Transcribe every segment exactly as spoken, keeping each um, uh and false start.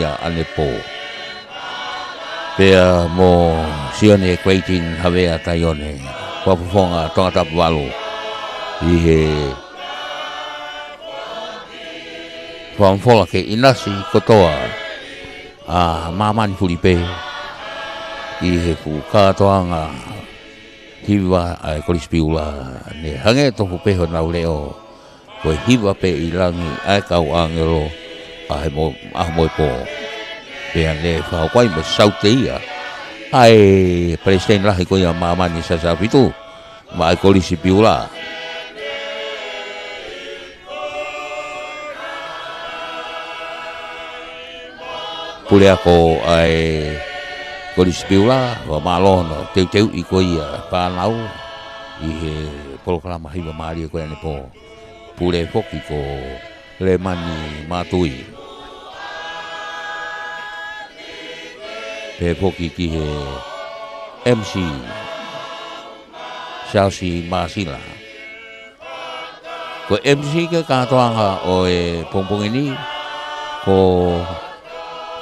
ʻanepō. Pea mo Sione Creighton Havea Taione, fakafofonga Tongatapu valu, ʻi he fakafofonga ke ʻinasi kotoa ʻa māmani fulipē ʻi he fuʻu kātoanga hiva ʻa e Kolisi Piula. Ne hangē tofu pē honau leʻo, ko e hiva pē ʻi langi ʻa e kau ʻāngelo ʻa he mo-, ʻaho mo e pō. Pea ne fakahoko ai mo e saute ia ʻa e palesiteni lahi ko ia ʻa māmani, Siaosi ʻAhofitu, maʻa e Kolisi Piula. Puleako ʻa e Kolisi Piula, fakamālō hono teuteuʻi ko ia ʻa e fānau ʻi he polokalama hiva mālie ko ia ʻanepō. Pule foki ko Lemani Matui. Pehē foki ki he M C, Siaosi Māsila. Ko e M C ki he kātoanga ʻo e pongipongi ni, ko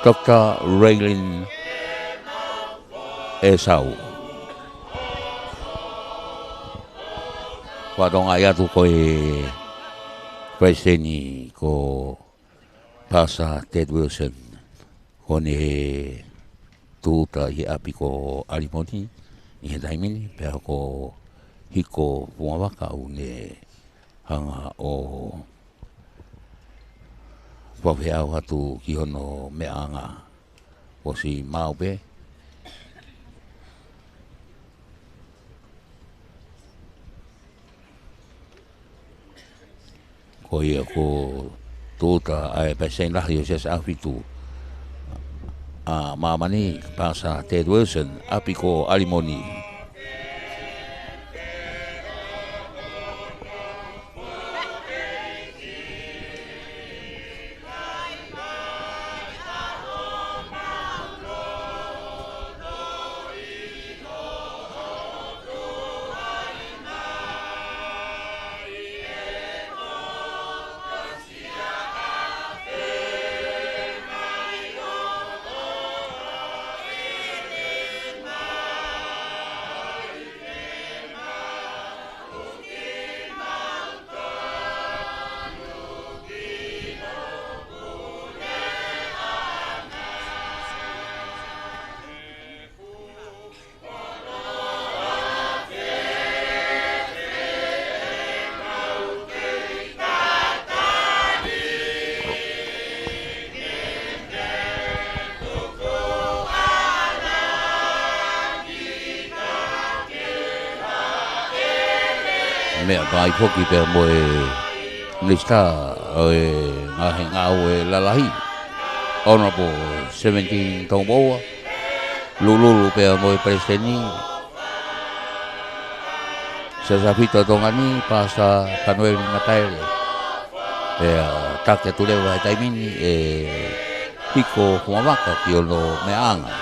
Doctor Raylin ʻEsau. Fakatokangaʻi atu ko e palesiteni ko Pastor Ted Wilson, ʻoku ne tūʻuta ʻi he ʻapi ko ʻAlimoni ʻi he taimi ni, pea ko Hiko Fungavaka ʻoku ne hanga ʻo fakafeʻao atu ki hono meʻaʻanga. ʻOsi maʻu pē. Ko ia ʻoku tūʻuta ʻa e palesiteni lahi ʻo e Siaosi ʻAhofitu ʻa māmani, Pastor Ted Wilson, ʻapi ko ʻAlimoni. Meʻakai foki pea mo e Minisitā ʻo e Ngaahi Ngāue Lalahi, Honourable Seventeen Tongamoʻua, lulululu pea mo e palesiteni, Siaosi ʻAhofitu ʻo Tonga ni, Pastor Fanueli Mataele. Pea taki atu leva he taimi ni ʻe Hiko Fungavaka ki hono meʻaʻanga.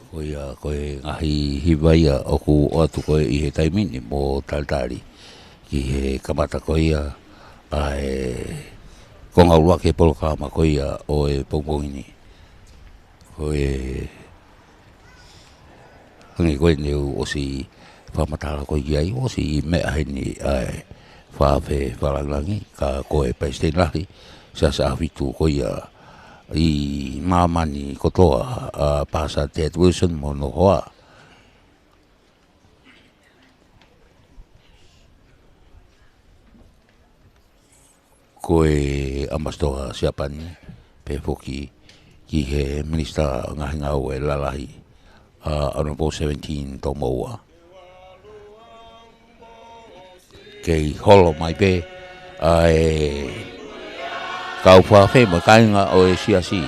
Ko ia, ko e ngaahi hiva ia ʻoku ʻoatu ko ē ʻi he taimi ni mo talitali ki he kamata ko ia ʻa e konga ʻuluaki e polokalama ko ia ʻo e pongipongi ni. Ko e hangē ko eni ʻoku ʻosi fakamatala ko ē ki ai, ʻosi meʻa heni ʻa e Fakaafe Fakalangilangi, ka ko e Palesiteni Lahi, Siasi ʻAhofitu ko ia ʻi māmani kotoa, ʻa Pastor Ted Wilson mo hono hoa. Ko e ʻAmasitoa Siapani, pehē foki ki he Minisitā Ngaahi Ngāue Lalahi, ʻa Honourable Seventeen Tomoua. Kei holo mai pē ʻa e kau fakaafe mo e kāinga ʻo e siasi.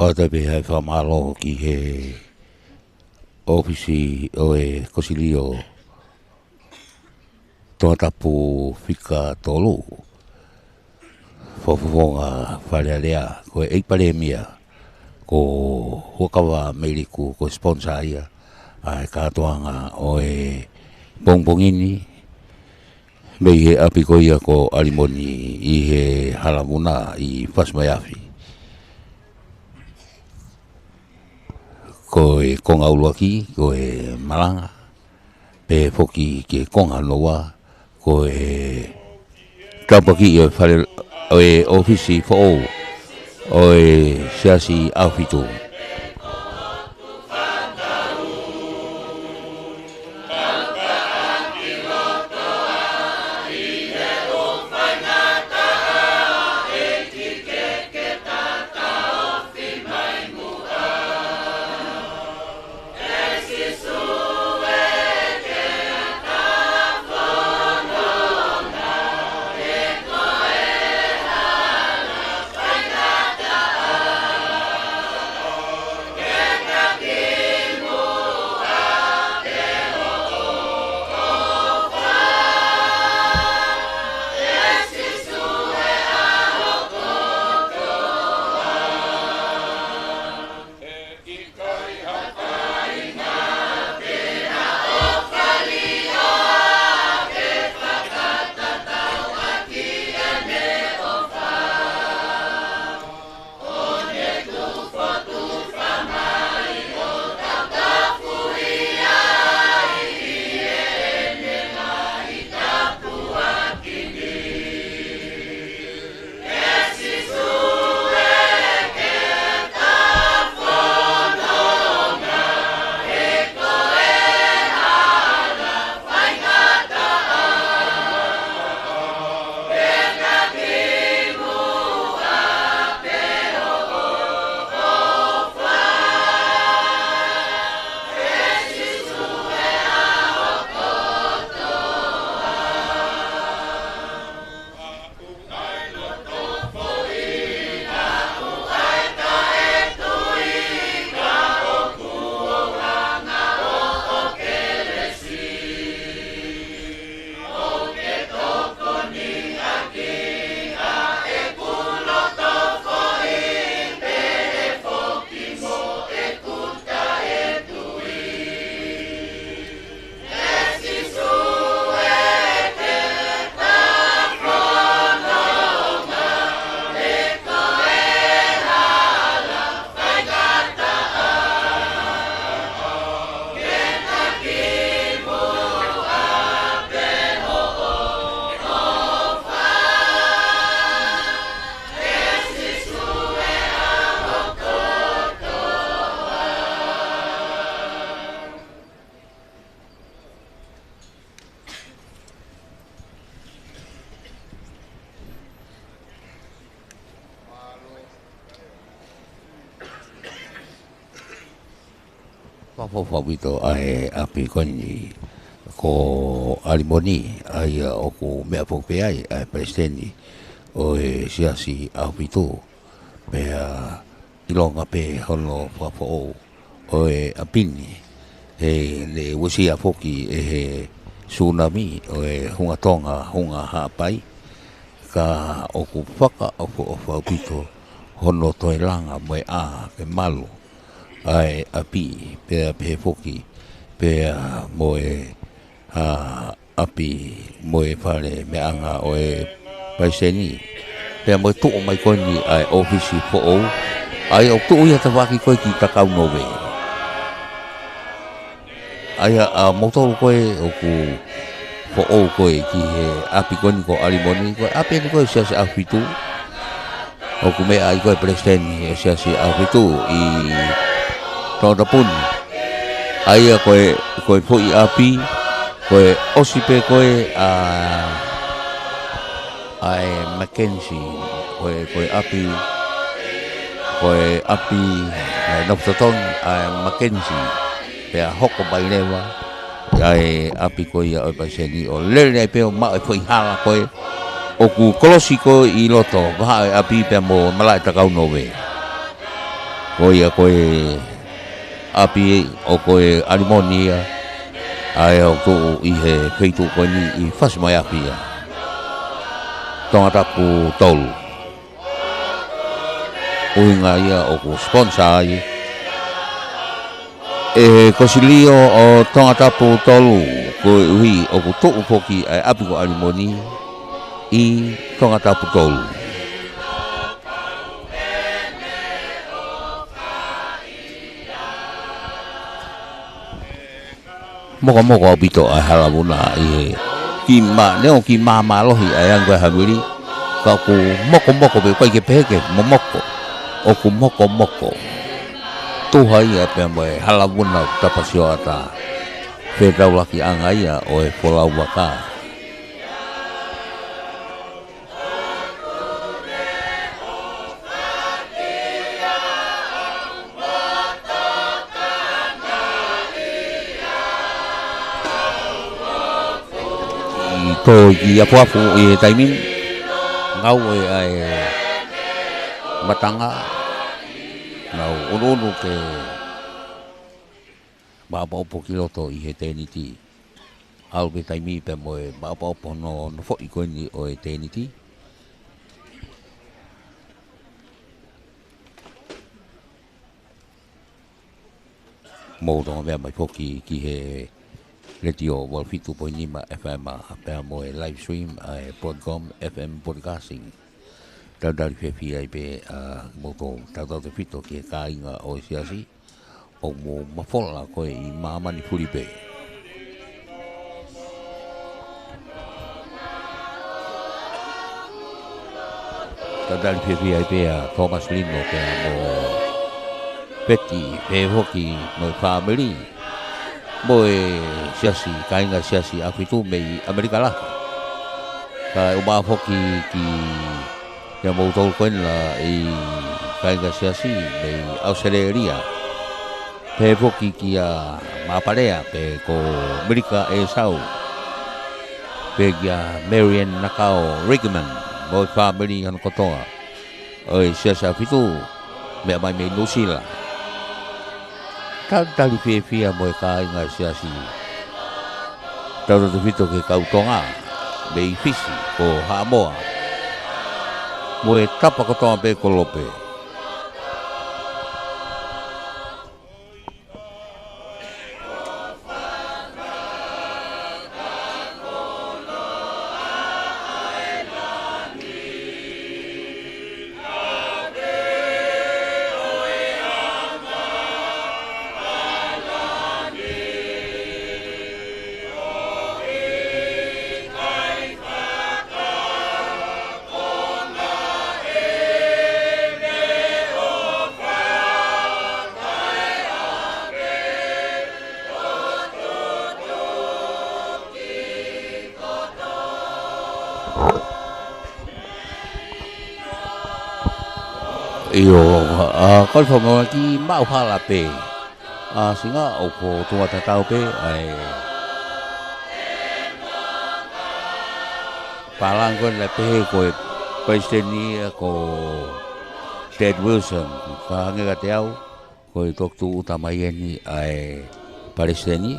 ʻOatu pē ʻa e fakamālō ki he ʻōfisi ʻo e Kosilio Tongatapu Fika Tolu, Fakafofonga Fale Alea, ko e ʻEiki Palēmia, ko Huʻakavameiliku, ko e sponsor ia ʻa e kātoanga ʻo e pongipongi ni, mei he ʻapi ko ia ko ʻAlimoni ʻi he Hala Vuna ʻi Fasimaiafi. Ko e konga ʻuluaki, ko e malanga, pehē foki ki he konga hono ua, ko e tāpuakiʻi ʻo e fale, ʻo e ʻōfisi foʻou ʻo e Siasi ʻAhofitu. Fakaʻofoʻofa ʻaupito ʻa e ʻapi ko eni ko ʻAlimoni, ʻa ia ʻoku meʻafoaki pē ai ʻa e palesiteni ʻo e Siasi ʻAhofitu. Pea ʻilonga pē hono fakafoʻou ʻo e ʻapi ni, he naʻe uesia foki ʻe he sunami ʻo e hunga Tonga, hunga Haʻapai, ka ʻoku fakaʻofoʻofa ʻaupito hono toe langa mo e ʻā ke malu ʻa e ʻapi, pea pehē foki pea mo e, ʻa, ʻapi mo e fale meʻaʻanga ʻo e palesiteni, pea mo e tuʻu mai ko eni ʻa e ʻōfisi foʻou, ʻa ia ʻoku tuʻu ia tafaʻaki ko ē ki Takaunove. ʻA ia ʻa moutolu ko ē ʻoku foʻou ko ē ki he ʻapi ko eni ko ʻAlimoni, ko e ʻapi eni ko ē Siasi ʻAhofitu. ʻOku meʻa ai ko ē palesiteni ʻo e Siasi ʻAhofitu ʻi Tongatapu ni. ʻA ia ko e, ko e foʻi ʻapi, ko e ʻosi pē ko ē ʻa, ʻa e Mackenzie, ko e, ko e ʻapi, ko e ʻapi naʻe nofo totongi ʻa e Mackenzie. Pea hoko mai leva ʻa e ʻapi ko ia ʻo e palesiteni ʻo lele ai pē ʻo maʻu e foʻi hala ko ē ʻoku kolosi ko ē ʻi loto, vahaʻa ʻo e ʻapi pea mo malaʻe Takaunove. Ko ia ko e ʻapi ʻo ko ē ʻAlimoni ia, ʻa ia ʻoku tuʻu ʻi he feituʻu ko eni ʻi Fasimaiafi ia. Tongatapu tolu. ʻUhinga ia ʻoku sponsor ai ʻe he Kosilio ʻo Tongatapu tolu, koeʻuhi ʻoku tuʻu foki ʻa e ʻapi ko ʻAlimoni ʻi Tongatapu tolu. Mokomoko ʻaupito ʻa e hala vuna ʻi he kiʻi mā, neongo kiʻi māmālohi ʻa e anga ʻa e havili, ka ʻoku mokomoko pē, ʻikai ke pehē ke momoko, ʻoku mokomoko. Tuha ia pea mo e hala vuna ʻoku tapa sioʻata, fetaulakiʻanga ia ʻo e folau vaka. ʻI tō ki afuafu ʻi he taimi ni, ngāue ʻa e matanga, nau ʻunuʻunu ke maʻopoʻopo ki loto ʻi he tēniti. ʻAlu pē taimi pea mo e maʻopoʻopo hono, hono foʻi ko eni ʻo e tēniti. Mou toka meʻa mai foki ki he Letiō valu fitu poini nima F M pea mo e live stream ʻa e Broadcom F M Broadcasting. Talitali fiefia ai pē ʻa moutolu tautautefito ki he kāinga ʻo e Siasi ʻoku mou mafola ko ē ʻi māmani fuli pē. Talitali fiefia ai pē ʻa Thomas Lino pea mo Peti, pehē foki mo e fāmili, mo e Siasi, kāinga Siasi ʻAhofitu mei ʻAmelika lahi. Kae ʻumaʻā foki ki, kia moutolu ko ena ʻi kāinga Siasi mei ʻAositelēlia. Pehē foki kia Māpalea pea ko Melika ʻEsau. Pea kia Marian Nakao Rickman mo e fāmili hono kotoa ʻo e Siasi ʻAhofitu, meʻa mai mei Nuʻusila. Talitali fiefia mo e kāinga Siasi. Tautautefito ki he kau Tonga mei Fisi, ko Haʻamoa, mo e tapa kotoa pē kolope. ʻIo, ʻa, ko e fakamolemole kiʻi maʻu hala pē. ʻAsinga ʻoku tuʻu tatau pē ʻa e palani ko ē naʻe pehē ko e palesiteni ia ko Ted Wilson, ka hangē kiate au, ko e toki tuʻuta mai eni ʻa e palesiteni,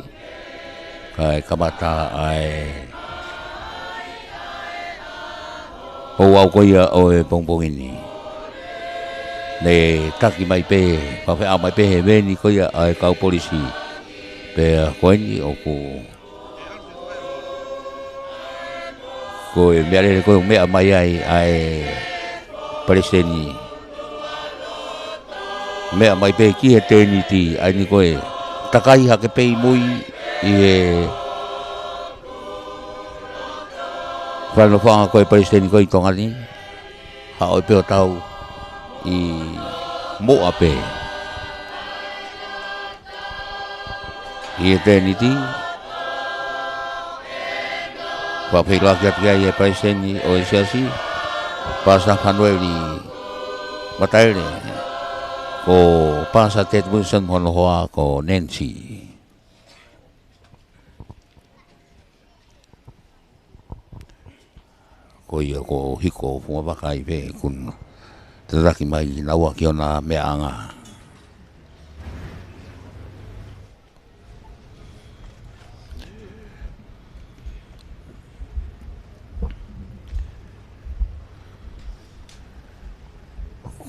kae kamata ʻa e ouau ko ia ʻo e pongipongi ni. Ne taki mai pē, fafeʻao mai pē he veni ko ia ʻa e kau polisi. Pea ko eni ʻoku, ko e meʻalele ko ē ʻoku meʻa mai ai ʻa e palesiteni. Meʻa mai pē ki he tēniti, ʻa eni ko e takai hake pē ʻi mui ʻi he fale nofoʻanga ko e palesiteni ko ē ʻi Tonga ni, haʻu pē ʻo tau ʻi muʻa pē. ʻI he tēniti, fakafeʻiloaki atu ki ai e palesiteni ʻo e siasi, Pastor Fanueli Mataele, ko Pastor Ted Wilson mo hono hoa ko Nancy. Ko ia ko Hiko Fungavaka ʻi fē ʻoku tataki mai kinaua ki hona meʻaʻanga.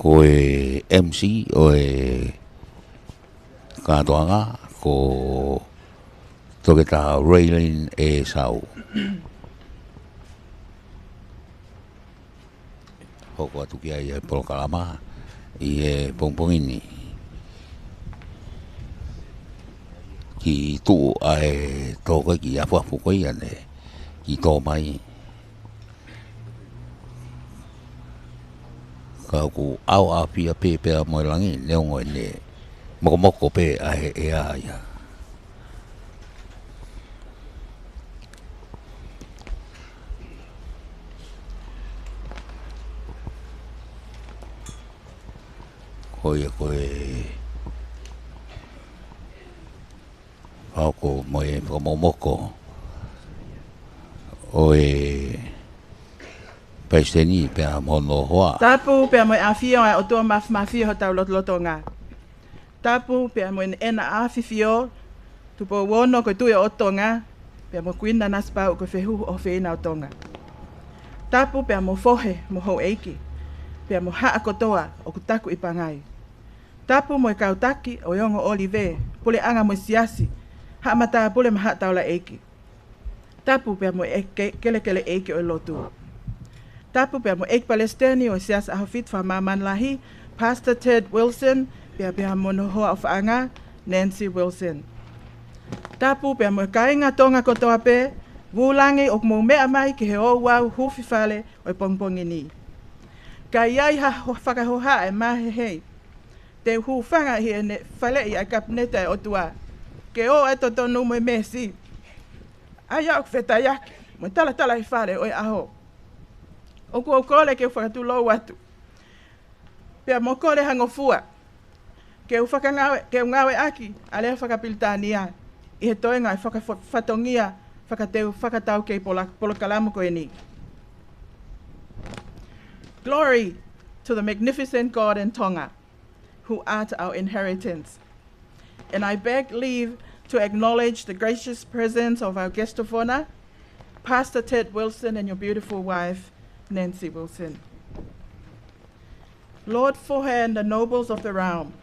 Ko e M C ʻo e kātoanga ko Toketā Raylene ʻEsau. Hoko atu ki ai e polokalama ʻi he pongipongi ni. Kiʻi tuʻu ʻa e tō ko ē ki afuafu ko ia ne kiʻi tō mai. Ka ʻoku ʻaoʻafia pē pea mo e langi, neongo ʻene mokomoko pē ʻa e ʻea ia. Ko ia ko e ʻaho ko ē mo e fakamokomoko ʻo e palesiteni pea mo hono hoa. Tapu pea mo e ʻafio ʻa e ʻOtua Māfimafi ʻi hotau lotolotonga. Tapu pea mo e ʻEna ʻAfifio, Tupou Ono ko e Tuʻi ʻo Tonga, pea mo Kuini Nanasipauʻu ko e Fehuhu ʻo e ʻOfeina ʻo Tonga. Tapu pea mo e fohe mo e houʻeiki, pea mo e haʻa kotoa ʻoku taku ʻi Pangai. Tapu mo e kau taki ʻo e ongo ʻōlive, puleʻanga mo e siasi, haʻa matāpule mo e haʻa taulaʻeiki. Tapu pea mo e ke-, kelekele ʻeiki ʻo e lotu. Tapu pea mo e ʻEiki Palesiteni ʻo e Siasi ʻAhofitu Fakamāmani Lahi, Pastor Ted Wilson, pea pea mo hono hoa ʻofaʻanga, Nancy Wilson. Tapu pea mo e kāinga Tonga kotoa pē, Vulangi, ʻoku mou meʻa mai ki he ouau huufi fale ʻo e pongipongi ni. Ka ʻi ai ha ho-, fakahohaʻa ʻe māhehei, te u hūfanga ʻi heʻene faleʻi ʻa e Kapineti ʻa e ʻOtua ke ʻoʻo ʻa e totonu mo e meesi. ʻA ia ʻoku fetaiaki mo e talatalaifale ʻo e ʻaho. ʻOku ou kole ke u fakatulou atu pea mo kole ha ngofua ke u fakangāue, ke u ngāueʻaki ʻa e lea fakapilitānia ʻi he toenga ʻo e fakafa-, fatongia fakateu-, fakataukei pola-, polokalama ko eni. Glory to the magnificent God in Tonga, who art our inheritance. And I beg leave to acknowledge the gracious presence of our guest of honor, Pastor Ted Wilson, and your beautiful wife, Nancy Wilson. Lord Fohe and the nobles of the realm,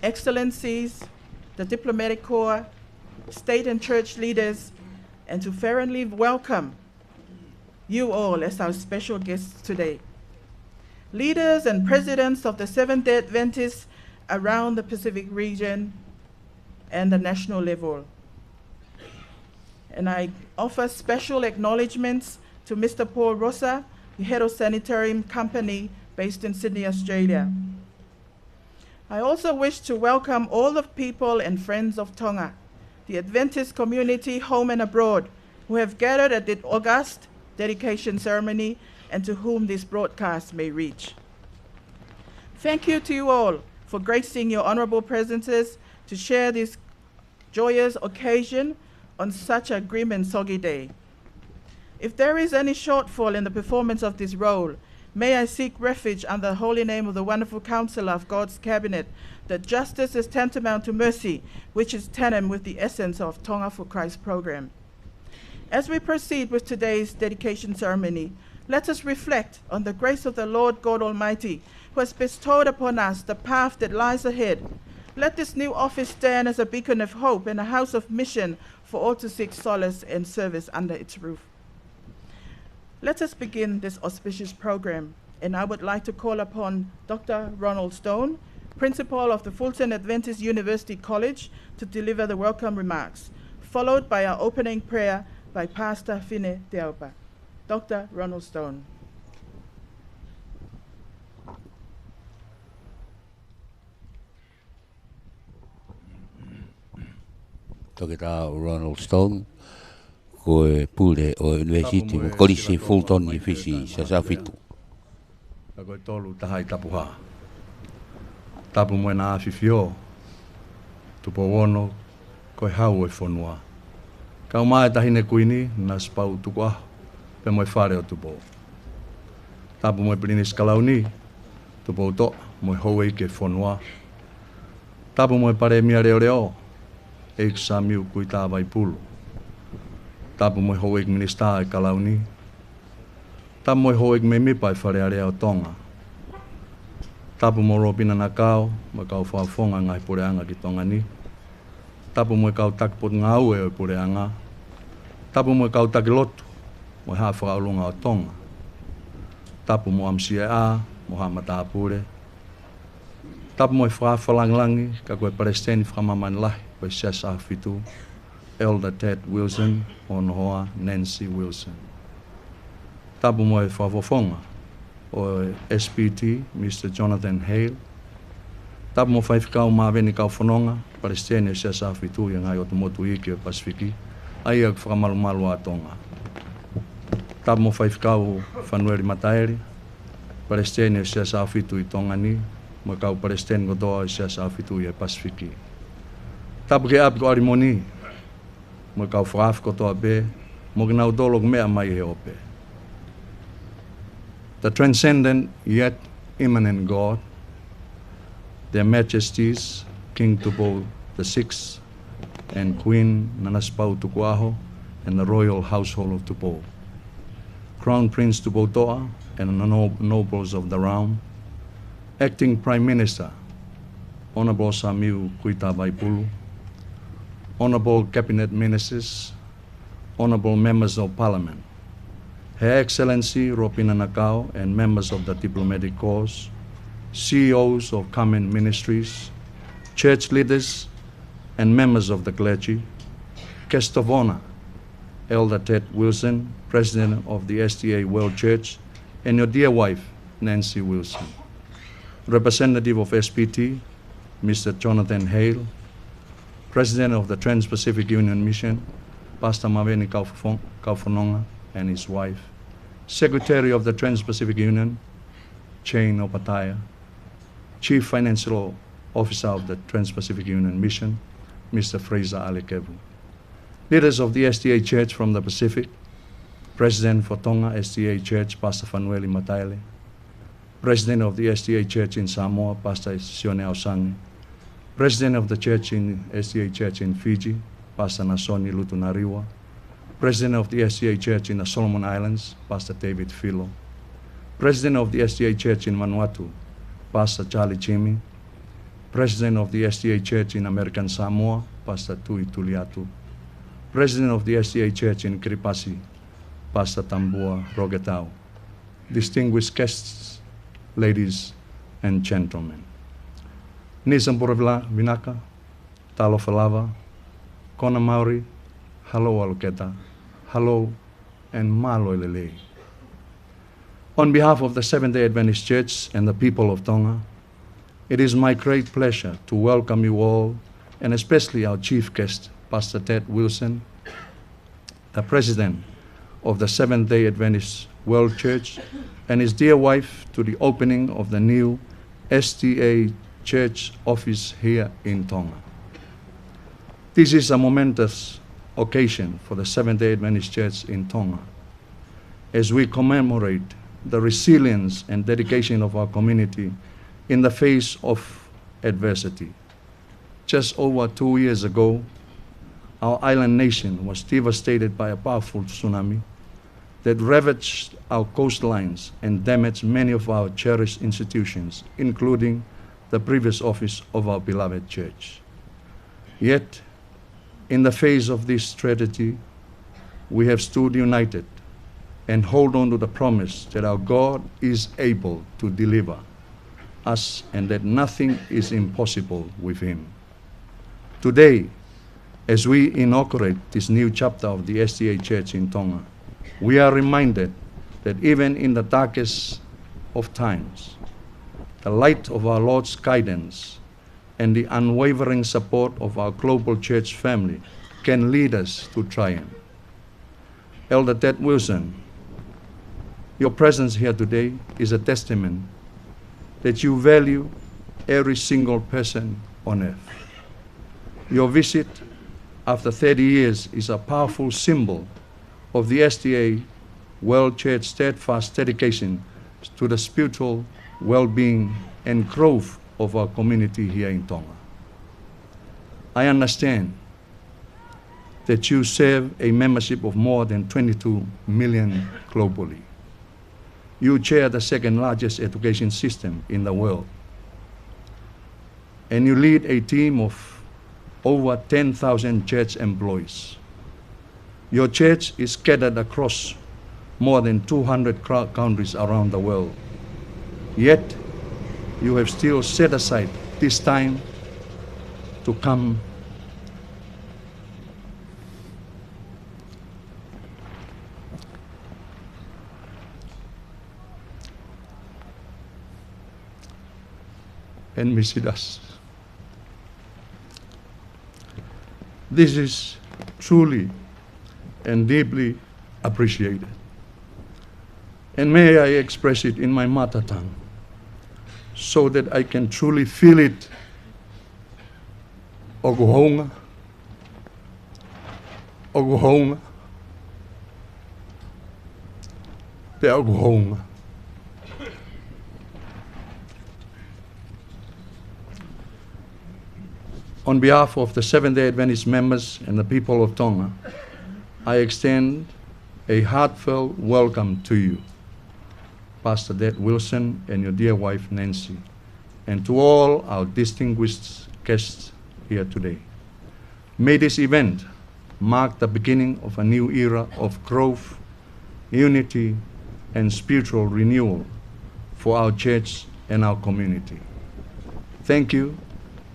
excellencies, the diplomatic corps, state and church leaders, and to fervently welcome you all as our special guests today. Leaders and presidents of the Seventh-day Adventists around the Pacific region and the national level. And I offer special acknowledgements to Mister Paul Rosa, the head of Sanitarium Company based in Sydney, Australia. I also wish to welcome all the people and friends of Tonga, the Adventist community home and abroad, who have gathered at the august dedication ceremony and to whom this broadcast may reach. Thank you to you all for gracing your honorable presences to share this joyous occasion on such a grim and soggy day. If there is any shortfall in the performance of this role, may I seek refuge under the holy name of the wonderful counselor of God's cabinet, that justice is tantamount to mercy, which is tandem with the essence of Tonga for Christ program. As we proceed with today's dedication ceremony, let us reflect on the grace of the Lord God Almighty, who has bestowed upon us the path that lies ahead. Let this new office stand as a beacon of hope and a house of mission for all to seek solace and service under its roof. Let us begin this auspicious program, and I would like to call upon Doctor Ronald Stone, Principal of the Fulton Adventist University College, to deliver the welcome remarks, followed by our opening prayer by Pastor Fine Teaupa. Doctor Ronald Stone. Toketā Ronald Stone, ko e pule ʻo e ʻUnivēsiti mo e Kolisi Fulton ʻi Fisi, Siasi ʻAhofitu. Ka ko e tolu tahaʻi tapuhā. Tapu mo e Naʻa ʻAfifio, Tupou Ono, ko e hau ʻo e fonua. Kau mai e Taʻahine Kuini, Nanasipauʻu Tukuʻaho, pea mo e Fale ʻo Tupou. Tapu mo e Pilinisi Kalauni, Tupoutoʻa, mo e houʻeiki e fonua. Tapu mo e Palēmia Leʻoleʻo, ʻEiki Samiu Kuitā Vaipulu. Tapu mo e houʻeiki Minisitā e Kalauni. Tapu mo e houʻeiki mēmipa e Fale Alea ʻo Tonga. Tapu mo Ropina Nakao, mo e kau fakafofonga ngaahi puleʻanga ki Tonga ni. Tapu mo e kau taki potungāue ʻo e puleʻanga. Tapu mo e kau taki lotu, mo e Haʻa Fakaʻolunga ʻo Tonga. Tapu mo ʻAmisiaʻā, mo haʻa matāpule. Tapu mo e fakaafe langilangi, ka ko e Palesiteni Fakamāmani Lahi ʻo e Siasi ʻAhofitu, Elder Ted Wilson, mo hono hoa Nancy Wilson. Tapu mo e fakafofonga ʻo e S P T, Mister Jonathan Hale. Tapu mo Faifekau Maveni Kaufononga, Palesiteni ʻo e Siasi ʻAhofitu ʻi he ngaahi ʻotu motu iiki ʻo e Pasifiki, ʻa ia ʻoku fakamalumalu ʻa Tonga. Tapu mo Faifekau Fanueli Mataele, Palesiteni ʻo e Siasi ʻAhofitu ʻi Tonga ni, mo e kau palesiteni kotoa ʻo e Siasi ʻAhofitu ʻi he Pasifiki. Tapu ki he ʻapi ko ʻAlimoni, mo e kau fakaafe kotoa pē, mo kinautolu ʻoku meʻa mai he ope. The transcendent yet immanent God, Their Majesties King Tupou the Sixth and Queen Nanasipauʻu Tukuʻaho and the Royal Household of Tupou, Crown Prince Tupoutoʻa and the no-, nobles of the realm, Acting Prime Minister, Honourable Samiu Kuitā Vaipulu, Honourable Cabinet Ministers, Honourable Members of Parliament, Her Excellency Ropina Nakao and members of the diplomatic corps, C E Os of government ministries, church leaders and members of the clergy, guest of honour, Elder Ted Wilson, President of the S D A World Church, and your dear wife, Nancy Wilson. Representative of S P T, Mister Jonathan Hale, President of the Trans-Pacific Union Mission, Pastor Maveni Kaufo-, Kaufononga and his wife, Secretary of the Trans-Pacific Union, Jane Opataia, Chief Financial Officer of the Trans-Pacific Union Mission, Mister Fraser Alekevu. Leaders of the S D A Church from the Pacific, President for Tonga S D A Church, Pastor Fanueli Mataele, President of the S D A Church in Samoa, Pastor Sione ʻAosangi, President of the Church in, S D A Church in Fiji, Pastor Nasoni Lutunariwa, President of the S D A Church in the Solomon Islands, Pastor David Filo, President of the S D A Church in Vanuatu, Pastor Charlie Jimmy, President of the S D A Church in American Samoa, Pastor Tui Tuliatu, President of the S D A Church in Kiribati, Pastor Tambua Roketau. Distinguished guests, ladies and gentlemen. Nisa Buravila Vinaka, Talofa Lava, Kona Maori, Halo Aloketa, Halo and Malo Lelei. On behalf of the Seventh-day Adventist Church and the people of Tonga, it is my great pleasure to welcome you all, and especially our chief guest, Pastor Ted Wilson, the President of the Seventh-day Adventist World Church, and his dear wife, to the opening of the new S D A Church office here in Tonga. This is a momentous occasion for the Seventh-day Adventist Church in Tonga, as we commemorate the resilience and dedication of our community in the face of adversity. Just over two years ago, our island nation was devastated by a powerful tsunami that ravaged our coastlines and damaged many of our cherished institutions, including the previous office of our beloved church. Yet, in the face of this tragedy, we have stood united and hold on to the promise that our God is able to deliver us and that nothing is impossible with him. Today, as we inaugurate this new chapter of the S D A Church in Tonga, we are reminded that even in the darkest of times, the light of our Lord's guidance and the unwavering support of our global church family can lead us to triumph. Elder Ted Wilson, your presence here today is a testament that you value every single person on earth. Your visit after thirty years is a powerful symbol of the S D A World Church steadfast dedication to the spiritual well-being and growth of our community here in Tonga. I understand that you serve a membership of more than twenty-two million globally. You chair the second largest education system in the world. And you lead a team of over ten thousand church employees. Your church is scattered across more than two hundred cra-, countries around the world. Yet, you have still set aside this time to come and visit us. This is truly and deeply appreciated. And may I express it in my mother tongue so that I can truly feel it. ʻOku hounga, ʻoku hounga, pea ʻoku hounga. On behalf of the Seventh-day Adventist members and the people of Tonga, I extend a heartfelt welcome to you, Pastor Ted Wilson, and your dear wife, Nancy, and to all our distinguished guests here today. May this event mark the beginning of a new era of growth, unity, and spiritual renewal for our church and our community. Thank you,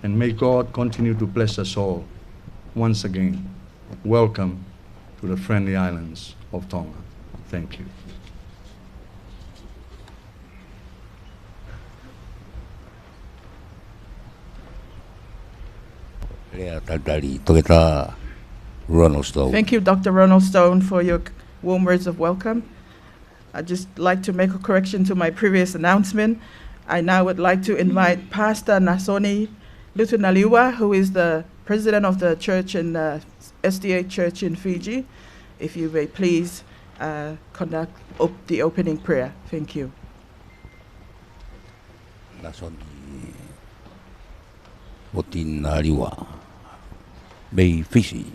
and may God continue to bless us all. Once again, welcome to the friendly islands of Tonga. Thank you. Lea talitali, Toketā Ronald Stone. Thank you, Doctor Ronald Stone, for your warm words of welcome. I'd just like to make a correction to my previous announcement. I now would like to invite Pastor Nasoni Lutunaliwa, who is the president of the church in, uh, S D A Church in Fiji, if you may please, uh, conduct op-, the opening prayer. Thank you. Nasoni Lutunaliwa mei Fisi,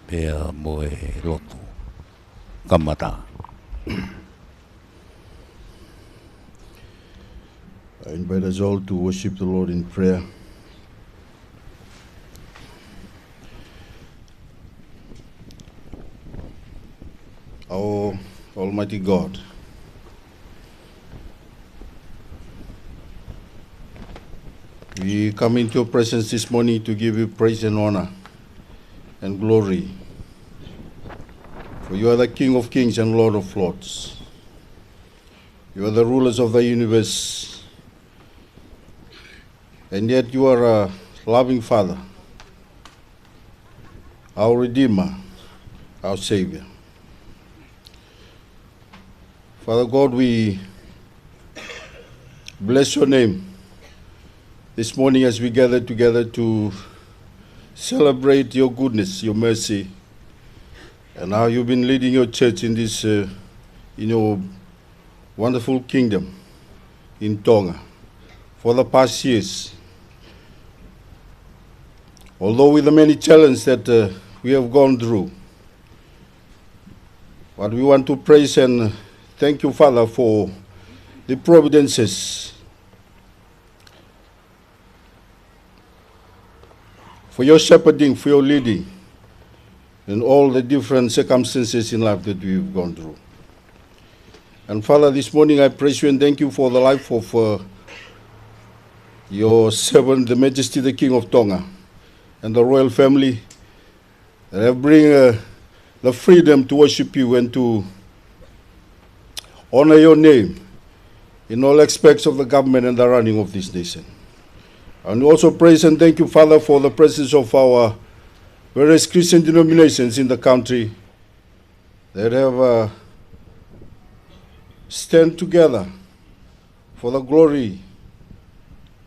pea mo e lotu kamata. I invite us all to worship the Lord in prayer. Our Almighty God, we come into your presence this morning to give you praise and honor and glory. For you are the King of kings and Lord of lords. You are the rulers of the universe. And yet you are a loving Father, our Redeemer, our Savior. Father God, we bless your name this morning as we gather together to celebrate your goodness, your mercy, and how you've been leading your church in this, uh, in your wonderful kingdom in Tonga for the past years. Although with the many challenges that, uh, we have gone through, but we want to praise and thank you, Father, for the providences, for your shepherding, for your leading in all the different circumstances in life that we've gone through. And Father, this morning I praise you and thank you for the life of, uh, your servant, the Majesty, the King of Tonga, and the royal family that have bring, uh, the freedom to worship you and to honor your name in all aspects of the government and the running of this nation. And we also praise and thank you, Father, for the presence of our various Christian denominations in the country that have, uh, stand together for the glory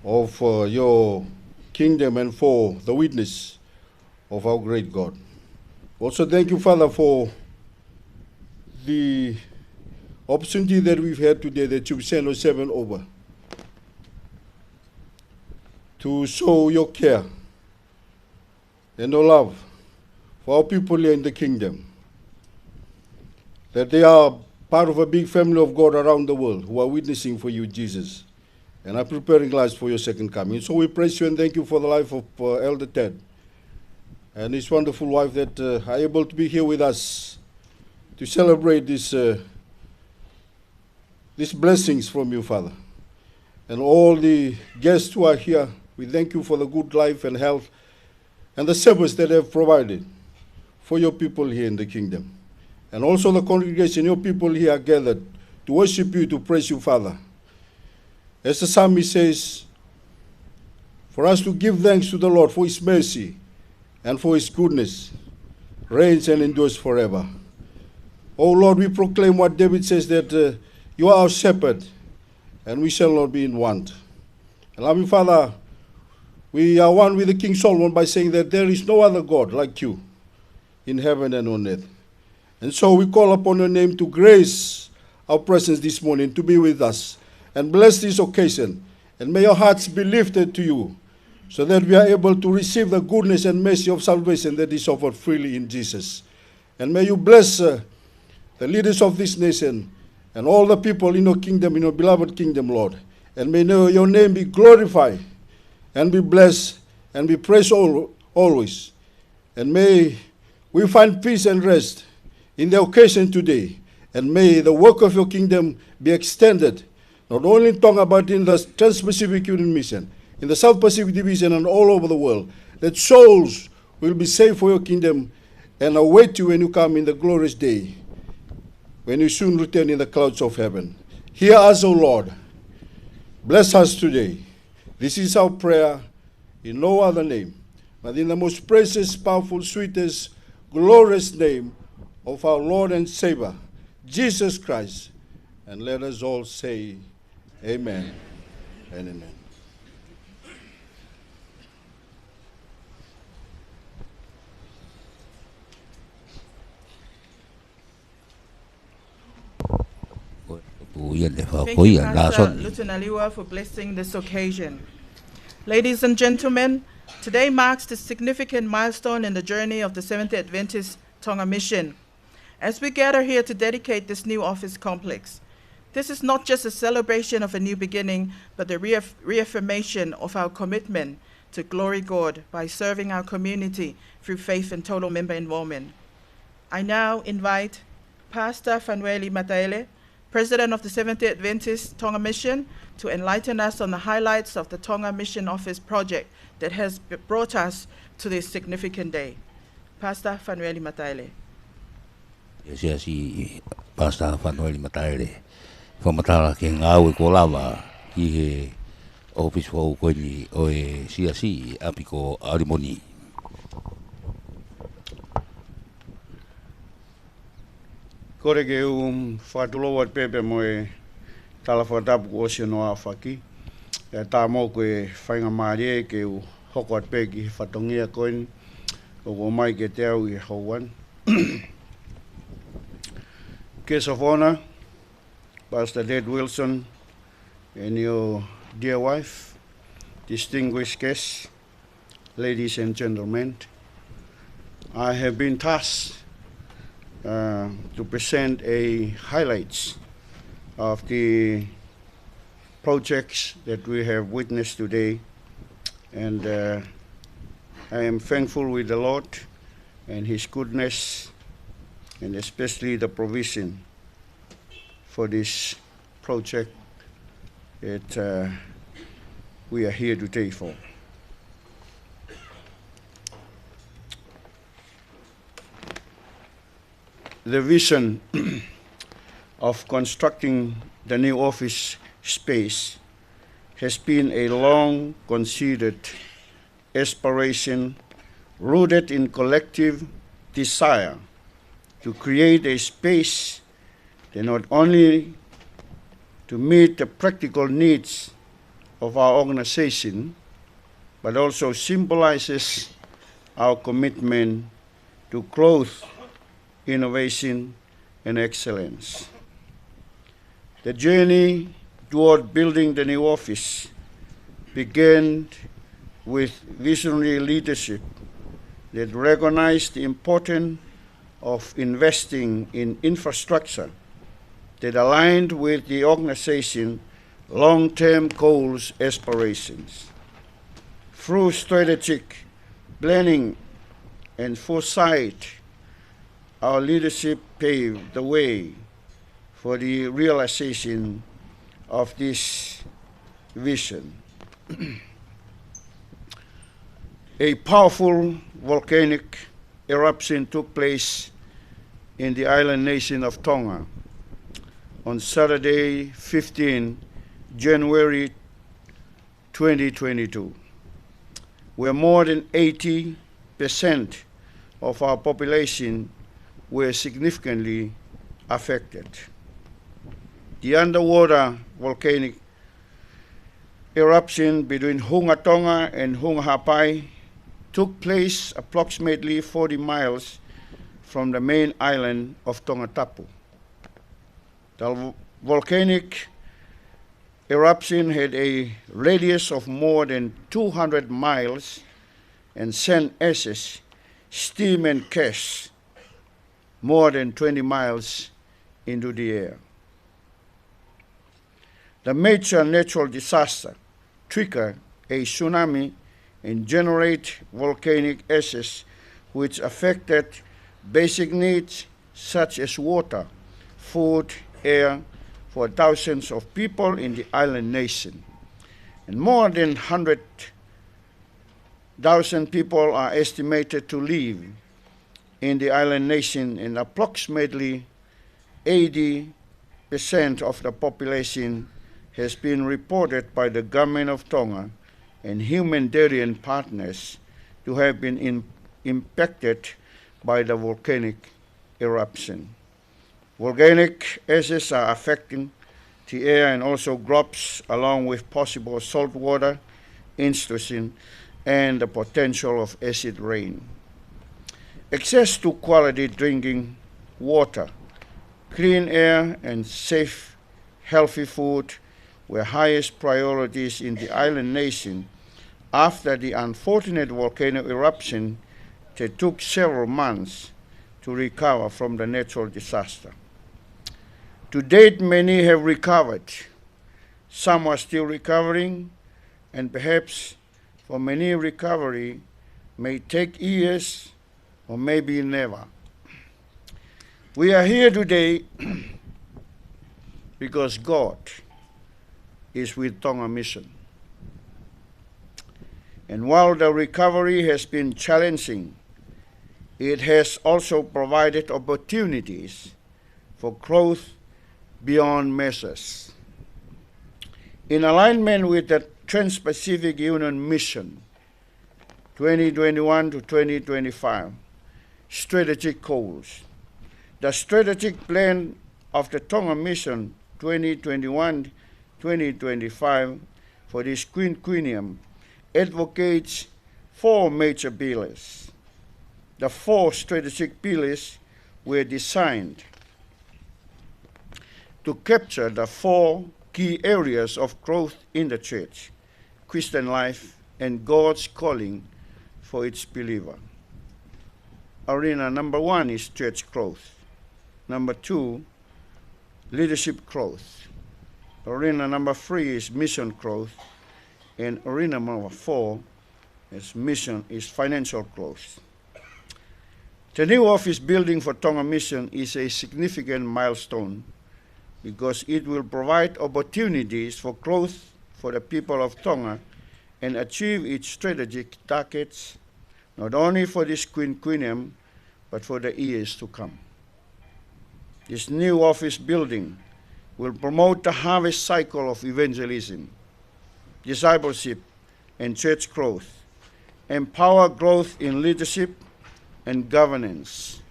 of, uh, your kingdom and for the witness of our great God. Also, thank you, Father, for the opportunity that we've had today, that you've sent your servant over to show your care and your love for our people here in the kingdom, that they are part of a big family of God around the world who are witnessing for you, Jesus, and are preparing lives for your second coming. So we praise you and thank you for the life of, uh, Elder Ted and his wonderful wife that, uh, are able to be here with us to celebrate this, uh, these blessings from you, Father. And all the guests who are here, we thank you for the good life and health and the service that they have provided for your people here in the kingdom. And also the congregation, your people here are gathered to worship you, to praise you, Father. As the psalmist says, for us to give thanks to the Lord for his mercy and for his goodness reigns and endures forever. Oh Lord, we proclaim what David says, that, uh, you are our shepherd and we shall not be in want. And loving Father, we are one with the King Solomon by saying that there is no other God like you in heaven and on earth. And so we call upon your name to grace our presence this morning, to be with us and bless this occasion. And may our hearts be lifted to you so that we are able to receive the goodness and mercy of salvation that is offered freely in Jesus. And may you bless, uh, the leaders of this nation and all the people in your kingdom, in your beloved kingdom, Lord. And may your name be glorified and be blessed and be praised al-, always. And may we find peace and rest in the occasion today. And may the work of your kingdom be extended, not only in Tonga, but in the Trans-Pacific Union Mission, in the South Pacific Division, and all over the world, that souls will be saved for your kingdom and await you when you come in the glorious day, when you soon return in the clouds of heaven. Hear us, O Lord. Bless us today. This is our prayer in no other name, but in the most precious, powerful, sweetest, glorious name of our Lord and Savior, Jesus Christ. And let us all say, Amen and amen. Thank you, Pastor Lutunaliwa, for blessing this occasion. Ladies and gentlemen, today marks the significant milestone in the journey of the Seventh-day Adventist Tonga Mission. As we gather here to dedicate this new office complex, this is not just a celebration of a new beginning, but a reaff-, reaffirmation of our commitment to glory God by serving our community through faith and total member involvement. I now invite Pastor Fanueli Mataele, President of the Seventh-day Adventist Tonga Mission, to enlighten us on the highlights of the Tonga Mission Office project that has b-, brought us to this significant day. Pastor Fanueli Mataele. Siasi Pastor Fanueli Mataele. Fakamatala ki he ngāue kuo lava ʻi he ʻōfisi foʻou ko eni ʻo e Siasi ʻi ʻapi ko ʻAlimoni. Kole ke u fakatulou atu pē pea mo e tala fakatapu kuo ʻosi hono aofaki. ʻE tā mo ko e faingamālie ke u hoko atu pē ki he fatongia ko eni ʻoku ʻomai kiate au ʻi he houa ni. Guest of honor, Pastor Ted Wilson, and your dear wife, distinguished guests, ladies and gentlemen. I have been tasked, uh, to present a highlights of the projects that we have witnessed today, and, uh, I am thankful with the Lord and His goodness, and especially the provision for this project that, uh, we are here today for. The vision of constructing the new office space has been a long considered aspiration rooted in collective desire to create a space that not only to meet the practical needs of our organization, but also symbolizes our commitment to growth, innovation, and excellence. The journey toward building the new office began with visionary leadership that recognized the importance of investing in infrastructure that aligned with the organization's long-term goals aspirations. Through strategic planning and foresight, our leadership paved the way for the realization of this vision. A powerful volcanic eruption took place in the island nation of Tonga on Saturday, fifteen January twenty twenty-two, where more than eighty percent of our population were significantly affected. The underwater volcanic eruption between Hunga Tonga and Hunga Haʻapai took place approximately forty miles from the main island of Tongatapu. The vol-, volcanic eruption had a radius of more than two hundred miles and sent ashes, steam and gas more than twenty miles into the air. The major natural disaster triggered a tsunami and generate volcanic ashes, which affected basic needs such as water, food, air for thousands of people in the island nation. And more than hundred thousand people are estimated to live in the island nation, and approximately eighty percent of the population has been reported by the government of Tonga and humanitarian partners to have been im-, impacted by the volcanic eruption. Volcanic ashes are affecting the air and also crops, along with possible saltwater intrusion and the potential of acid rain. Access to quality drinking water, clean air, and safe, healthy food were highest priorities in the island nation after the unfortunate volcano eruption that took several months to recover from the natural disaster. To date, many have recovered. Some are still recovering, and perhaps for many, recovery may take years or maybe never. We are here today because God is with Tonga Mission. And while the recovery has been challenging, it has also provided opportunities for growth beyond measures. In alignment with the Trans-Pacific Union Mission twenty twenty-one to twenty twenty-five strategic goals, the strategic plan of the Tonga Mission twenty twenty-one twenty twenty-five for this quinquennium advocates four major pillars. The four strategic pillars were designed to capture the four key areas of growth in the church, Christian life, and God's calling for its believer. Arena number one is church growth. Number two, leadership growth. Arena number three is mission growth. And arena number four is mission, is financial growth. The new office building for Tonga Mission is a significant milestone because it will provide opportunities for growth for the people of Tonga and achieve its strategic targets, not only for this quinquennium, but for the years to come. This new office building will promote the harvest cycle of evangelism, discipleship, and church growth, empower growth in leadership and governance,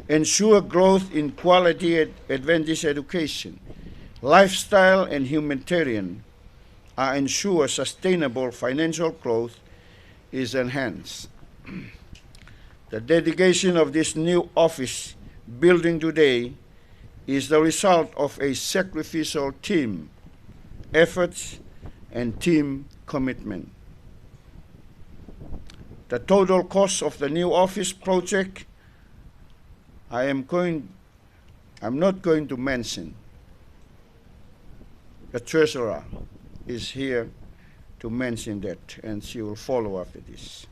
ensure growth in quality ed-, Adventist education, lifestyle, and humanitarian, uh, ensure sustainable financial growth is enhanced. The dedication of this new office building today is the result of a sacrificial team efforts and team commitment. The total cost of the new office project, I am going, I'm not going to mention. The treasurer is here to mention that, and she will follow up with this.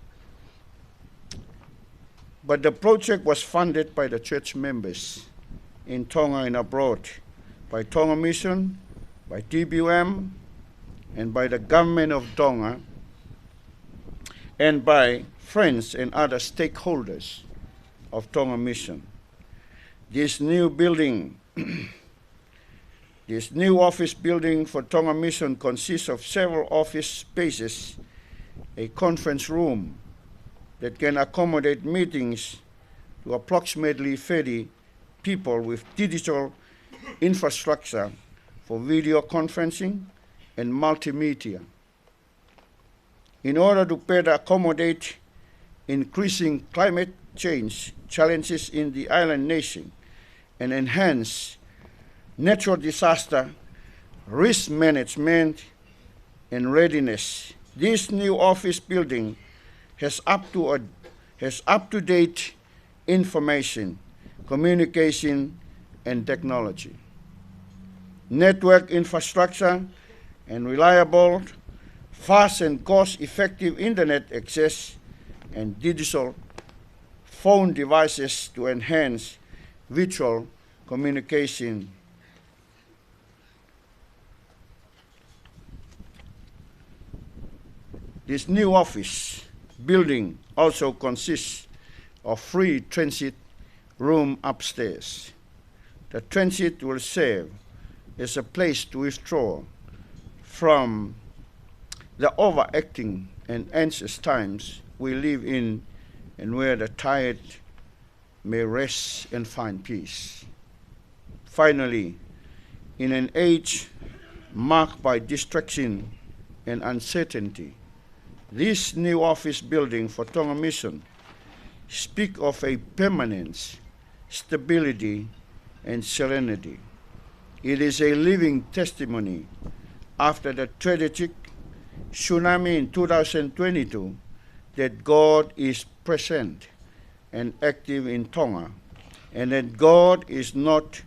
But the project was funded by the church members in Tonga and abroad, by Tonga Mission, by T B U M, and by the government of Tonga, and by friends and other stakeholders of Tonga Mission. This new building This new office building for Tonga Mission consists of several office spaces, a conference room that can accommodate meetings to approximately thirty people, with digital infrastructure for video conferencing and multimedia. In order to better accommodate increasing climate change challenges in the island nation and enhance natural disaster risk management and readiness, this new office building has up to a, has up-to-date information, communication, and technology, network infrastructure, and reliable, fast and cost-effective internet access, and digital phone devices to enhance virtual communication. This new office building also consists of three transit room upstairs. The transit will serve as a place to withdraw from the overacting and anxious times we live in, and where the tired may rest and find peace. Finally, in an age marked by distraction and uncertainty, this new office building for Tonga Mission speak of a permanence, stability, and serenity. It is a living testimony after the tragic tsunami in two thousand twenty-two that God is present and active in Tonga, and that God is not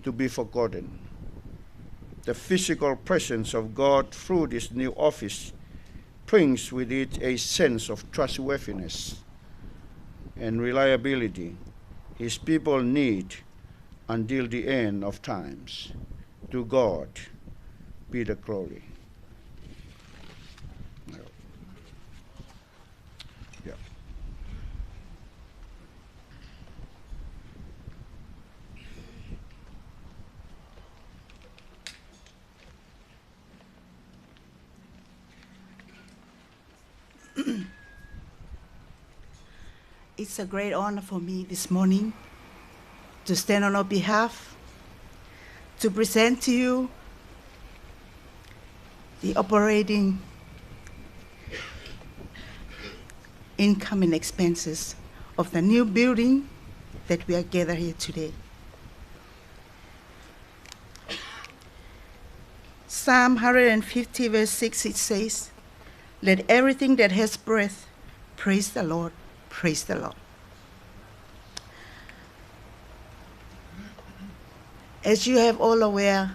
to be forgotten. The physical presence of God through this new office brings with it a sense of trustworthiness and reliability His people need until the end of times. To God be the glory. Yeah. It's a great honor for me this morning to stand on your behalf to present to you the operating income and expenses of the new building that we are gathered here today. Psalm hundred and fifty, verse six, it says, "Let everything that has breath praise the Lord, praise the Lord." As you have all aware,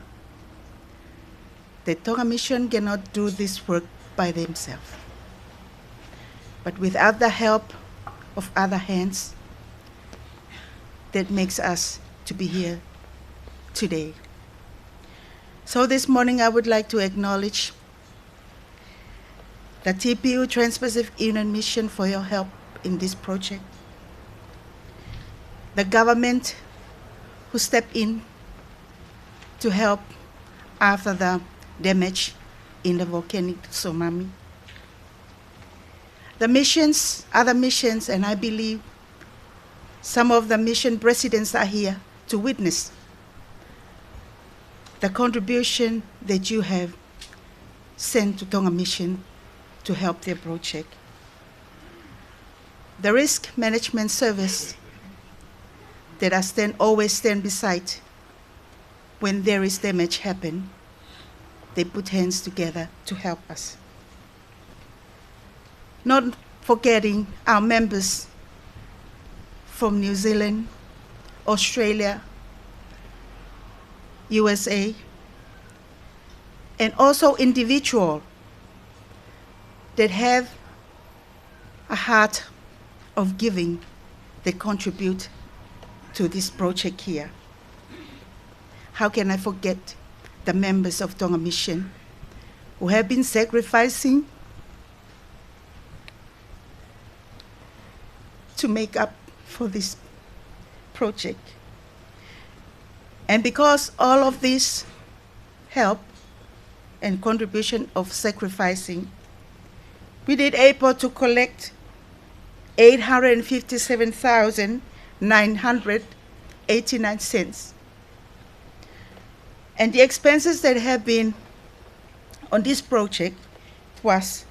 the Tonga Mission cannot do this work by themselves. But without the help of other hands, that makes us to be here today. So this morning I would like to acknowledge the T P U Trans-Pacific Union Mission for your help in this project. The government who stepped in to help after the damage in the volcanic tsunami. The missions, other missions, and I believe some of the mission presidents are here to witness the contribution that you have sent to Tonga Mission to help their project. The risk management service that I stand, always stand beside when there is damage happen, they put hands together to help us. Not forgetting our members from New Zealand, Australia, U S A, and also individual that have a heart of giving, that contribute to this project here. How can I forget the members of Tonga Mission who have been sacrificing to make up for this project? And because all of this help and contribution of sacrificing, we did able to collect eight hundred fifty-seven thousand nine hundred eighty-nine cents. And the expenses that have been on this project was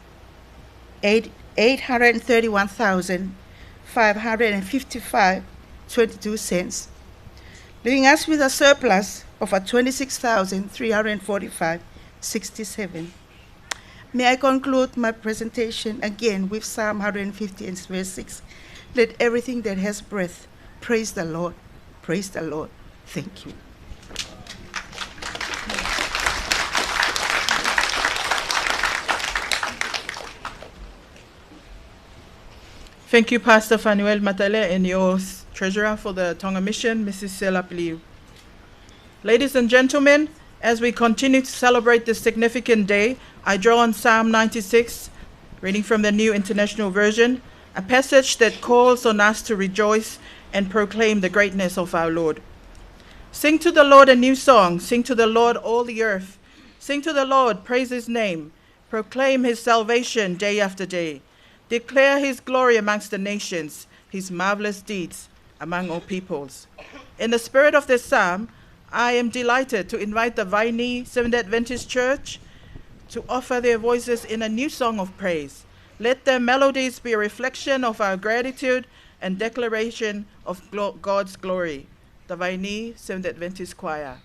eight, eight hundred thirty-one thousand five hundred fifty-five twenty-two cents, leaving us with a surplus of a twenty-six thousand three hundred forty-five sixty-seven. May I conclude my presentation again with Psalm hundred fifty and verse six? "Let everything that has breath praise the Lord. Praise the Lord." Thank you. Thank you, Pastor Fanuel Matele, and your s- treasurer for the Tonga Mission, Missus Sela Piliu. Ladies and gentlemen, as we continue to celebrate this significant day, I draw on Psalm ninety-six, reading from the New International Version, a passage that calls on us to rejoice and proclaim the greatness of our Lord. Sing to the Lord a new song, sing to the Lord, all the earth. Sing to the Lord, praise his name, proclaim his salvation day after day. Declare his glory amongst the nations, his marvelous deeds among all peoples. In the spirit of this psalm, I am delighted to invite the Vainī Seventh Adventist Church to offer their voices in a new song of praise. Let their melodies be a reflection of our gratitude and declaration of glo- God's glory. The Vainī Seventh Adventist Choir.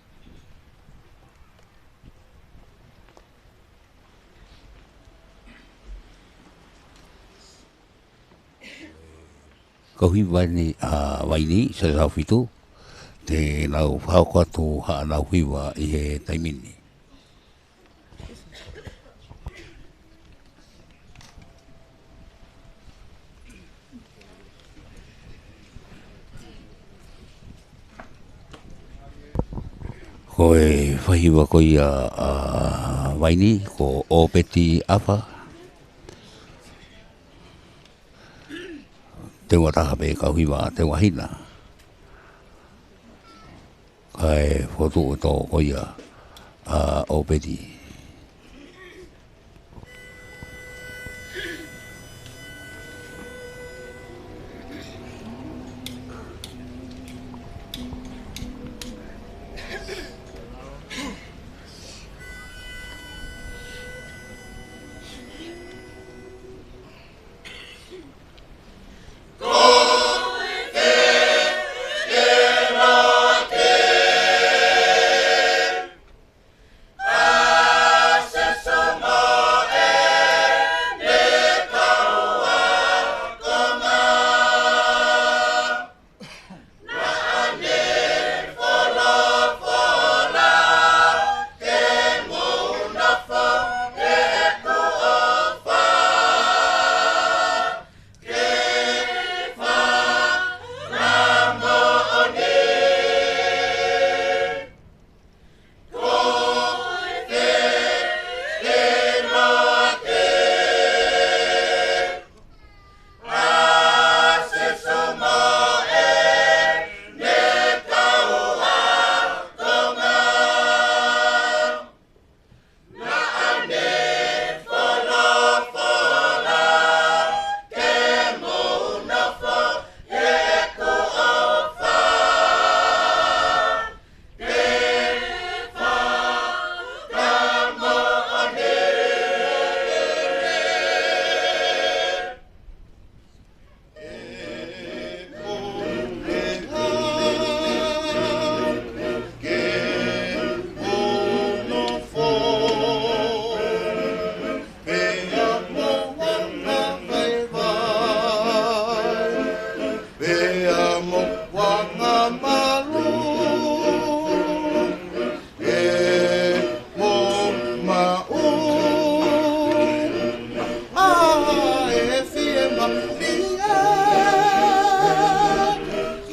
Kau hiva ni ʻa Vainī, Sela Fitu, te nau fakahoko atu haʻanau hiva ʻi he taimi ni. Ko e faihiva ko ia ʻa Vainī, ko ʻŌpeti ʻAfa. Te u ʻatā pē kau hiva, te u ʻahina. Kae fotu ʻo tō ko ia ʻa ʻŌpeti.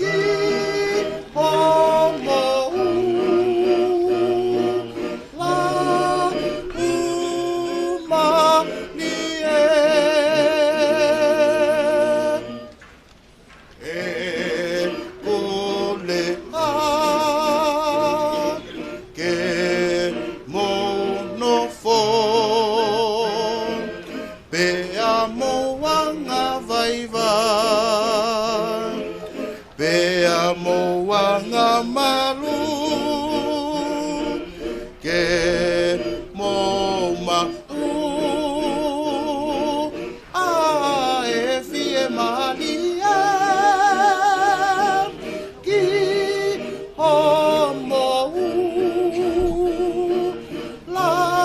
Kiʻi hoʻomou laumālie. ʻE kole au ke mou nofo, pea mou anga vaivai, pea mou anga malu, ke mou maʻu ʻa e fiemālie. Kiʻi hoʻomou laumālie.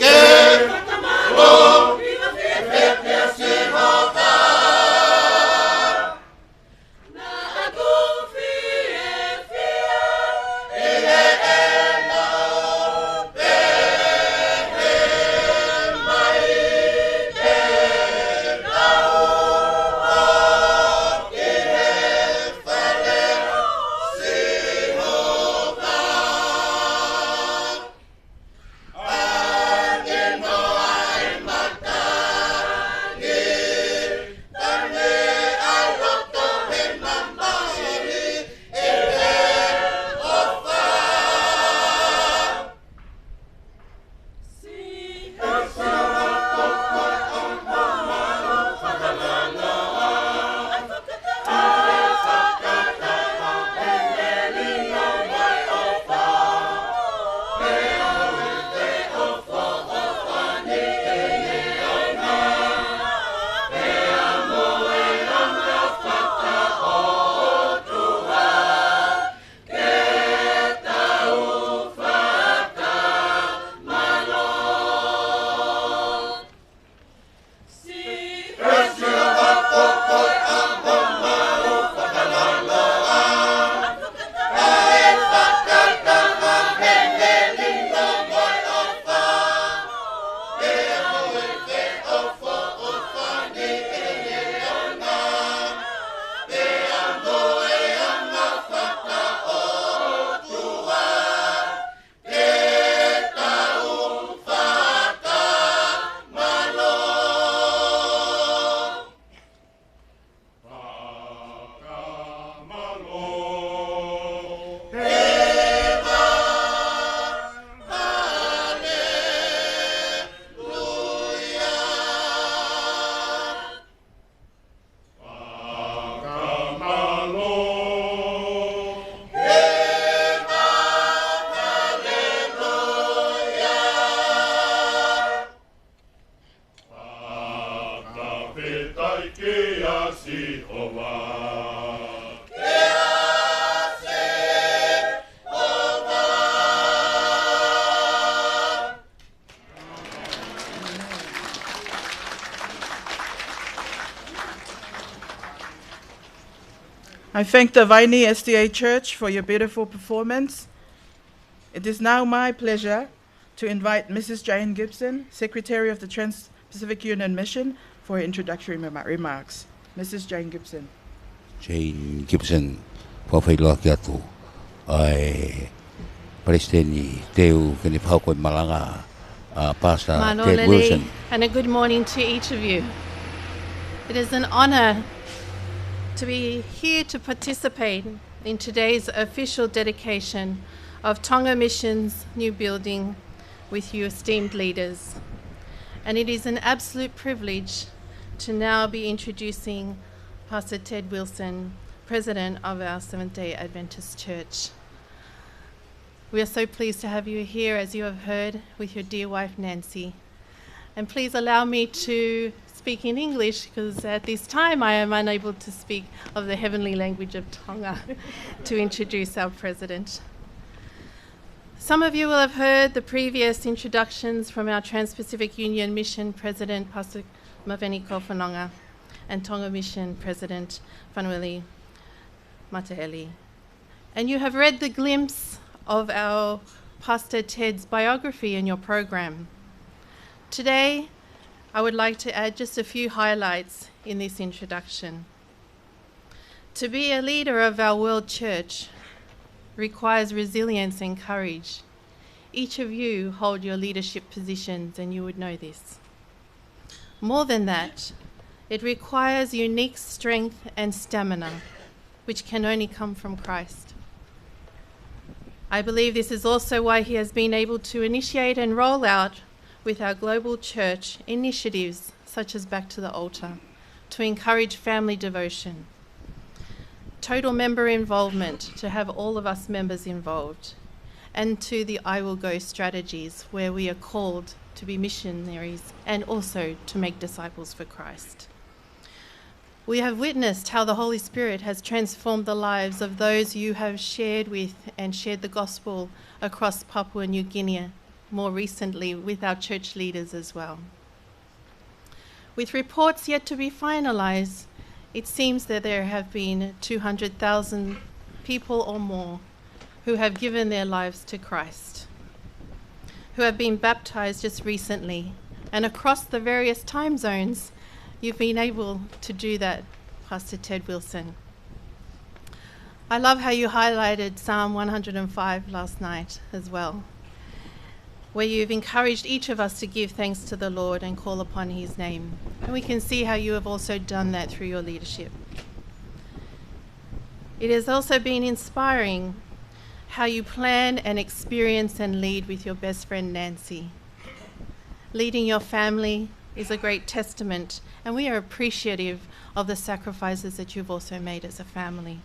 Ke Fakafetaʻi kia Sihova. I thank the Vainī S D A Church for your beautiful performance. It is now my pleasure to invite Missus Jane Gibson, Secretary of the Trans-Pacific Union Mission, for her introductory rema-, remarks. Missus Jane Gibson. Jane Gibson, fakafeʻiloaki atu ʻa e Palesiteni Teu ke ne fakahoko e malanga, ʻa Pastor Mālō Ted Lelei, Wilson. And a good morning to each of you. It is an honor to be here to participate in today's official dedication of Tonga Mission's new building with you esteemed leaders. And it is an absolute privilege to now be introducing Pastor Ted Wilson, President of our Seventh-day Adventist Church. We are so pleased to have you here, as you have heard, with your dear wife, Nancy. And please allow me to speak in English, 'cause at this time I am unable to speak of the heavenly language of Tonga to introduce our president. Some of you will have heard the previous introductions from our Trans-Pacific Union Mission President, Pastor Maveni Kofononga, and Tonga Mission President, Fanueli Mataele, and you have read the glimpse of our Pastor Ted's biography in your program. Today, I would like to add just a few highlights in this introduction. To be a leader of our world church requires resilience and courage. Each of you hold your leadership positions, and you would know this. More than that, it requires unique strength and stamina, which can only come from Christ. I believe this is also why he has been able to initiate and roll out with our global church initiatives such as Back to the Altar to encourage family devotion, total member involvement, to have all of us members involved, and to the I Will Go strategies, where we are called to be missionaries and also to make disciples for Christ. We have witnessed how the Holy Spirit has transformed the lives of those you have shared with and shared the gospel across Papua New Guinea, more recently with our church leaders as well. With reports yet to be finalized, it seems that there have been two hundred thousand people or more who have given their lives to Christ, who have been baptized just recently, and across the various time zones, you've been able to do that, Pastor Ted Wilson. I love how you highlighted Psalm one hundred and five last night as well, where you've encouraged each of us to give thanks to the Lord and call upon his name. And we can see how you have also done that through your leadership. It has also been inspiring how you plan and experience and lead with your best friend, Nancy. Leading your family is a great testament, and we are appreciative of the sacrifices that you've also made as a family.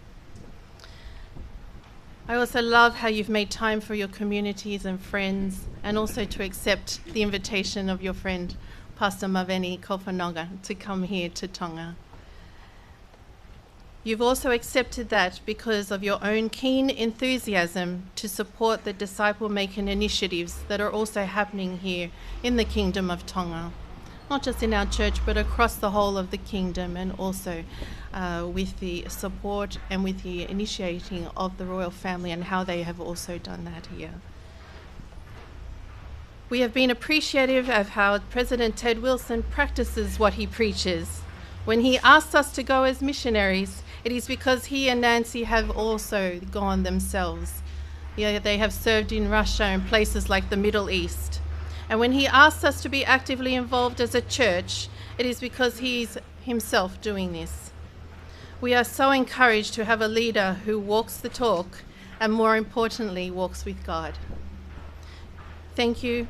I also love how you've made time for your communities and friends, and also to accept the invitation of your friend, Pastor Maveni Kofonoga, to come here to Tonga. You've also accepted that because of your own keen enthusiasm to support the disciple-making initiatives that are also happening here in the Kingdom of Tonga, not just in our church, but across the whole of the kingdom, and also, uh, with the support and with the initiating of the royal family and how they have also done that here. We have been appreciative of how President Ted Wilson practices what he preaches. When he asks us to go as missionaries, it is because he and Nancy have also gone themselves. Yeah, they have served in Russia and places like the Middle East. And when he asks us to be actively involved as a church, it is because he's himself doing this. We are so encouraged to have a leader who walks the talk and, more importantly, walks with God. Thank you,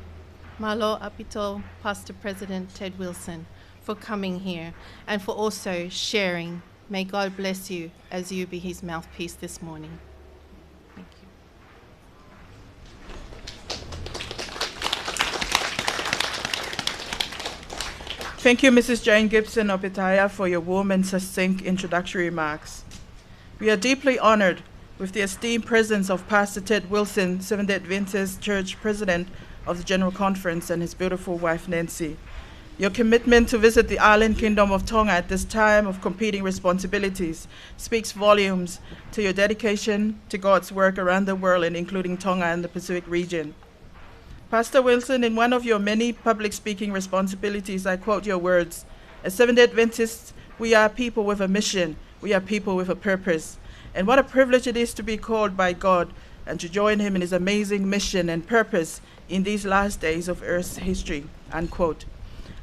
mālō ʻaupito, Pastor President Ted Wilson, for coming here and for also sharing. May God bless you as you be his mouthpiece this morning. Thank you. Thank you, Missus Jane Gibson Opetaia, for your warm and succinct introductory remarks. We are deeply honored with the esteemed presence of Pastor Ted Wilson, Seventh-day Adventist Church President of the General Conference, and his beautiful wife, Nancy. Your commitment to visit the island kingdom of Tonga at this time of competing responsibilities speaks volumes to your dedication to God's work around the world and including Tonga and the Pacific region. Pastor Wilson, in one of your many public speaking responsibilities, I quote your words, "As Seventh-day Adventists, we are people with a mission. We are people with a purpose." And what a privilege it is to be called by God and to join him in his amazing mission and purpose in these last days of Earth's history, unquote.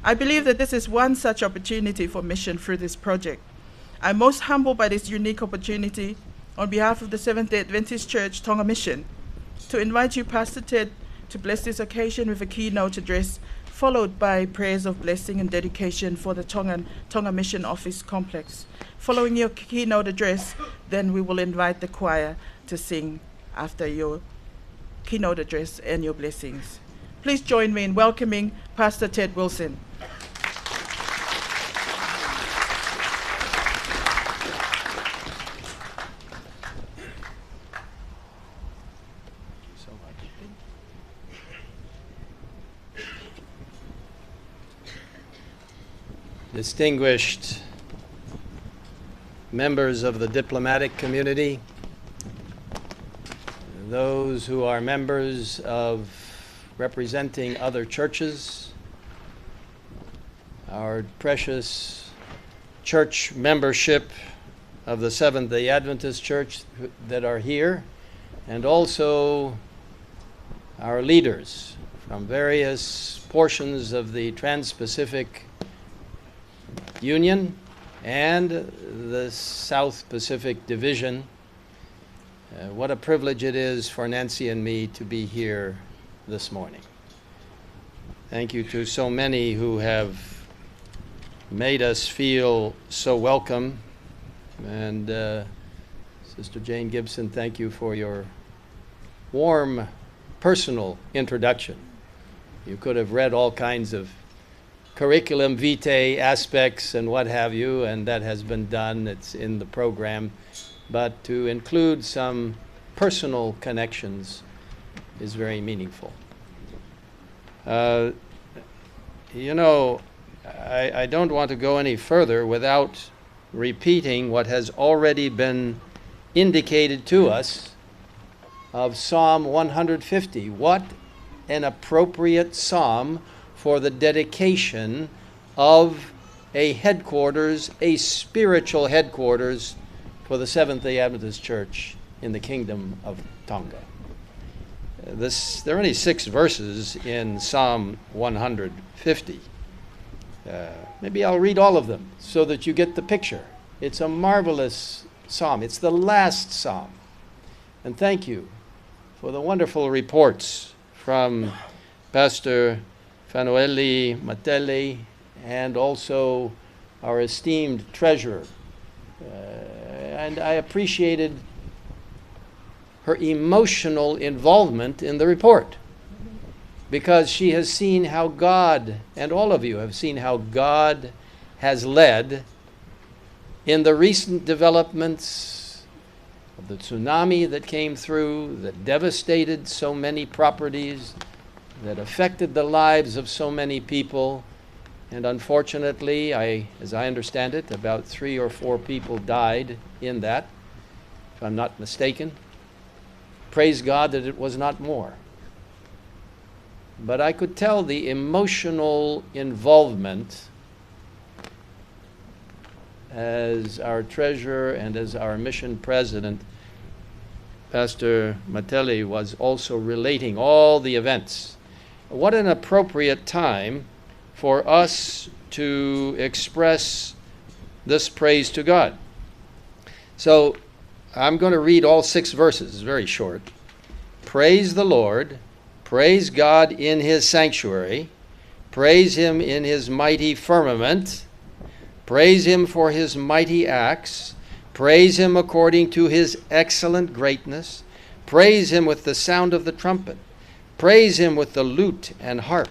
I believe that this is one such opportunity for mission through this project. I'm most humbled by this unique opportunity on behalf of the Seventh-day Adventist Church Tonga Mission to invite you, Pastor Ted, to bless this occasion with a keynote address, followed by prayers of blessing and dedication for the Tongan, Tonga Mission Office Complex. Following your keynote address, then we will invite the choir to sing after your keynote address and your blessings. Please join me in welcoming Pastor Ted Wilson. Distinguished Members of the diplomatic community, those who are members of representing other churches, our precious church membership of the Seventh-day Adventist Church that are here, and also our leaders from various portions of the Trans-Pacific Union and the South Pacific Division. Uh, what a privilege it is for Nancy and me to be here this morning. Thank you to so many who have made us feel so welcome. And, uh, Sister Jane Gibson, thank you for your warm personal introduction. You could have read all kinds of curriculum vitae aspects and what have you, and that has been done. It's in the program. But to include some personal connections is very meaningful. Uh, you know, I, I don't want to go any further without repeating what has already been indicated to us of Psalm one hundred fifty. What an appropriate psalm for the dedication of a headquarters, a spiritual headquarters for the Seventh-day Adventist Church in the Kingdom of Tonga. This, there are only six verses in Psalm one hundred fifty. Uh, maybe I'll read all of them so that you get the picture. It's a marvelous psalm. It's the last psalm. And thank you for the wonderful reports from Pastor Fanueli Matele and also our esteemed treasurer. Uh, and I appreciated her emotional involvement in the report because she has seen how God, and all of you have seen how God has led in the recent developments of the tsunami that came through, that devastated so many properties, that affected the lives of so many people. And unfortunately, I, as I understand it, about three or four people died in that, if I'm not mistaken. Praise God that it was not more. But I could tell the emotional involvement as our treasurer and as our mission president, Pastor Matele, was also relating all the events. What an appropriate time for us to express this praise to God. So I'm going to read all six verses. It's very short. Praise the Lord. Praise God in his sanctuary. Praise him in his mighty firmament. Praise him for his mighty acts. Praise him according to his excellent greatness. Praise him with the sound of the trumpet. Praise him with the lute and harp.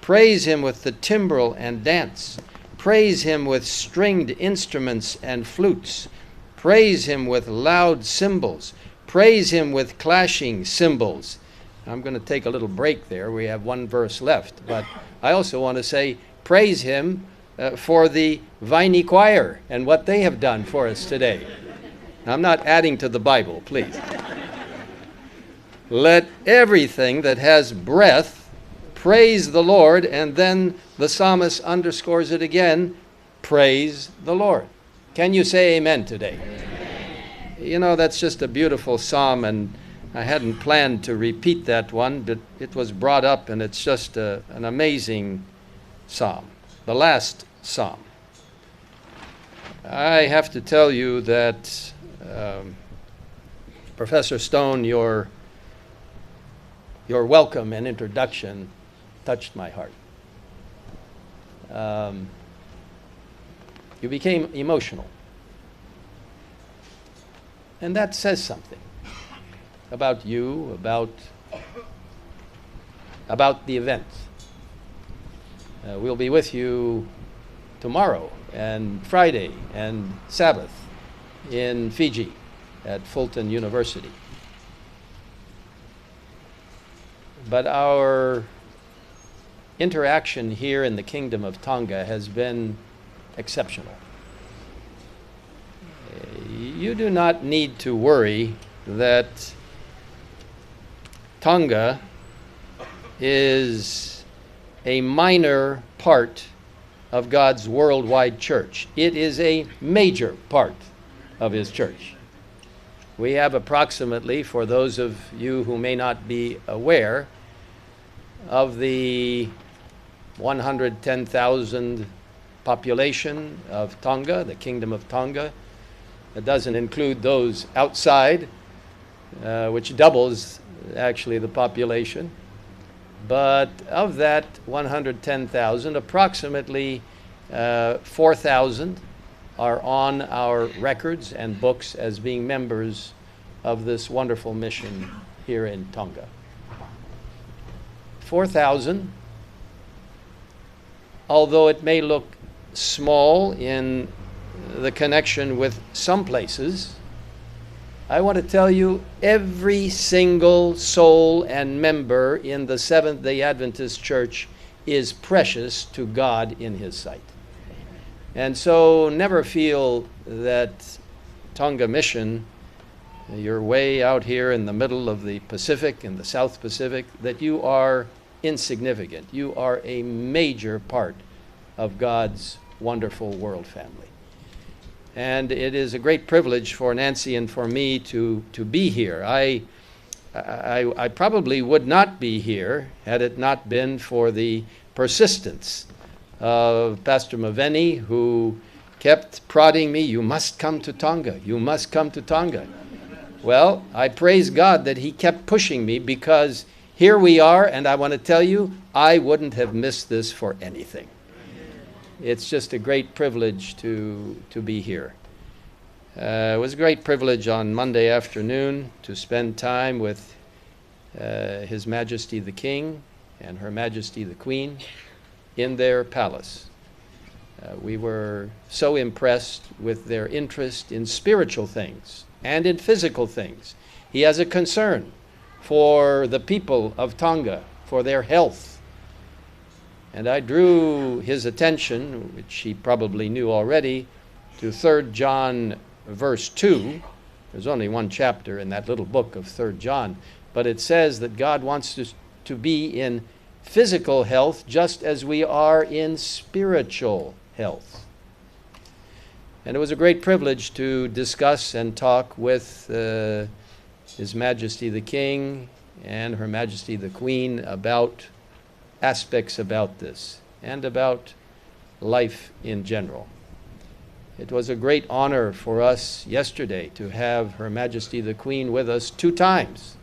Praise him with the timbrel and dance. Praise him with stringed instruments and flutes. Praise him with loud cymbals. Praise him with clashing cymbals. I'm going to take a little break there. We have one verse left, but I also want to say, praise him, uh, for the Viney Choir and what they have done for us today. I'm not adding to the Bible, please. Let everything that has breath praise the Lord, and then the psalmist underscores it again, praise the Lord. Can you say amen today? You know, that's just a beautiful psalm, and I hadn't planned to repeat that one, but it was brought up, and it's just a, an amazing psalm, the last psalm. I have to tell you that, um, Professor Stone, your, your welcome and introduction touched my heart. Um, you became emotional. And that says something about you, about, about the event. Uh, we'll be with you tomorrow and Friday and Sabbath in Fiji at Fulton University. But our interaction here in the Kingdom of Tonga has been exceptional. You do not need to worry that Tonga is a minor part of God's worldwide church. It is a major part of His church. We have approximately, for those of you who may not be aware, of the one hundred ten thousand population of Tonga, the Kingdom of Tonga. It doesn't include those outside, uh, which doubles actually the population. But of that one hundred ten thousand, approximately, uh, four thousand are on our records and books as being members of this wonderful mission here in Tonga. Four thousand, although it may look small in the connection with some places, I want to tell you, every single soul and member in the Seventh-day Adventist Church is precious to God in His sight. And so never feel that Tonga Mission, you're way out here in the middle of the Pacific, in the South Pacific, that you are insignificant. You are a major part of God's wonderful world family. And it is a great privilege for Nancy and for me to, to be here. I, I, I probably would not be here had it not been for the persistence of Pastor Maveni, who kept prodding me, "You must come to Tonga. You must come to Tonga." Well, I praise God that he kept pushing me, because here we are, and I want to tell you, I wouldn't have missed this for anything. It's just a great privilege to, to be here. Uh, it was a great privilege on Monday afternoon to spend time with, uh, His Majesty the King and Her Majesty the Queen in their palace. Uh, we were so impressed with their interest in spiritual things and in physical things. He has a concern for the people of Tonga, for their health. And I drew his attention, which he probably knew already, to Third John verse two. There's only one chapter in that little book of Third John, but it says that God wants us to be in physical health just as we are in spiritual health. And it was a great privilege to discuss and talk with, uh, His Majesty the King and Her Majesty the Queen about aspects about this and about life in general. It was a great honor for us yesterday to have Her Majesty the Queen with us two times.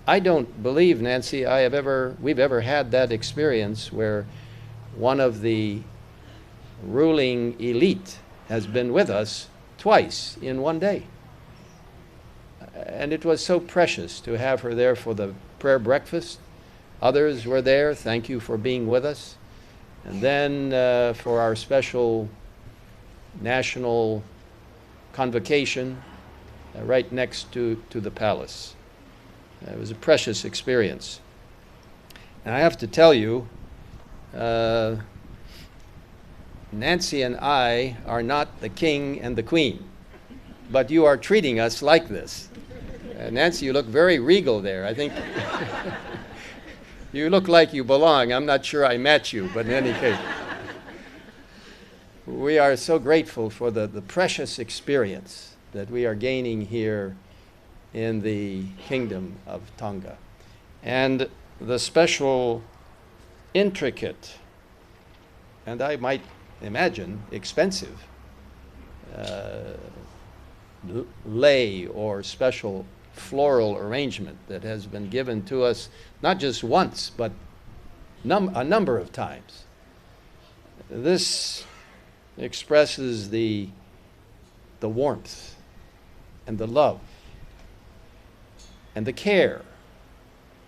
I don't believe, Nancy, I have ever, we've ever had that experience where one of the ruling elite has been with us twice in one day. And it was so precious to have her there for the prayer breakfast. Others were there. Thank you for being with us. And then, uh, for our special national convocation, uh, right next to, to the palace. Uh, it was a precious experience. And I have to tell you, uh, Nancy and I are not the king and the queen, but you are treating us like this. Uh, Nancy, you look very regal there. I think you look like you belong. I'm not sure I match you, but in any case, we are so grateful for the, the precious experience that we are gaining here in the Kingdom of Tonga, and the special, intricate, and I might imagine expensive, uh, l-, lei or special floral arrangement that has been given to us not just once, but num-, a number of times. This expresses the, the warmth and the love and the care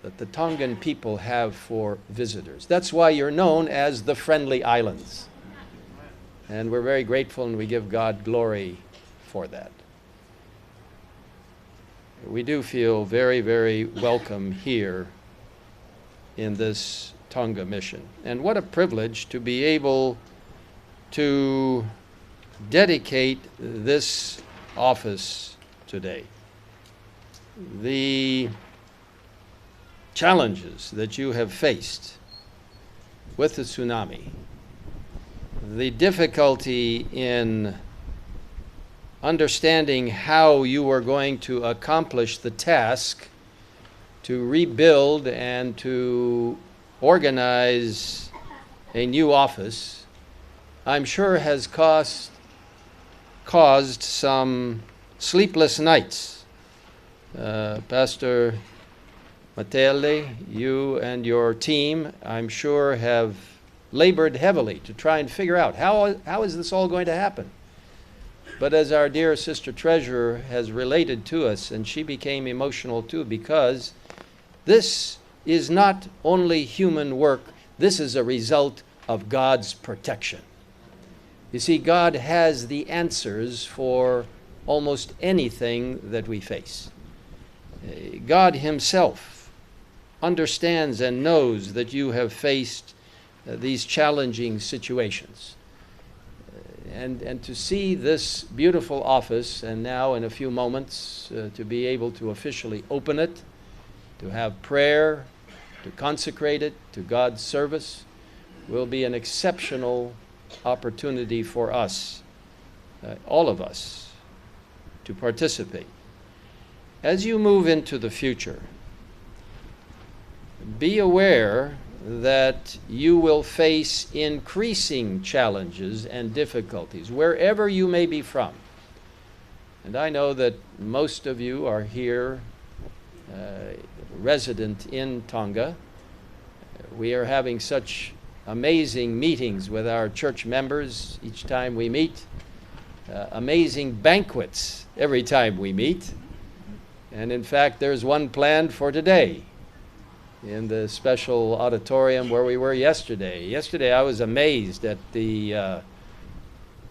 that the Tongan people have for visitors. That's why you're known as the Friendly Islands. And we're very grateful, and we give God glory for that. We do feel very, very welcome here in this Tonga mission. And what a privilege to be able to dedicate this office today. The challenges that you have faced with the tsunami, the difficulty in understanding how you were going to accomplish the task to rebuild and to organize a new office, I'm sure has cost, caused some sleepless nights. Uh, Pastor Matele, you and your team, I'm sure, have labored heavily to try and figure out how, how is this all going to happen? But as our dear sister treasurer has related to us, and she became emotional too, because this is not only human work, this is a result of God's protection. You see, God has the answers for almost anything that we face. Uh, God himself understands and knows that you have faced, uh, these challenging situations. Uh, and, and to see this beautiful office, and now in a few moments, uh, to be able to officially open it, to have prayer, to consecrate it to God's service, will be an exceptional opportunity for us, uh, all of us, to participate. As you move into the future, be aware that you will face increasing challenges and difficulties wherever you may be from. And I know that most of you are here, uh, resident in Tonga. We are having such amazing meetings with our church members each time we meet, uh, amazing banquets every time we meet. And in fact, there's one planned for today in the special auditorium where we were yesterday. Yesterday, I was amazed at the, uh,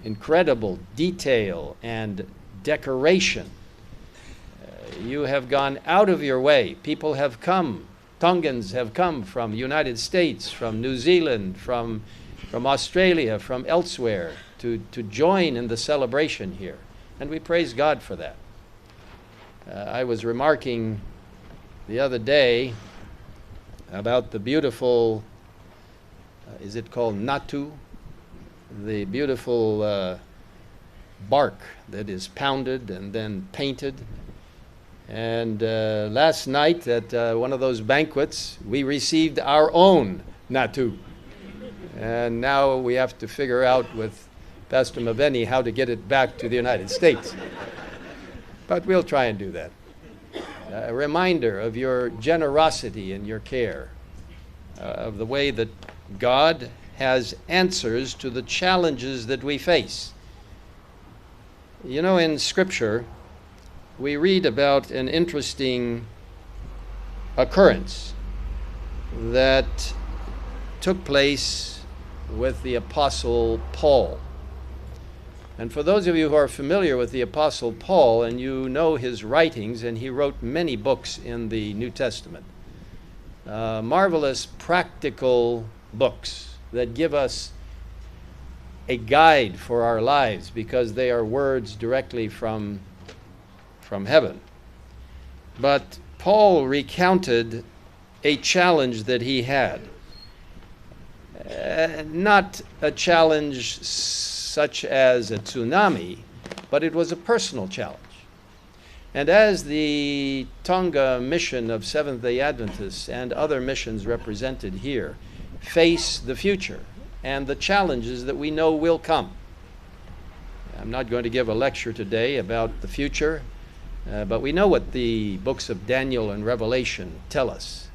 incredible detail and decoration. Uh, you have gone out of your way. People have come, Tongans have come from the United States, from New Zealand, from, from Australia, from elsewhere to, to join in the celebration here. And we praise God for that. Uh, I was remarking the other day about the beautiful, uh, is it called natu? The beautiful, uh, bark that is pounded and then painted. And, uh, last night at, uh, one of those banquets, we received our own natu. And now we have to figure out with Pastor Maveni how to get it back to the United States. But we'll try and do that. A reminder of your generosity and your care, uh, of the way that God has answers to the challenges that we face. You know, in Scripture, we read about an interesting occurrence that took place with the Apostle Paul. And for those of you who are familiar with the Apostle Paul, and you know his writings, and he wrote many books in the New Testament, uh, marvelous practical books that give us a guide for our lives because they are words directly from, from heaven. But Paul recounted a challenge that he had. Uh, not a challenge such as a tsunami, but it was a personal challenge. And as the Tonga mission of Seventh-day Adventists and other missions represented here face the future and the challenges that we know will come, I'm not going to give a lecture today about the future, uh, but we know what the books of Daniel and Revelation tell us.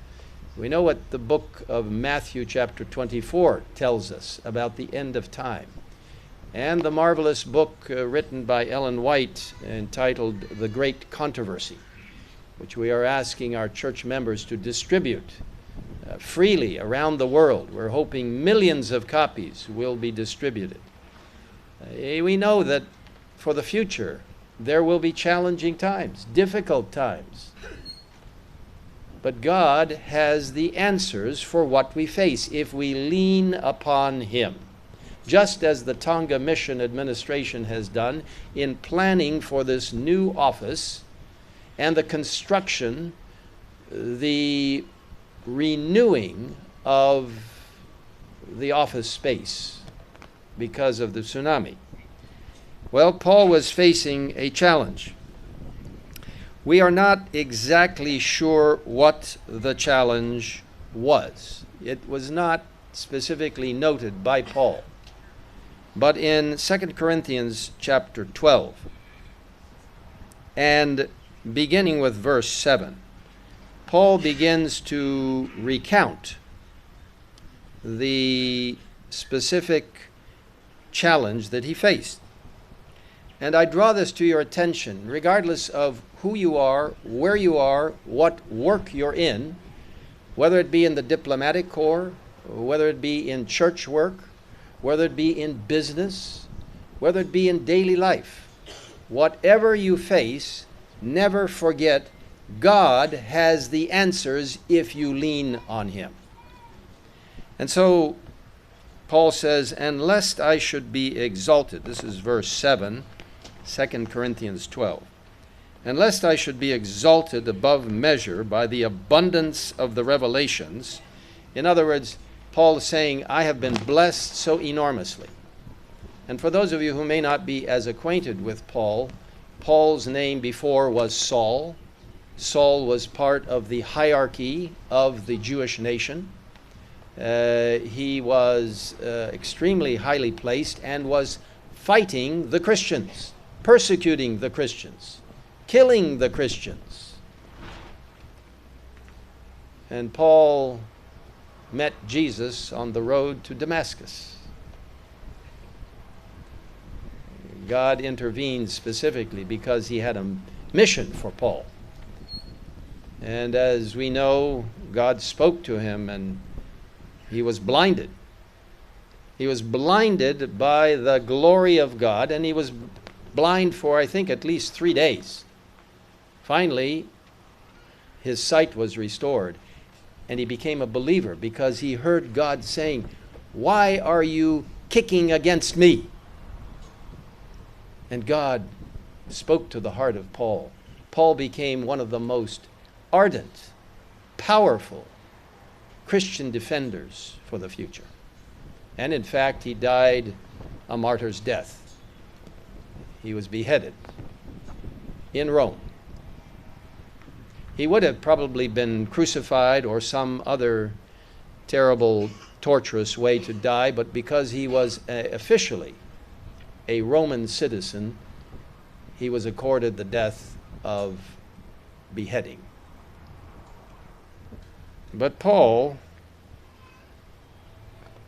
We know what the book of Matthew chapter twenty-four tells us about the end of time. And the marvelous book, uh, written by Ellen White entitled The Great Controversy, which we are asking our church members to distribute, uh, freely around the world. We're hoping millions of copies will be distributed. Uh, we know that for the future, there will be challenging times, difficult times. But God has the answers for what we face if we lean upon Him. just as the Tonga Mission Administration has done in planning for this new office and the construction, the renewing of the office space because of the tsunami. Well, Paul was facing a challenge. We are not exactly sure what the challenge was. It was not specifically noted by Paul. But in Second Corinthians chapter twelve, and beginning with verse seven, Paul begins to recount the specific challenge that he faced. And I draw this to your attention, regardless of who you are, where you are, what work you're in, whether it be in the diplomatic corps, whether it be in church work, whether it be in business, whether it be in daily life, whatever you face, never forget God has the answers if you lean on Him. And so Paul says, "And lest I should be exalted," this is verse seven, Second Corinthians twelve, "and lest I should be exalted above measure by the abundance of the revelations." In other words, Paul is saying, "I have been blessed so enormously." And for those of you who may not be as acquainted with Paul, Paul's name before was Saul. Saul was part of the hierarchy of the Jewish nation. Uh, he was, uh, extremely highly placed and was fighting the Christians, persecuting the Christians, killing the Christians. And Paul met Jesus on the road to Damascus. God intervened specifically because He had a mission for Paul. And as we know, God spoke to him and he was blinded. He was blinded by the glory of God, and he was blind for, I think, at least three days. Finally, his sight was restored, and he became a believer because he heard God saying, "Why are you kicking against me?" And God spoke to the heart of Paul. Paul became one of the most ardent, powerful Christian defenders for the future. And in fact, he died a martyr's death. He was beheaded in Rome. He would have probably been crucified or some other terrible, torturous way to die, but because he was, uh, officially a Roman citizen, he was accorded the death of beheading. But Paul,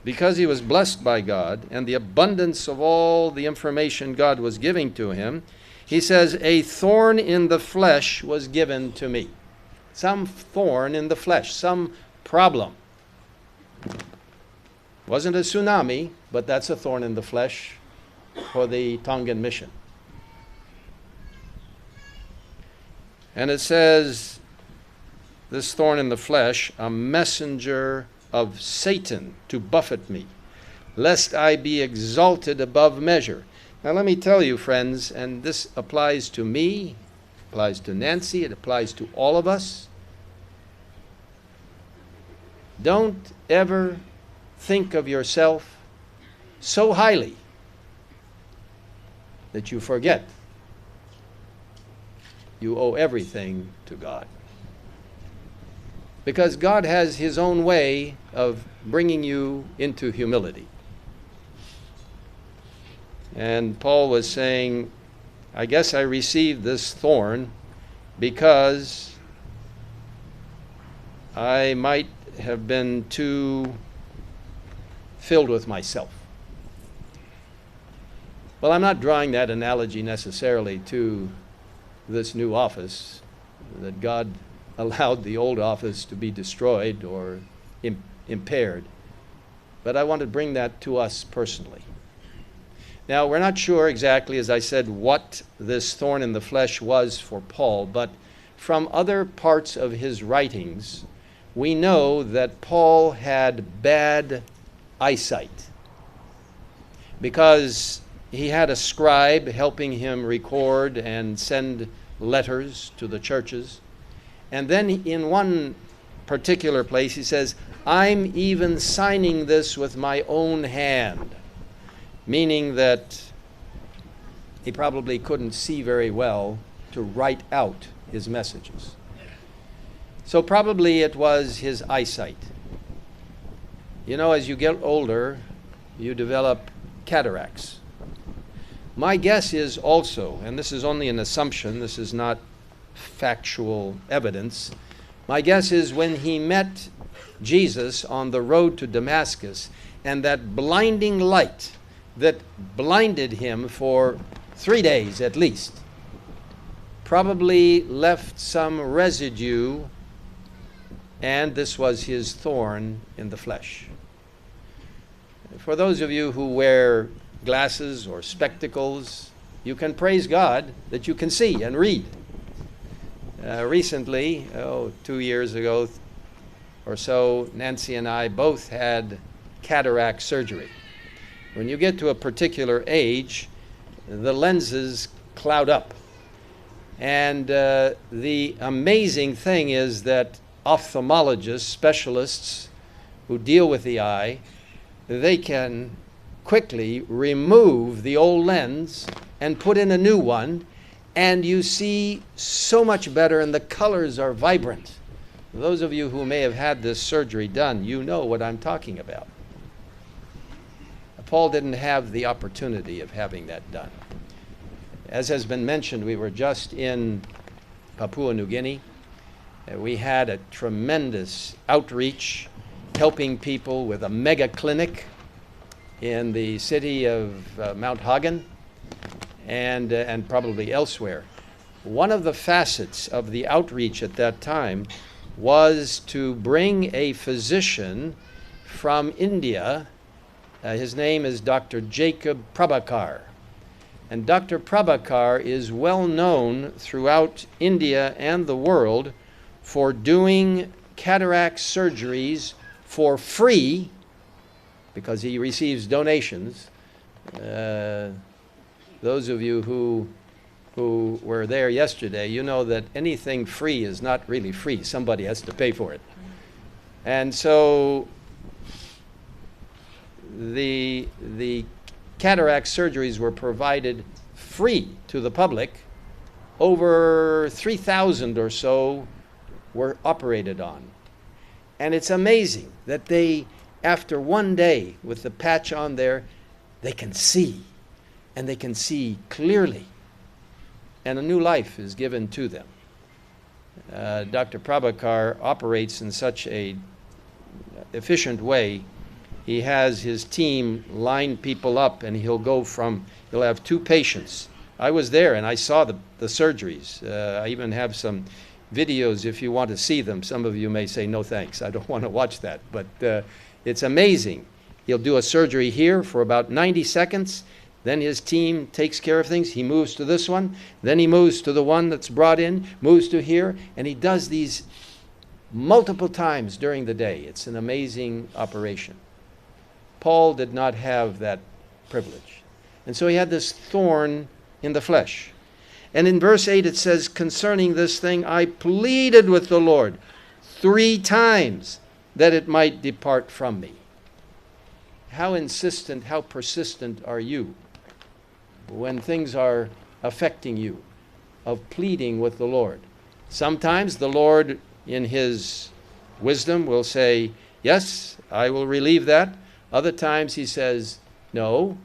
because he was blessed by God and the abundance of all the information God was giving to him, he says, "A thorn in the flesh was given to me." Some thorn in the flesh, some problem. Wasn't a tsunami, but that's a thorn in the flesh for the Tongan mission. And it says, "This thorn in the flesh, a messenger of Satan to buffet me, lest I be exalted above measure." Now, let me tell you, friends, and this applies to me, applies to Nancy, it applies to all of us. Don't ever think of yourself so highly that you forget you owe everything to God. Because God has His own way of bringing you into humility. And Paul was saying, "I guess I received this thorn because I might have been too filled with myself." Well, I'm not drawing that analogy necessarily to this new office, that God allowed the old office to be destroyed or im-, impaired. But I want to bring that to us personally. Now, we're not sure exactly, as I said, what this thorn in the flesh was for Paul, but from other parts of his writings, we know that Paul had bad eyesight. because he had a scribe helping him record and send letters to the churches. And then in one particular place, he says, "I'm even signing this with my own hand," meaning that he probably couldn't see very well to write out his messages. So probably it was his eyesight. You know, as you get older, you develop cataracts. My guess is also, and this is only an assumption, this is not factual evidence, my guess is when he met Jesus on the road to Damascus and that blinding light that blinded him for three days at least probably left some residue, and this was his thorn in the flesh. For those of you who wear glasses or spectacles, you can praise God that you can see and read. Uh, recently, oh, two years ago or so, Nancy and I both had cataract surgery. When you get to a particular age, the lenses cloud up. And uh, the amazing thing is that ophthalmologists, specialists who deal with the eye, they can quickly remove the old lens and put in a new one, and you see so much better, and the colors are vibrant. Those of you who may have had this surgery done, you know what I'm talking about. Paul didn't have the opportunity of having that done. As has been mentioned, we were just in Papua New Guinea. Uh, we had a tremendous outreach, helping people with a mega clinic in the city of uh, Mount Hagen and, uh, and probably elsewhere. One of the facets of the outreach at that time was to bring a physician from India. Uh, his name is Doctor Jacob Prabhakar. And Doctor Prabhakar is well known throughout India and the world for doing cataract surgeries for free, because he receives donations. Uh, those of you who, who were there yesterday, you know that anything free is not really free. Somebody has to pay for it. And so the, the cataract surgeries were provided free to the public. Over three thousand or so were operated on. And it's amazing that they, after one day with the patch on there, they can see, and they can see clearly, and a new life is given to them. Uh, Doctor Prabhakar operates in such a efficient way. He has his team line people up, and he'll go from, he'll have two patients. I was there, and I saw the, the surgeries. Uh, I even have some videos if you want to see them. Some of you may say, "No, thanks, I don't want to watch that." But uh, it's amazing. He'll do a surgery here for about ninety seconds. Then his team takes care of things. He moves to this one. Then he moves to the one that's brought in, moves to here, and he does these multiple times during the day. It's an amazing operation. Paul did not have that privilege. And so he had this thorn in the flesh. And in verse eight it says, "Concerning this thing I pleaded with the Lord three times that it might depart from me." How insistent, how persistent are you when things are affecting you, of pleading with the Lord? Sometimes the Lord, in his wisdom, will say, "Yes, I will relieve that." Other times he says, "No.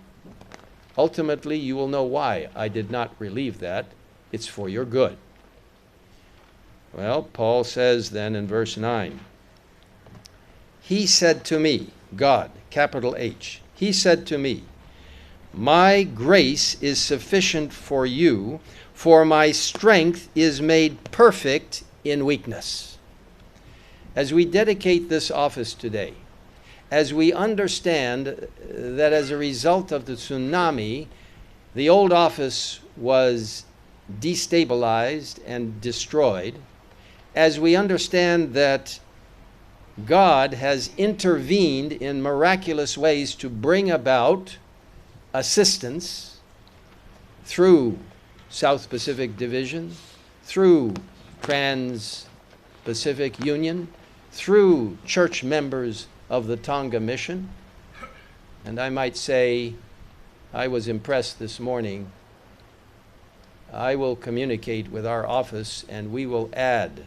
Ultimately, you will know why I did not relieve that. It's for your good." Well, Paul says then in verse nine, "He said to me," God, capital H, "He said to me, 'My grace is sufficient for you, for my strength is made perfect in weakness.'" As we dedicate this office today, as we understand that as a result of the tsunami, the old office was destabilized and destroyed, as we understand that God has intervened in miraculous ways to bring about assistance through South Pacific Division, through Trans-Pacific Union, through church members of the Tonga Mission. And I might say, I was impressed this morning. I will communicate with our office, and we will add,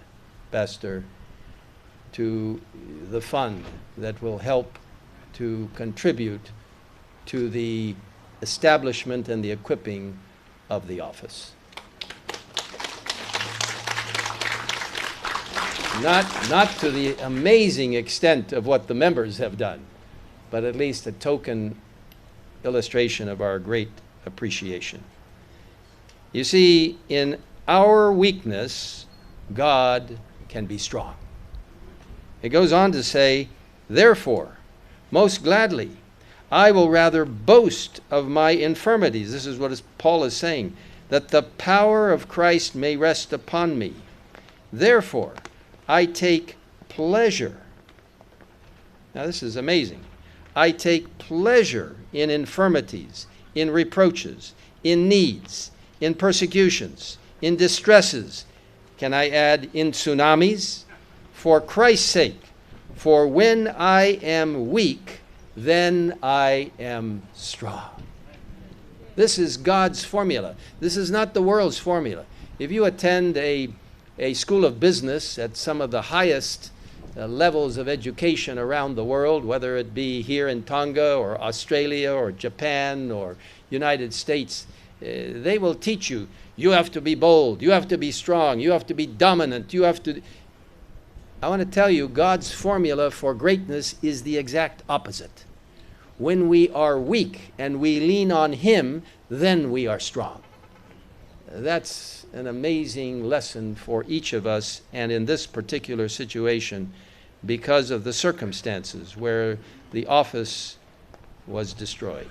Pastor, to the fund that will help to contribute to the establishment and the equipping of the office. Not, not to the amazing extent of what the members have done, but at least a token illustration of our great appreciation. You see, in our weakness, God can be strong. It goes on to say, "Therefore, most gladly, I will rather boast of my infirmities." This is what is, Paul is saying, "that the power of Christ may rest upon me. Therefore, I take pleasure." Now, this is amazing. "I take pleasure in infirmities, in reproaches, in needs, in persecutions, in distresses." Can I add, "in tsunamis? For Christ's sake, for when I am weak, then I am strong." This is God's formula. This is not the world's formula. If you attend a, a school of business at some of the highest, uh, levels of education around the world, whether it be here in Tonga or Australia or Japan or United States, uh, they will teach you, you have to be bold, you have to be strong, you have to be dominant, you have to. I want to tell you, God's formula for greatness is the exact opposite. When we are weak and we lean on Him, then we are strong. That's an amazing lesson for each of us, and in this particular situation, because of the circumstances where the office was destroyed.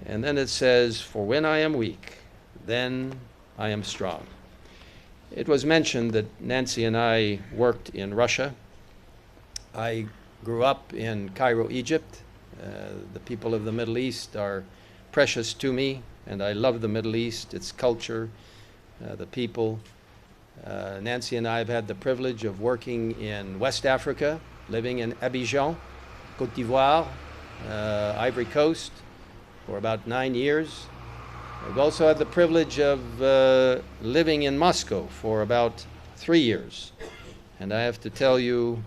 And then it says, "For when I am weak, then I am strong." It was mentioned that Nancy and I worked in Russia. I grew up in Cairo, Egypt. Uh, the people of the Middle East are precious to me, and I love the Middle East, its culture, uh, the people. Uh, Nancy and I have had the privilege of working in West Africa, living in Abidjan, Côte d'Ivoire, uh, Ivory Coast, for about nine years. We've also had the privilege of, uh, living in Moscow for about three years. And I have to tell you,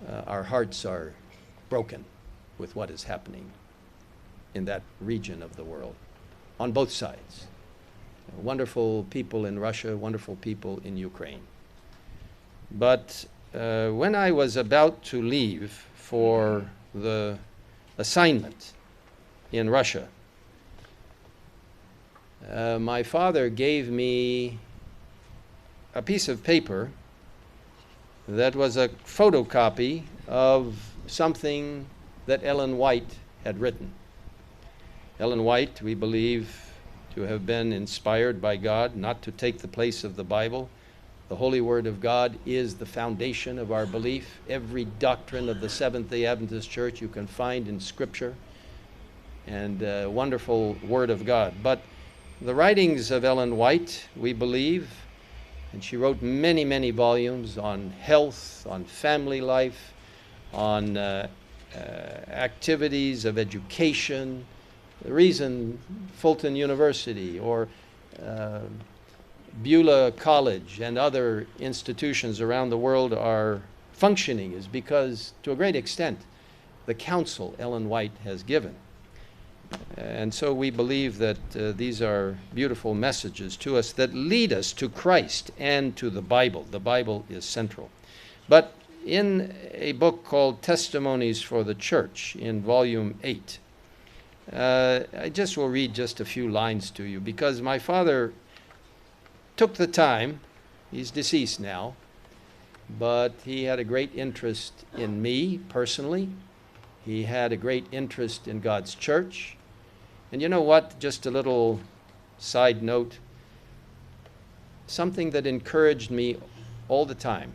uh, our hearts are broken with what is happening in that region of the world on both sides. Wonderful people in Russia, wonderful people in Ukraine. But, uh, when I was about to leave for the assignment in Russia, uh, my father gave me a piece of paper that was a photocopy of something that Ellen White had written. Ellen White, we believe to have been inspired by God not to take the place of the Bible. The Holy Word of God is the foundation of our belief. Every doctrine of the Seventh-day Adventist Church you can find in Scripture, and, uh, wonderful Word of God. But the writings of Ellen White, we believe, and she wrote many, many volumes on health, on family life, on, uh, uh, activities of education. The reason Fulton University or, uh, Beulah College and other institutions around the world are functioning is because, to a great extent, the counsel Ellen White has given. And so we believe that, uh, these are beautiful messages to us that lead us to Christ and to the Bible. The Bible is central. But in a book called Testimonies for the Church, in volume eight, uh, I just will read just a few lines to you, because my father took the time, he's deceased now, but he had a great interest in me personally. He had a great interest in God's church. And you know what? Just a little side note, something that encouraged me all the time,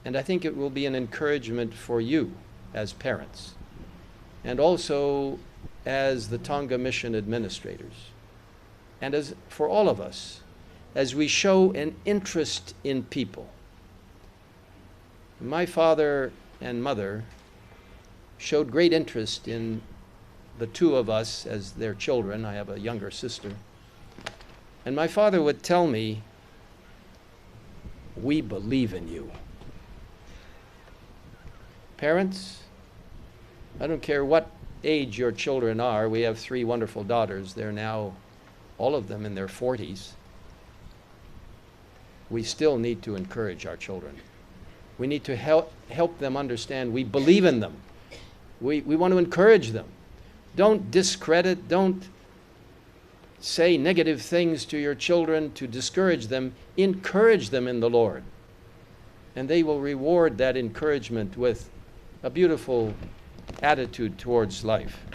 and I think it will be an encouragement for you as parents, and also as the Tonga Mission administrators, and as for all of us, as we show an interest in people. My father and mother showed great interest in the two of us as their children. I have a younger sister. And my father would tell me, "We believe in you." Parents, I don't care what age your children are. We have three wonderful daughters. They're now, all of them, in their forties. We still need to encourage our children. We need to help, help them understand we believe in them. We, we want to encourage them. Don't discredit, don't say negative things to your children to discourage them. Encourage them in the Lord. And they will reward that encouragement with a beautiful attitude towards life.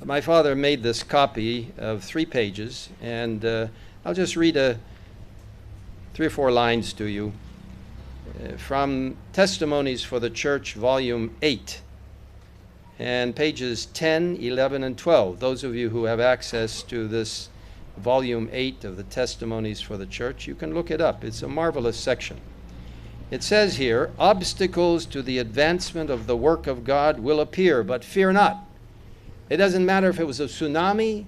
My father made this copy of three pages, and, uh, I'll just read a, three or four lines to you, uh, from Testimonies for the Church, Volume eight, and pages ten, eleven, and twelve. Those of you who have access to this Volume eight of the Testimonies for the Church, you can look it up. It's a marvelous section. It says here, "Obstacles to the advancement of the work of God will appear, but fear not." It doesn't matter if it was a tsunami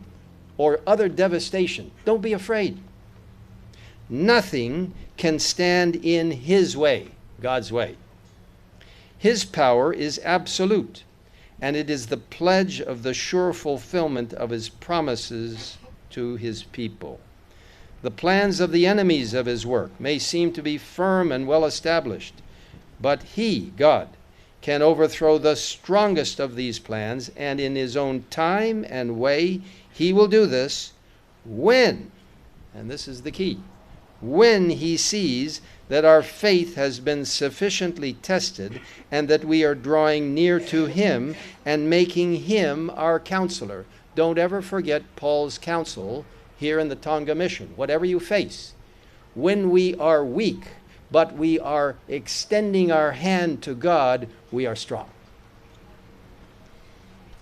or other devastation. Don't be afraid. Nothing can stand in his way, God's way. His power is absolute, and it is the pledge of the sure fulfillment of his promises to his people. The plans of the enemies of his work may seem to be firm and well established, but he, God, can overthrow the strongest of these plans, and in his own time and way, he will do this when, and this is the key, when he sees that our faith has been sufficiently tested and that we are drawing near to him and making him our counselor. Don't ever forget Paul's counsel here in the Tonga Mission. Whatever you face, when we are weak, but we are extending our hand to God, we are strong.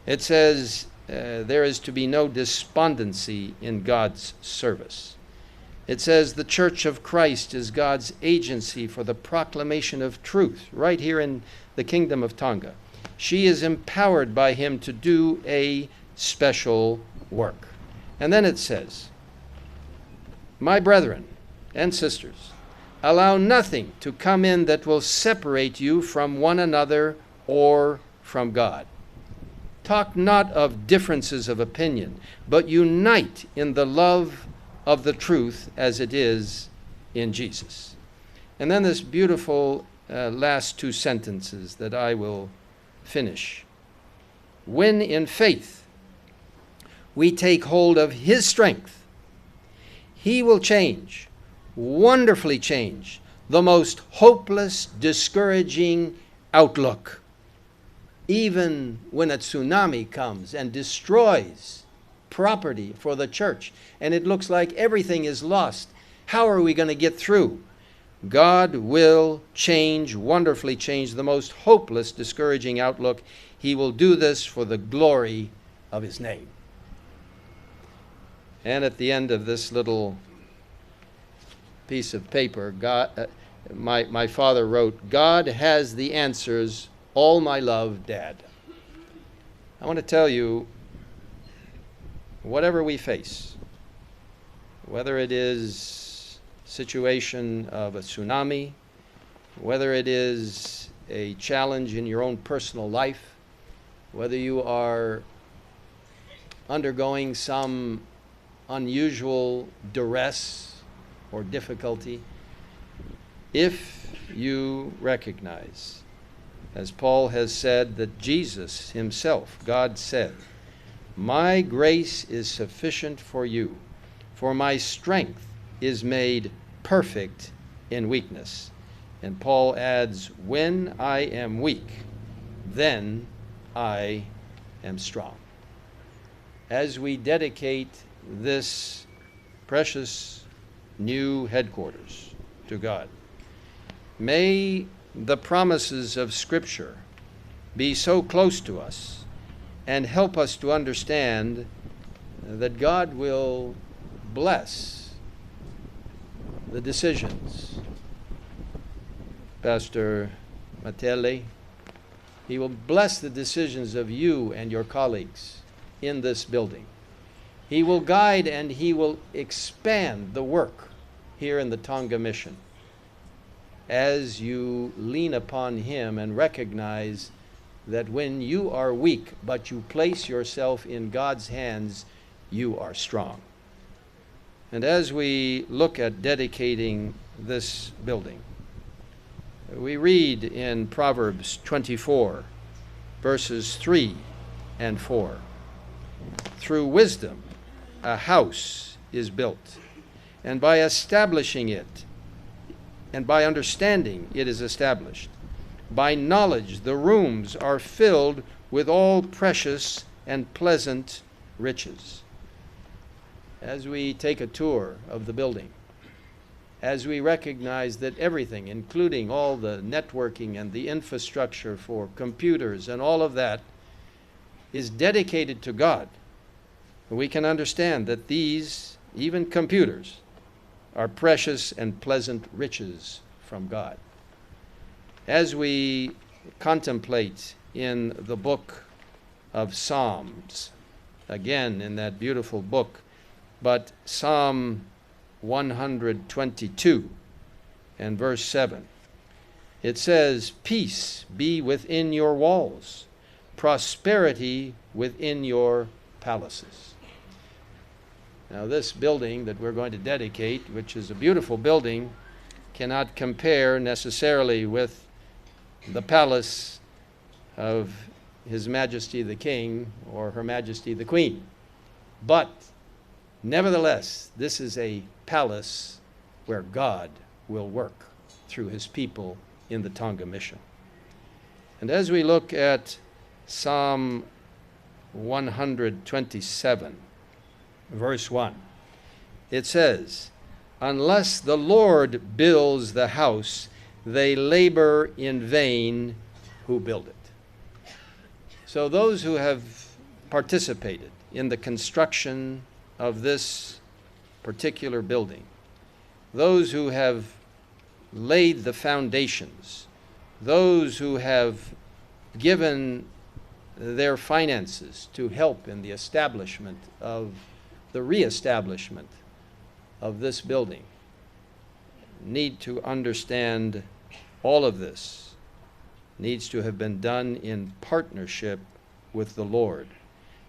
It says, uh, there is to be no despondency in God's service. It says the Church of Christ is God's agency for the proclamation of truth right here in the Kingdom of Tonga. She is empowered by him to do a special work. And then it says, "My brethren and sisters, allow nothing to come in that will separate you from one another or from God. Talk not of differences of opinion, but unite in the love of the truth as it is in Jesus." And then this beautiful, uh, last two sentences that I will finish. When in faith we take hold of his strength, he will change, wonderfully change, the most hopeless, discouraging outlook. Even when a tsunami comes and destroys property for the church, and it looks like everything is lost, how are we gonna get through? God will change, wonderfully change the most hopeless, discouraging outlook. He will do this for the glory of his name. And at the end of this little piece of paper, God, uh, my, my father wrote, "God has the answers. All my love, Dad." I want to tell you, whatever we face, whether it is situation of a tsunami, whether it is a challenge in your own personal life, whether you are undergoing some unusual duress or difficulty, if you recognize, as Paul has said, that Jesus himself, God said, "My grace is sufficient for you, for my strength is made perfect in weakness." And Paul adds, "When I am weak, then I am strong." As we dedicate this precious new headquarters to God, may the promises of Scripture be so close to us and help us to understand that God will bless the decisions, Pastor Matelli. He will bless the decisions of you and your colleagues in this building. He will guide and he will expand the work here in the Tonga Mission as you lean upon him and recognize that when you are weak, but you place yourself in God's hands, you are strong. And as we look at dedicating this building, we read in Proverbs twenty-four, verses three and four, "Through wisdom, a house is built, and by establishing it, and by understanding it is established. By knowledge, the rooms are filled with all precious and pleasant riches." As we take a tour of the building, as we recognize that everything, including all the networking and the infrastructure for computers and all of that, is dedicated to God, we can understand that these, even computers, are precious and pleasant riches from God. As we contemplate in the book of Psalms, again in that beautiful book, but Psalm one hundred twenty-two and verse seven, it says, "Peace be within your walls, prosperity within your palaces." Now, this building that we're going to dedicate, which is a beautiful building, cannot compare necessarily with the palace of His Majesty the King or Her Majesty the Queen. But nevertheless, this is a palace where God will work through his people in the Tonga Mission. And as we look at Psalm one hundred twenty-seven, verse one, it says, "Unless the Lord builds the house, they labor in vain who build it." So those who have participated in the construction of this particular building, those who have laid the foundations, those who have given their finances to help in the establishment of the reestablishment of this building need to understand all of this needs to have been done in partnership with the Lord.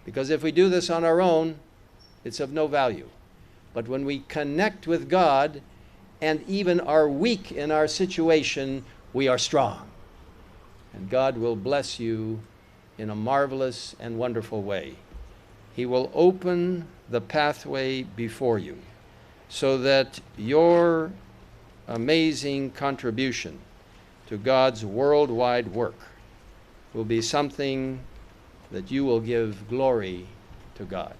Because if we do this on our own, it's of no value. But when we connect with God and even are weak in our situation, we are strong. And God will bless you in a marvelous and wonderful way. He will open the pathway before you so that your amazing contribution to God's worldwide work will be something that you will give glory to God.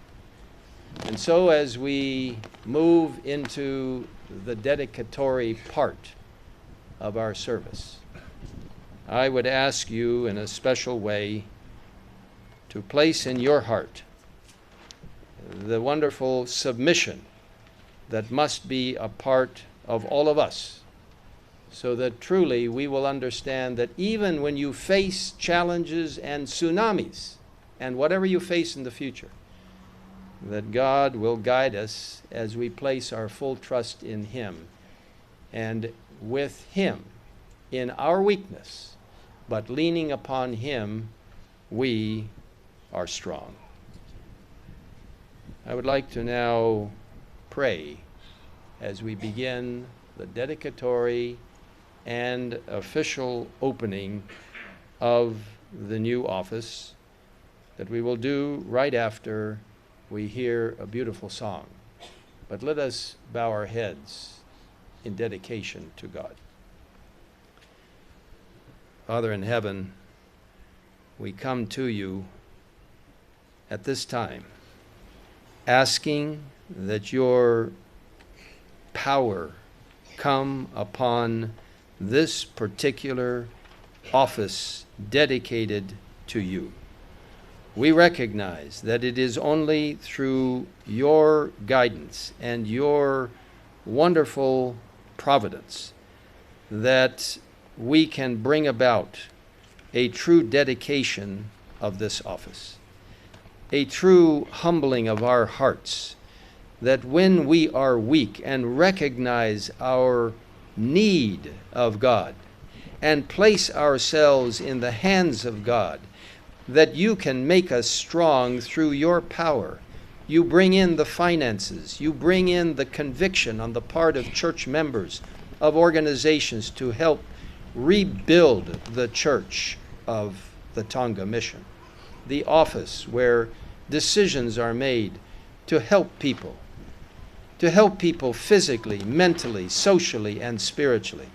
And so, as we move into the dedicatory part of our service, I would ask you in a special way to place in your heart the wonderful submission that must be a part of all of us, so that truly we will understand that even when you face challenges and tsunamis and whatever you face in the future, that God will guide us as we place our full trust in Him. And with Him in our weakness, but leaning upon Him, we are strong. I would like to now pray as we begin the dedicatory and official opening of the new office that we will do right after we hear a beautiful song. But let us bow our heads in dedication to God. Father in heaven, we come to you at this time, asking that your power come upon this particular office dedicated to you. We recognize that it is only through your guidance and your wonderful providence that we can bring about a true dedication of this office, a true humbling of our hearts, that when we are weak and recognize our need of God and place ourselves in the hands of God, that you can make us strong through your power. You bring in the finances, you bring in the conviction on the part of church members, of organizations to help rebuild the church of the Tonga Mission, the office where decisions are made to help people, to help people physically, mentally, socially, and spiritually.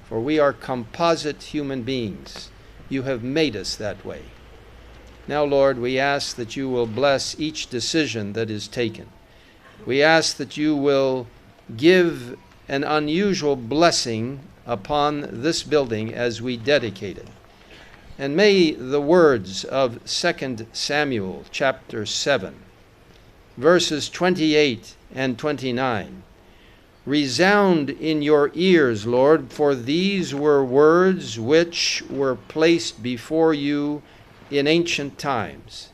For we are composite human beings. You have made us that way. Now, Lord, we ask that you will bless each decision that is taken. We ask that you will give an unusual blessing upon this building as we dedicate it. And may the words of Second Samuel chapter seven, verses twenty-eight and twenty-nine, resound in your ears, Lord, for these were words which were placed before you in ancient times.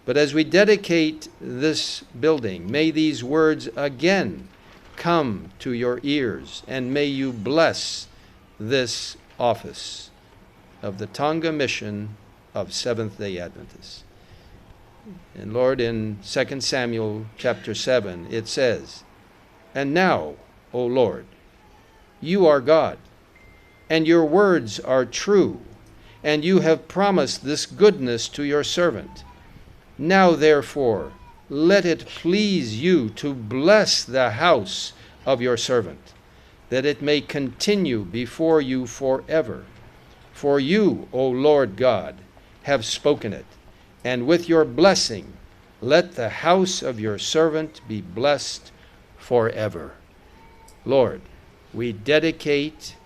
But as we dedicate this building, may these words again come to your ears, and may you bless this office of the Tonga Mission of Seventh-day Adventists. And Lord, in Second Samuel chapter seven, it says, "And now, O Lord, you are God, and your words are true, and you have promised this goodness to your servant. Now, therefore, let it please you to bless the house of your servant, that it may continue before you forever. For you, O Lord God, have spoken it, and with your blessing let the house of your servant be blessed forever." Lord, we dedicate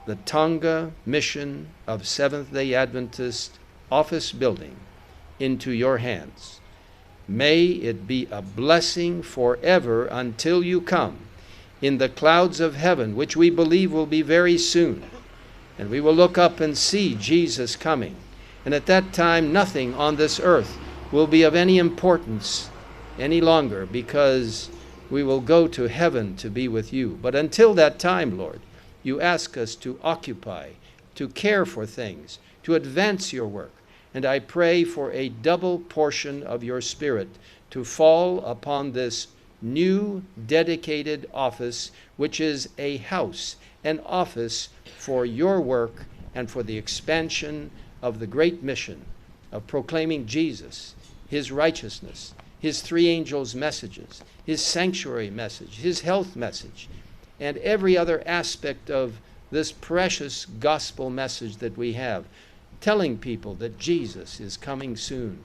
the Tonga Mission of Seventh-day Adventist office building into your hands. May it be a blessing forever until you come in the clouds of heaven, which we believe will be very soon. And we will look up and see Jesus coming. And at that time, nothing on this earth will be of any importance any longer, because we will go to heaven to be with you. But until that time, Lord, you ask us to occupy, to care for things, to advance your work. And I pray for a double portion of your Spirit to fall upon this new dedicated office, which is a house, an office for your work and for the expansion of the great mission of proclaiming Jesus, his righteousness, his three angels' messages, his sanctuary message, his health message, and every other aspect of this precious gospel message that we have, telling people that Jesus is coming soon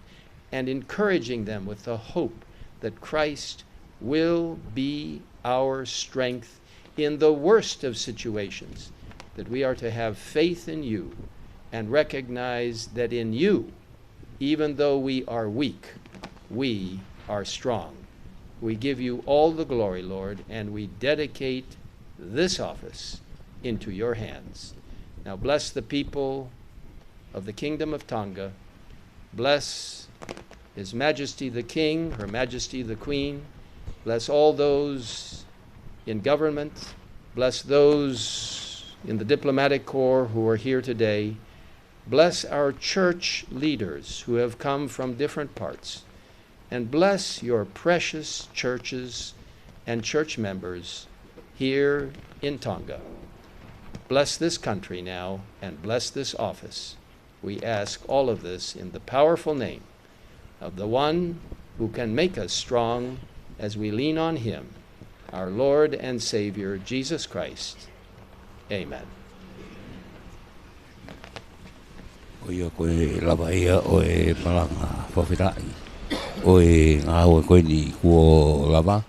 and encouraging them with the hope that Christ will be our strength in the worst of situations, that we are to have faith in you and recognize that in you, even though we are weak, we are strong. We give you all the glory, Lord, and we dedicate this office into your hands. Now bless the people of the Kingdom of Tonga. Bless His Majesty the King, Her Majesty the Queen. Bless all those in government. Bless those in the diplomatic corps who are here today. Bless our church leaders who have come from different parts. And bless your precious churches and church members here in Tonga. Bless this country now and bless this office. We ask all of this in the powerful name of the one who can make us strong as we lean on him, our Lord and Savior, Jesus Christ. Amen. ʻOku ʻikai lava ia ʻo e malanga fakafetaʻi ʻo e ngāue ko eni kuo lava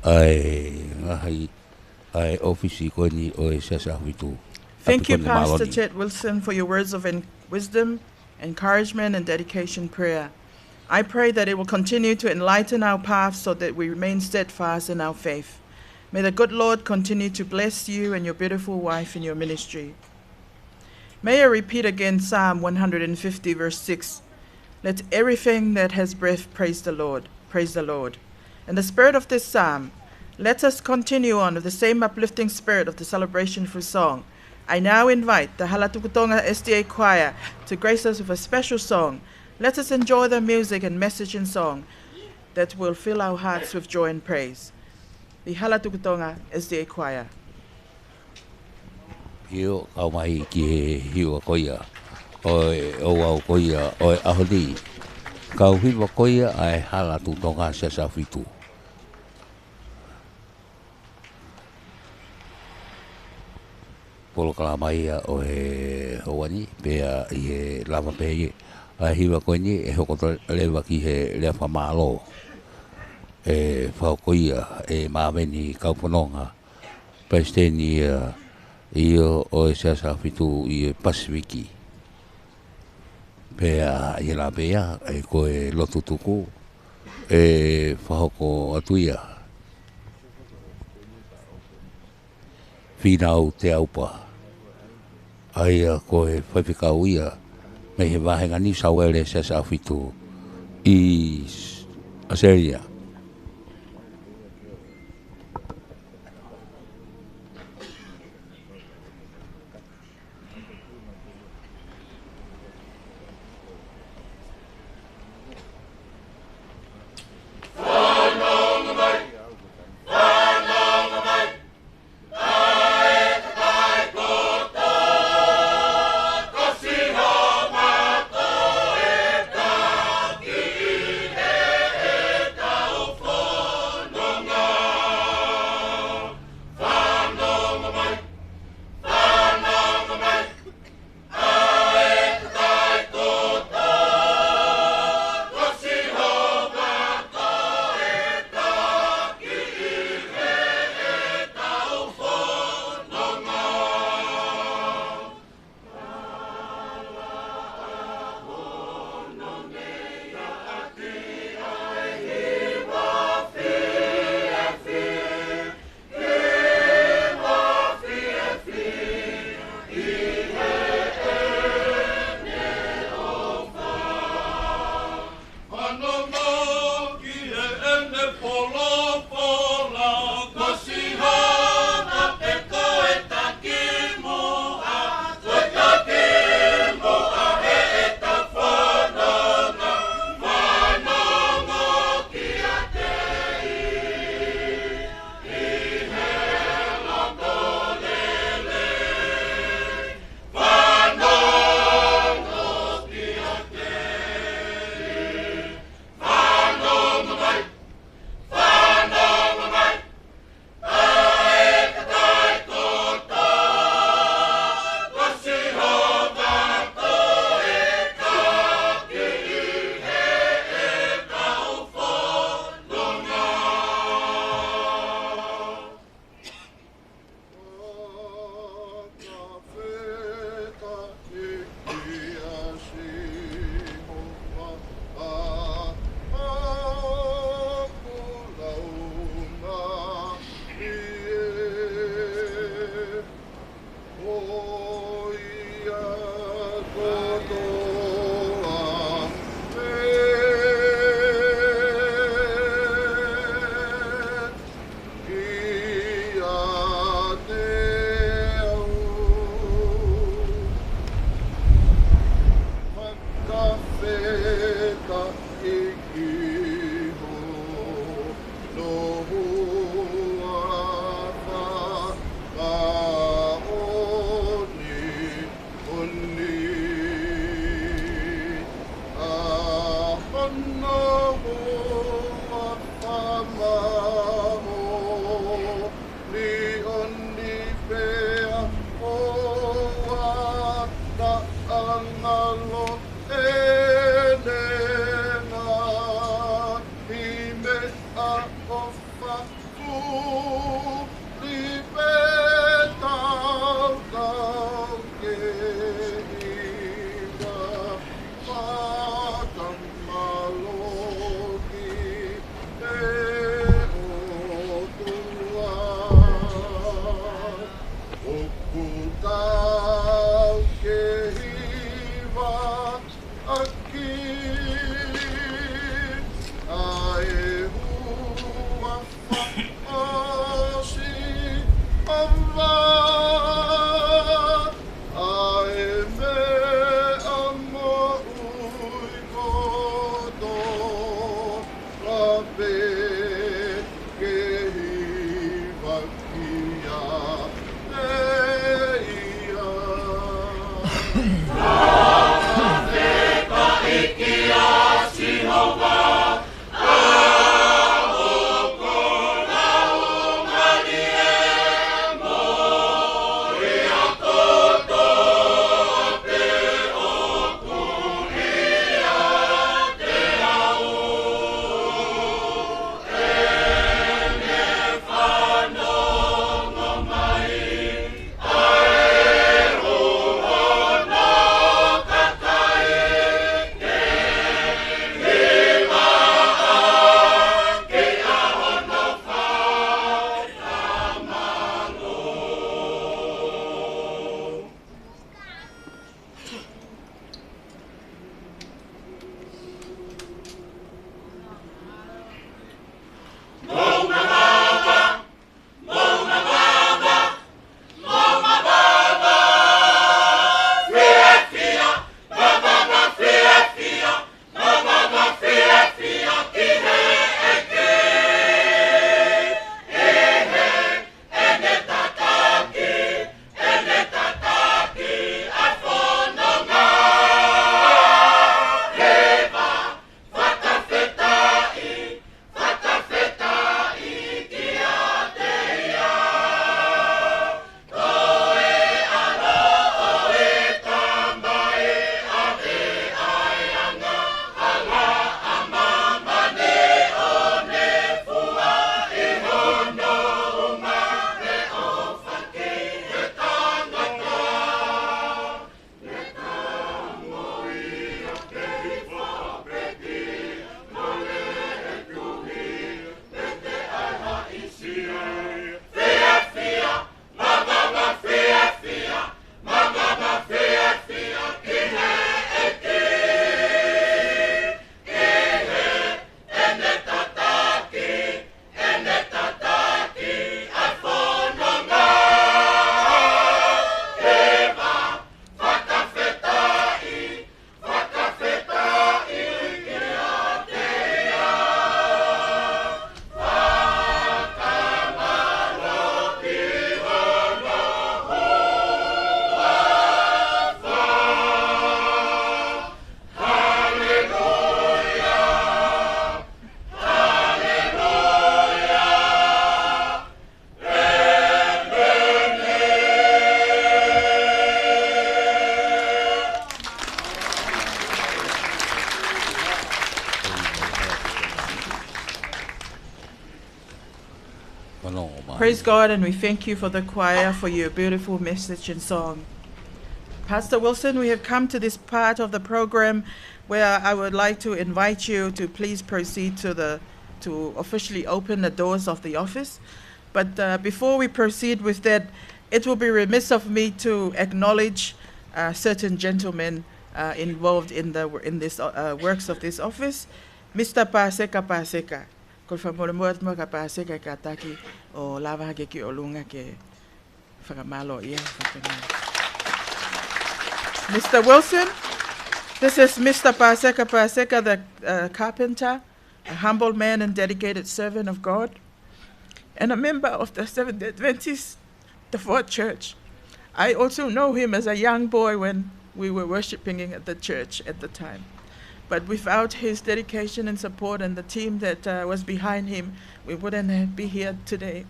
ʻa e ngaahi ʻa e ʻōfisi ko eni ʻo e Siasi ʻAhofitu. Thank you, Pastor Ted Wilson, for your words of en-, wisdom. encouragement and dedication prayer. I pray that it will continue to enlighten our path so that we remain steadfast in our faith. May the good Lord continue to bless you and your beautiful wife in your ministry. May I repeat again Psalm one hundred fifty, verse six. Let everything that has breath praise the Lord. Praise the Lord. In the spirit of this psalm, let us continue on with the same uplifting spirit of the celebration through song. I now invite the Hala Tukutonga S D A Choir to grace us with a special song. Let us enjoy the music and message in song that will fill our hearts with joy and praise. The Hala Tukutonga S D A Choir. ʻIo, kau mai ki he hiva ko ia ʻo e ouau ko ia ʻo e ʻaho ni. Kau hiva ko ia ʻa e Hala Tukutonga Siasi ʻAhofitu. Polokalama ia ʻo e houa ni, pea ʻi he lava pē ia ʻa e hiva ko eni ʻe hoko atu leva ki he lea fakamālō. ʻE fakahoko ia ʻe Maveni Kaufononga, Palesiteni ia ʻo e Siasi ʻAhofitu ʻi he Pasifiki. Pea ʻi he lava pē ia ʻe ko e lotu tuku ʻe fakahoko atu ia. Fīnau Teaupa, ʻa ia ko e faifekau ia mei he vāhenga New South Wales Siasi ʻAhofitu ʻi ʻAositelēlia. Praise God, and we thank you for the choir for your beautiful message and song. Pastor Wilson, we have come to this part of the program where I would like to invite you to please proceed to the, to officially open the doors of the office. But, uh, before we proceed with that, it will be remiss of me to acknowledge, uh, certain gentlemen, uh, involved in the, in this, uh, works of this office. Mister Paseka Paseka. Ko e fakamolemole atu mo ka Paseka e kātaki ʻo lava hake ki ʻolunga ke fakamālō ia. Mister Wilson, this is Mister Paseka Paseka, the, uh, carpenter, a humble man and dedicated servant of God, and a member of the Seventh-day Adventist, the Fourth Church. I also know him as a young boy when we were worshiping at the church at the time. But without his dedication and support and the team that, uh, was behind him, we wouldn't have, be here today.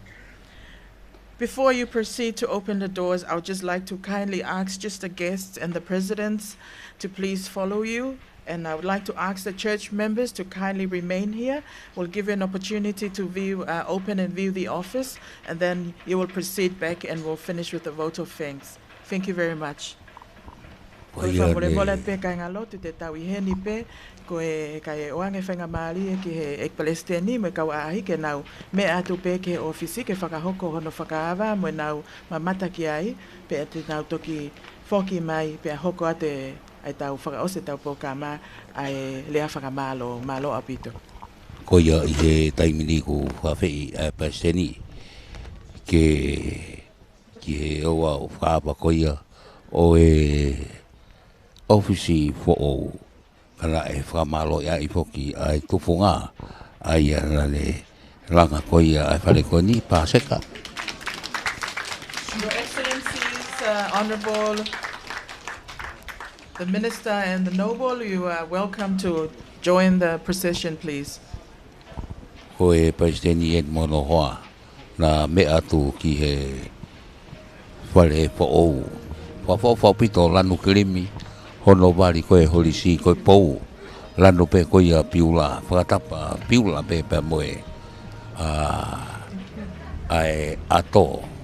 Before you proceed to open the doors, I would just like to kindly ask just the guests and the presidents to please follow you. And I would like to ask the church members to kindly remain here. We'll give you an opportunity to view, uh, open and view the office, and then you will proceed back and we'll finish with a vote of thanks. Thank you very much. Ko e fakamolemole atu pē kāinga lotu te tau ʻi heni pē, ko e kae ʻoange faingamālie ki he ʻEiki Palesiteni mo e kau ʻaʻahi ke nau meʻa atu pē ki he ʻōfisi ke fakahoko hono fakaava mo ʻenau mamata ki ai, pea te nau toki foki mai, pea hoko atu e ʻa e tau fakaʻosi ʻetau polokalama ʻa e lea fakamālō, mālō ʻaupito. Ko ia ʻi he taimi ni kuo fakaafeʻi ʻa e Palesiteni ke, ki he ʻoua ʻo fakaava ko ia ʻo e ʻōfisi foʻou. Ka naʻe fakamālōʻia ai foki ʻa e tufunga ʻa ia naʻa ne langa ko ia ʻa e fale ko eni, Paseka. Uh, Honorable, the Minister and the Noble, you are welcome to join the procession, please. Ko e Palesiteni ʻEni Mono Hoa, naʻa meʻa atu ki he fale foʻou. Fakaʻofoʻofa ʻaupito lanu kilimi, hono vali ko e holisi ko e pou. Lanu pē ko ia piula, fakatapa piula pē pea mo e, ʻa, ʻa e ʻato.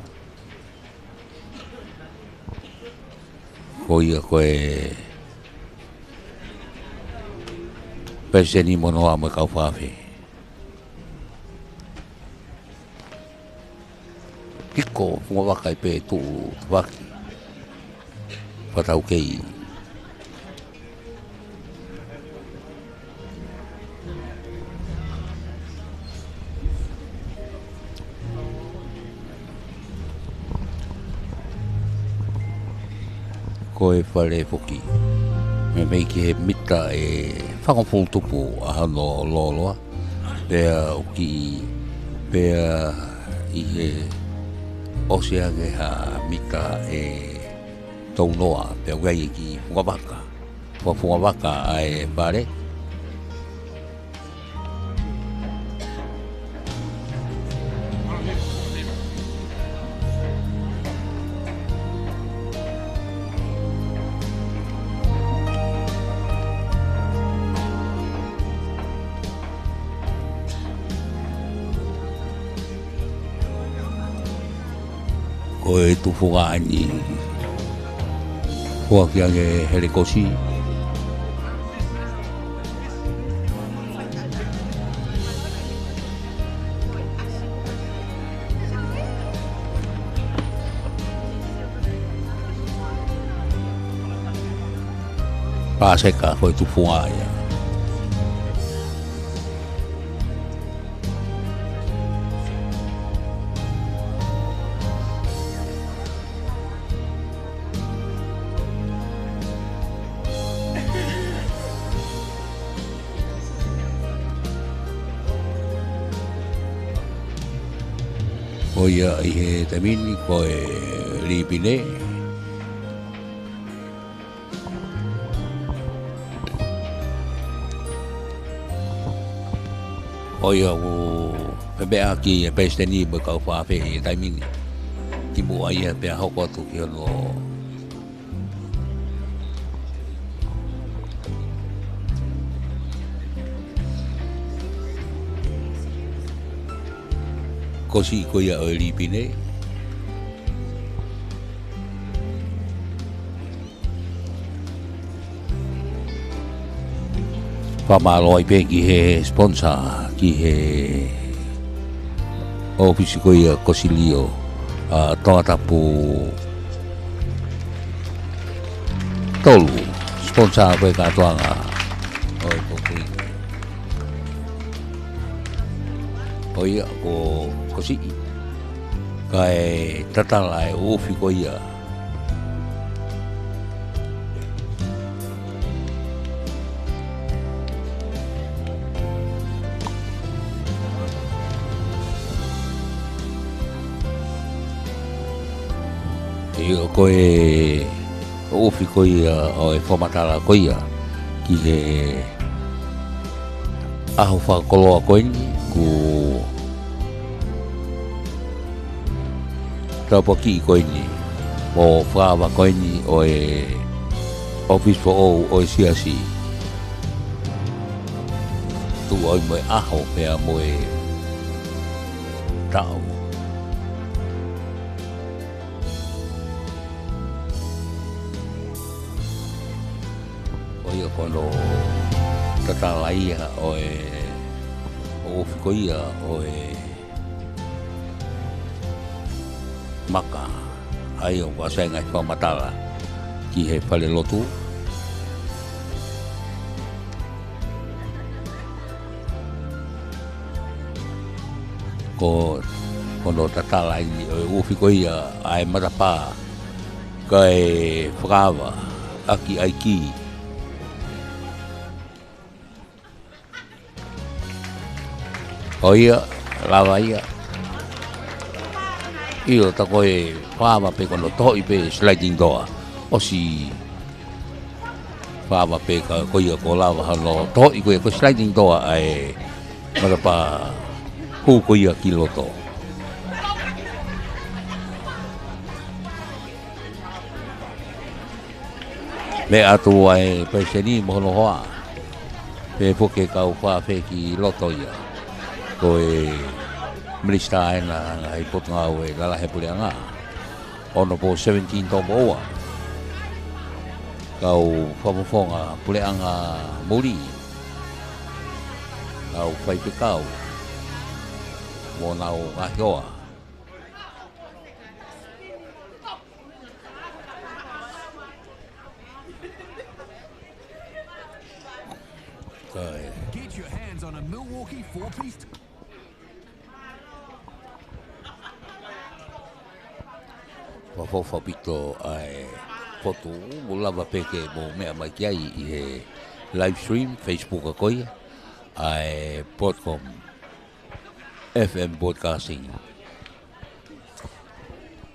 Ko ia ko e Palesiteni Mono Hoa mo e kau fakaafe. Hiko, fungavaka ʻi pē tuʻu tufaki. Fakataukei. Ko e fale foki. Meimei ki he mita ʻe fāngofulu tupu ʻa hono lōloa. Pea ʻoku kiʻi, pea ʻi he ʻosi ange ha mita ʻe tolunoa, pea ʻoku ʻi ai e kiʻi fungavaka. Fua fungavaka ʻa e fale. Ko e tufunga ʻeni. Foaki ange he lekosi. Pāseka ko e tufunga ia. Ko ia ʻi he taimi ni ko e lipine. Ko ia ʻoku pehē ki he palesiteni mo e kau fakaafe ʻi he taimi ni. Kimuʻa ia pea hoko atu ki hono kosi ko ia ʻo e lipine. Fakamālō ai pē ki he sponsor, ki he ʻōfisi ko ia Kosilio, ʻa Tongatapu tolu, sponsor ko e kātoanga ʻo e kokuiki. Ko ia ko, ko siʻi. Kae tatala e ʻōfisi ko ia. ʻIo ko e ʻofi ko ia ʻo e fakamatala ko ia ki he ʻaho fakakoloa ko eni, kuo tāpuakiʻi ko eni mo fakaava ko eni ʻo e ʻōfisi foʻou ʻo e siasi. Tuʻu ai mo e ʻaho pea mo e taʻu. ʻO ia ko hono tatala ia ʻo e ʻofi ko ia ʻo e maka. ʻA ia ʻoku ʻasi ai e ngaahi fakamatala ki he falelotu. Ko, ko hono tatala eni ʻo e ʻofi ko ia ʻa e matapā kae fakaava ʻaki ʻa e kī. ʻO ia, lava ia. ʻIo, tā ko e fāva pē ko hono tohoʻi pē sliding door. ʻOsi fāva pē ka ko ia kuo lava hono tohoʻi ko e ko e sliding door ʻa e matapā hū ko ia ki loto. Meʻa atu ʻa e palesiteni mo hono hoa. Pehē foki e kau fakaafeʻi ki loto ia. Ko e minisitā ʻena ʻa e Potungāue Lalahi Puleʻanga. Honourable Seventeen Tomoua. Kau fakafofonga puleʻanga muli. Kau faifekau. Mo honau ngaahi hoa. Ko e Get your hands on a Milwaukee four-piece. Fakaʻofoʻofa ʻaupito ʻa e fotu, mou lava pē ke mou meʻa mai ki ai ʻi he live stream Facebook ko ia ʻa e Broadcom F M Broadcasting.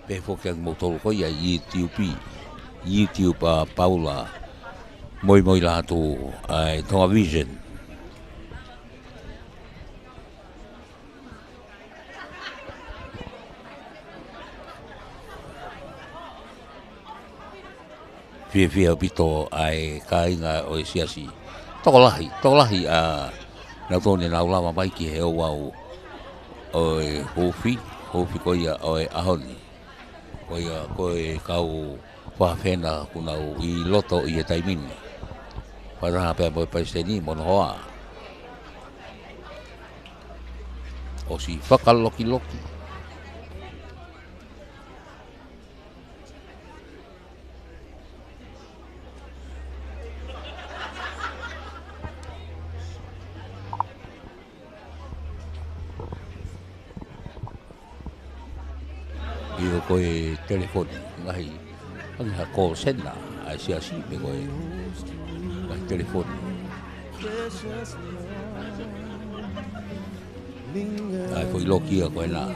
Pehē foki ʻa kimoutolu ko ia ʻi YouTube, YouTube ʻa Paula Moimoilatu ʻa e Tonga Vision. Fiefia ʻaupito ʻa e kāinga ʻo e siasi. Tokolahi, tokolahi ʻa nautolu ne nau lava mai ki he ouau ʻo e huufi, huufi ko ia ʻo e ʻaho ni. Ko ia ko e kau fafena kuo nau ʻi loto ʻi he taimi ni. Fakataha pea mo e palesiteni mo hono hoa. ʻOsi fakalokiloki. ʻIo ko e telefoni, ngaahi, ngaahi ha call center, ʻa e siasi pē ko e, ngaahi telefoni. ʻA e foʻi loki ia ko ena.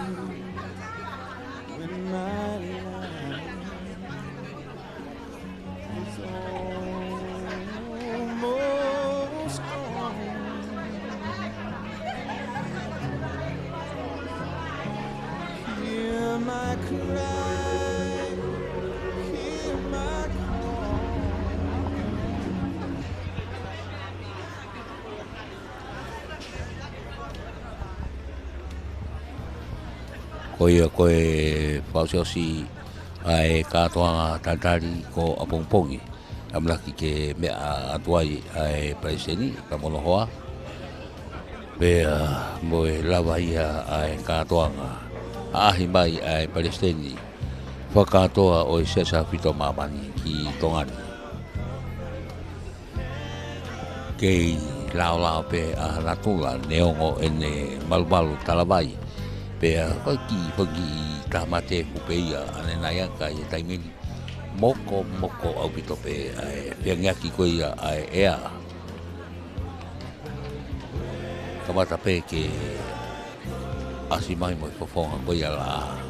Ko ia ko e fakaʻosiʻosi ʻa e kātoanga talitali ko ʻapongipongi. ʻAmanaki ke meʻa atu ai ʻa e palesiteni pea mo hono hoa. Pea mo e lava ia ʻa e kātoanga. ʻAʻahi mai ʻa e palesiteni fakakātoa ʻo e Siasi ʻAhofitu ʻa Māmani ki Tonga ni. Kei laolao pē ʻa natula neongo ʻene malumalu talavai. Pea ko e kiʻi foki taha mate fu pē ia ʻanenai ʻa e kai e taimi ni. Mokomoko ʻaupito pē ʻa e feangiaki ko ia ʻa e ʻea. Kamata pē ke ʻasi mai mo e fofonga ko ia la.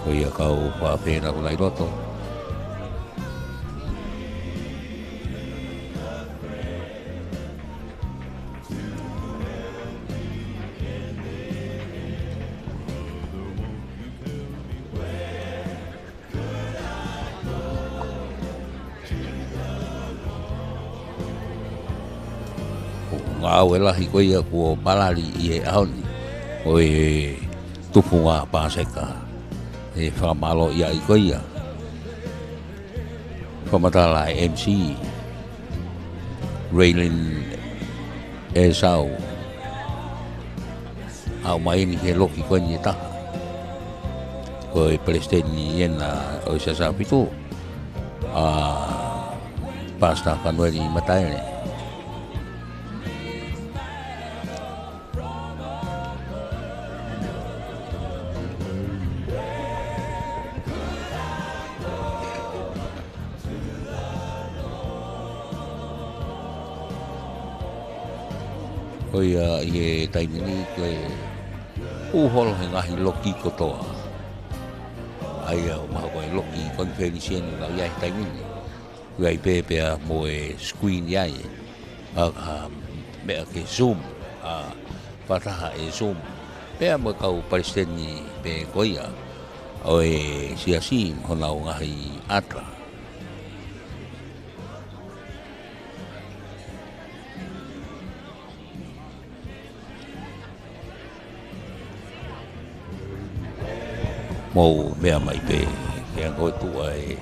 Ko ia kau fafena ko nai loto. Ko e ngāue lahi ko ia kuo palali ʻi he ʻaho ni. Ko e tufunga Paseka. ʻE fakamālō ia ʻi ko ia. Fakamatala ʻe M C. Raylin ʻEsau. ʻAʻu mai eni he loki ko eni ʻe taha. Ko e palesiteni ena ʻo e Siasi ʻAhofitu. ʻA Pastor Fanueli Mataele. Ko ia ʻi he taimi ni ko e ʻū holo he ngaahi loki kotoa. ʻA ia ʻoku mahalo ko e loki konifelenisi eni ʻoku ʻi ai he taimi ni. ʻOku ʻi ai pē pea mo e screen ʻi ai. ʻA, ʻa, meʻa ke Zoom, ʻa, fakataha ʻe Zoom. Pea mo e kau palesiteni pē ko ia ʻo e siasi mo honau ngaahi ʻata. Mou meʻa mai pē, ke ango tu ai,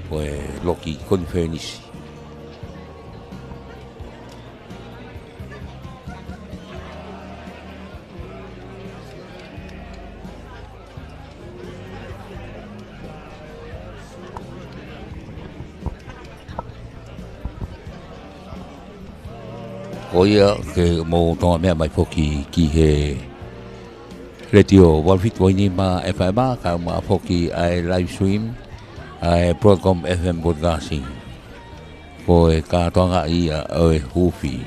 ko e loki konifelenisi. Ko ia ke mou toʻo meʻa mai foki ki he Letiō valu fitu nima FM, kae ʻumaʻā foki ʻa e live stream, ʻa e Broadcom FM broadcasting. Ko e kātoanga ia ʻo e huufi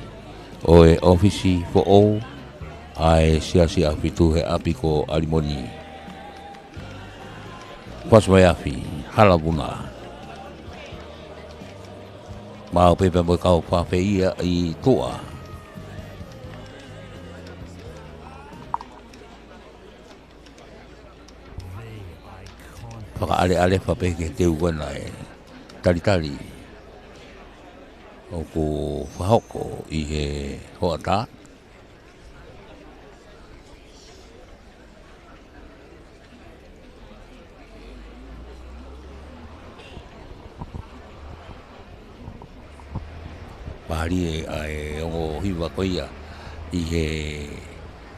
ʻo e ʻōfisi foʻou ʻa e Siasi ʻAhofitu he ʻapi ko ʻAlimoni. Fasi mai afi, hala vuna. Maʻu pē pea mo e kau fafeia ʻi tuʻa. Fakaʻaleʻale fa pē ke teu ko ena e talitali ʻoku fakahoko ʻi he hoʻatā. Mālie ʻa e ongo hiva ko ia ʻi he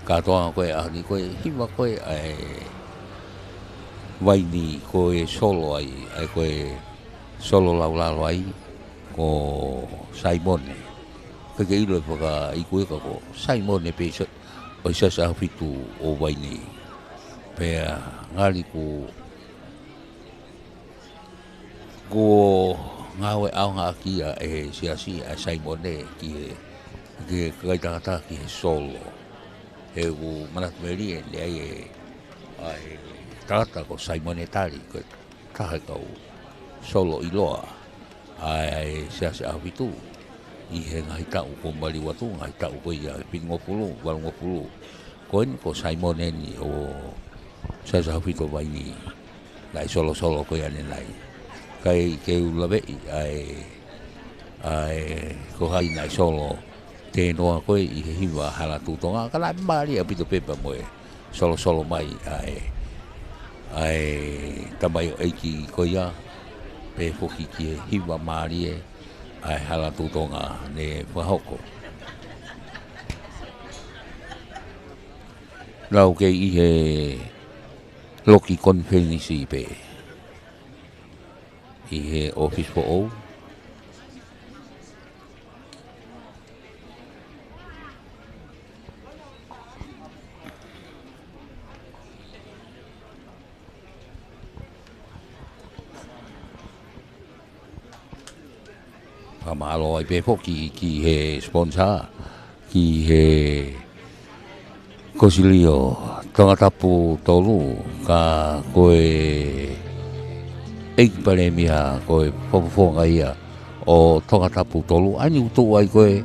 kātoanga ko e ʻaho ni, ko e hiva ko e ʻa e vaini ko e solo ai, ʻa e ko e solo laulalo ai ko Saimone. Ke ke ʻilo e fakaikuiku ko Saimone pē sa-, ʻo e Siasi ʻAhofitu ʻo Vaini. Pea ngali kuo, kuo ngāue ʻaonga ʻaki ia ʻe he siasi ʻa Saimone ki he, ki he kakai tangata ki he solo. He ʻoku manatu melie eni ai e, ʻa e tangata ko Saimone Tali, ko e taha e kau solo ʻiloa ʻa e Siasi ʻAhofitu ʻi he ngaahi taʻu kuo maliu atu, ngaahi taʻu ko ia ʻe fitungofulu, valungofulu. Ko eni ko Saimone eni ʻo Siasi ʻAhofitu ʻo Vaini. Naʻe solosolo ko ia ʻanenai. Kae ke u laveʻi ʻa e, ʻa e ko hai naʻe solo tēnoa ko ē ʻi he hiva Hala Tuʻu Tonga, ka naʻe mālie ʻaupito pē pea mo e solosolo mai ʻa e, ʻa e tamaioʻeiki ko ia, pehē foki ki he hiva mālie ʻa e Hala Tuʻu Tonga ne fakahoko. Lau kei ʻi he loki konifelenisi pē ʻi he ʻōfisi foʻou. Fakamālō ai pē foki ki he sponsor, ki he Kosilio Tongatapu tolu, ka ko e ʻEiki Palēmia ko e fakafofonga ia ʻo Tongatapu tolu, ʻa eni ʻoku tuʻu ai ko ē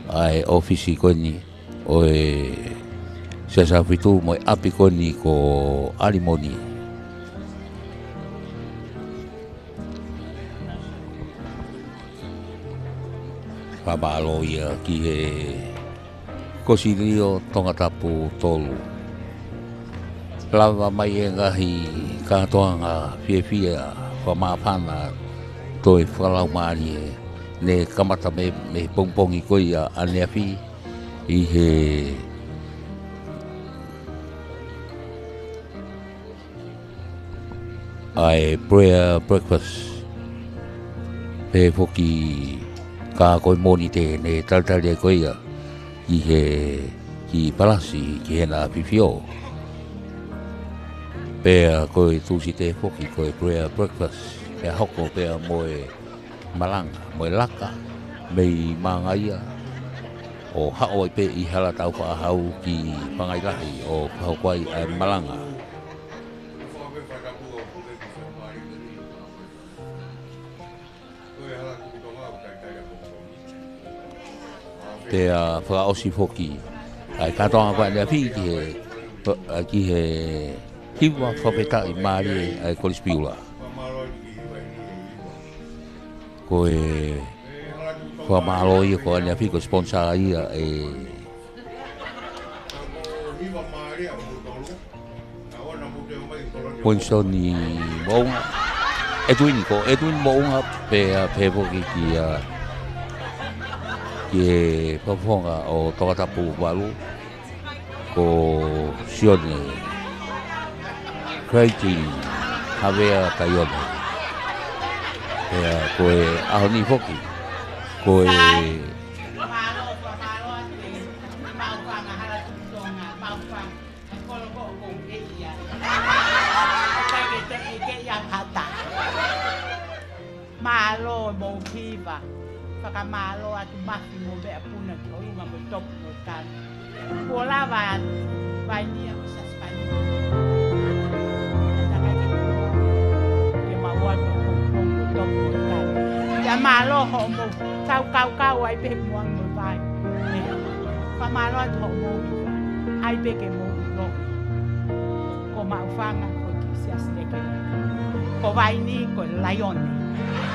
ʻa e ʻōfisi ko eni ʻo e Siasi ʻAhofitu mo e ʻapi ko eni ko ʻAlimoni. Fakamālō ia ki he Kosilio Tongatapu tolu. Lava mai e ngaahi kātoanga fiefia fakamāfana toe fakalaumālie ne kamata mei, mei he pongipongi ko ia ʻaneafi ʻi he ʻa e prayer breakfast. Pehē foki ka ko e Mōnite ne talitali ai ko ia ki he, ki Palasi, ki heʻena ʻAfifio. Pea ko e Tūsite foki ko e prayer breakfast, pea hoko pea mo e malanga, mo e laka mei Māngaia ʻo haʻu ai pē ʻi Hala Taufaʻāhau ki Pangai Lahi ʻo fakahoko ai ʻa e malanga. Pea fakaʻosi foki ʻa e kātoanga ko ʻaneafi ki he, ki he hiva fakafetaʻi mālie ʻa e Kolisi Piula. Ko e fakamālō ia ko ʻaneafi ko e sponsor ia ʻe Poinisoni Moʻunga. Edwin, ko Edwin Moʻunga, pea pehē foki ki, ʻa, ki he fakafofonga ʻo Tongatapu valu, ko Sione Creighton Havea Taione. Pea ko e ʻaho ni foki, ko e Maʻufanga, Hala Tuʻi Tonga, Maʻufanga, ʻa e kolo ko ʻoku ou ʻi ai. ʻOku ʻikai ke te ʻeke ia hata. Mālō mo hiva. Fakamālō atu Mafi mo Meʻa Puna ki ʻolunga mo e topu mo e kani. Kuo lava atu, Vainia ʻo Sasipani. Takai ke, ke mau atu ʻo, ʻo, ʻo topu mo e kani. Pea mālō hoʻomou. Tau kaukau ai pē muʻa mo e vai. ʻE. Fakamālō atu hoʻomou. ʻAi pē ke mou ʻilo. Ko Maʻufanga, ko e kiʻi siasi leke. Ko Vaini, ko e laione.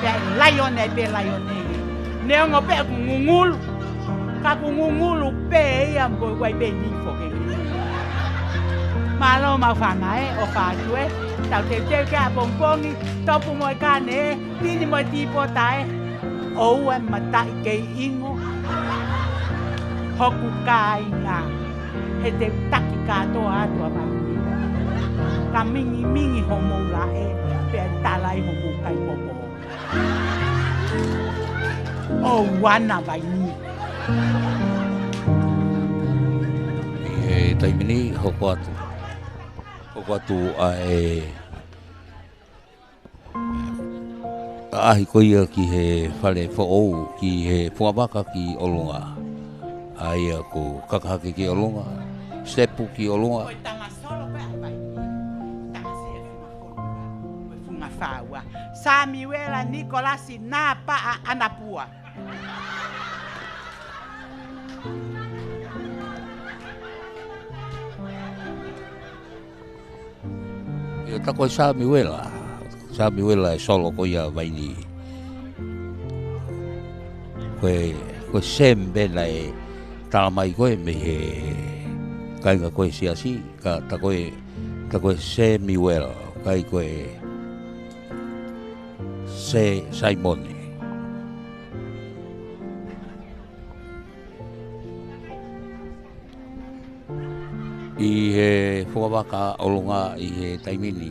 Pea laione ai pē laione. Neongo pē ʻoku ngungulu. Ka ʻoku ngungulu pē ia mo e vai pē ni foki. Mālō Maʻufanga ē, ʻofa atu ē. Tau teuteu ki ʻapongipongi, topu mo e kani ē. Tini mo e tīpota ē, ʻoua ʻe mataʻi kei ʻingo hoku kāinga, he te u taki kātoa atu ʻa Vaini. Ka mingimingi homou laʻe, pea tala ai homou kai momo. ʻOua naʻa Vaini. ʻI he taimi ni, hoko atu. Hoko atu ʻa e ʻaʻahi ko ia ki he fale foʻou, ki he fungavaka ki ʻolunga. ʻA ia ko e kaka hake ki ʻolunga, sepu ki ʻolunga. Ko e tanga solo pē ʻa Vaini. Tanga sefu ma ko e funga faua. Samiuela Nikolasi Napaʻa Anapua. ʻIo, tā ko e Samiuela. Samiuela ʻe solo ko ia Vaini. Ko e, ko e Sam pē naʻe tala mai ko ē mei he kāinga ko ē siasi, ka tā ko e, tā ko e Samiuela, ʻikai ko e Sē Saimone. ʻI he fungavaka ʻolunga ʻi he taimi ni.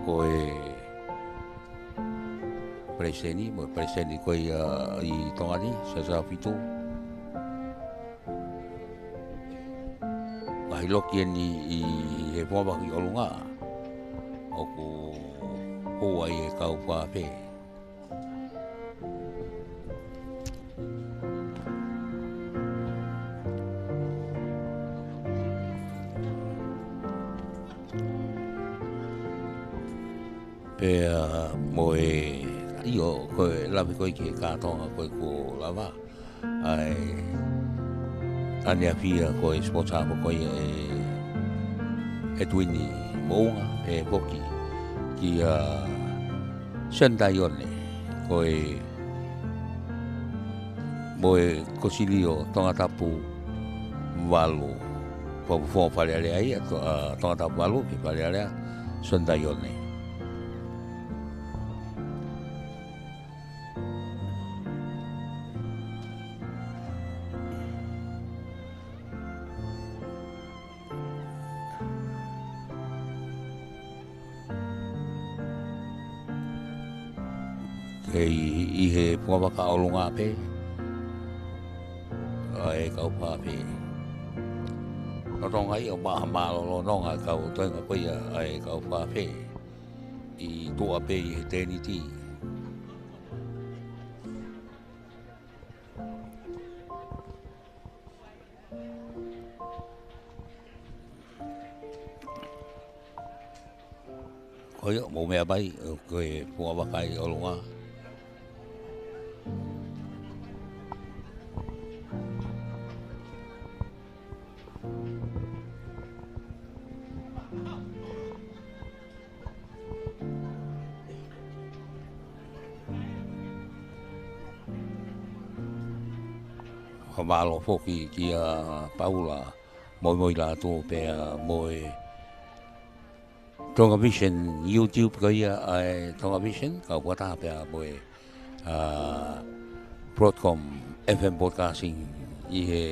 Ko e Palesiteni, mo e Palesiteni ko ia ʻi Tonga ni, Siaosi Fitu. Ngaahi loki eni ʻi he fungavaka ki ʻolunga. ʻOku hū ai e kau fafē. Pea mo e, ʻio, ko e lave ko ē ki he kātoanga ko ē kuo lava. ʻA e, ʻaneafi ia ko e sponsor ko ia ʻe, ʻe Tuini Moʻunga, pehē foki kia Sandaione, ko e, mo e Kosilio Tongatapu valu. Ko e foʻi Fale Alea ia, to-, ʻa, Tongatapu valu ki Fale Alea, Sandaione. ʻI, ʻi he puavaka ʻolunga pē ʻa e kau fafē. Lolotonga ia ʻo e mālōlō nonga e kau toenga ko ia ʻa e kau fafē ʻi tuʻa pē ʻi he tēniti. Ko ia, mou meʻa mai, ko e puavaka ʻi ʻolunga. Fakamālō foki kia Paula Moimoilatu pea mo e Tonga Vision YouTube ko ia ʻa e Tonga Vision, kau fakataha pea mo e, ā, Broadcom F M Broadcasting ʻi he,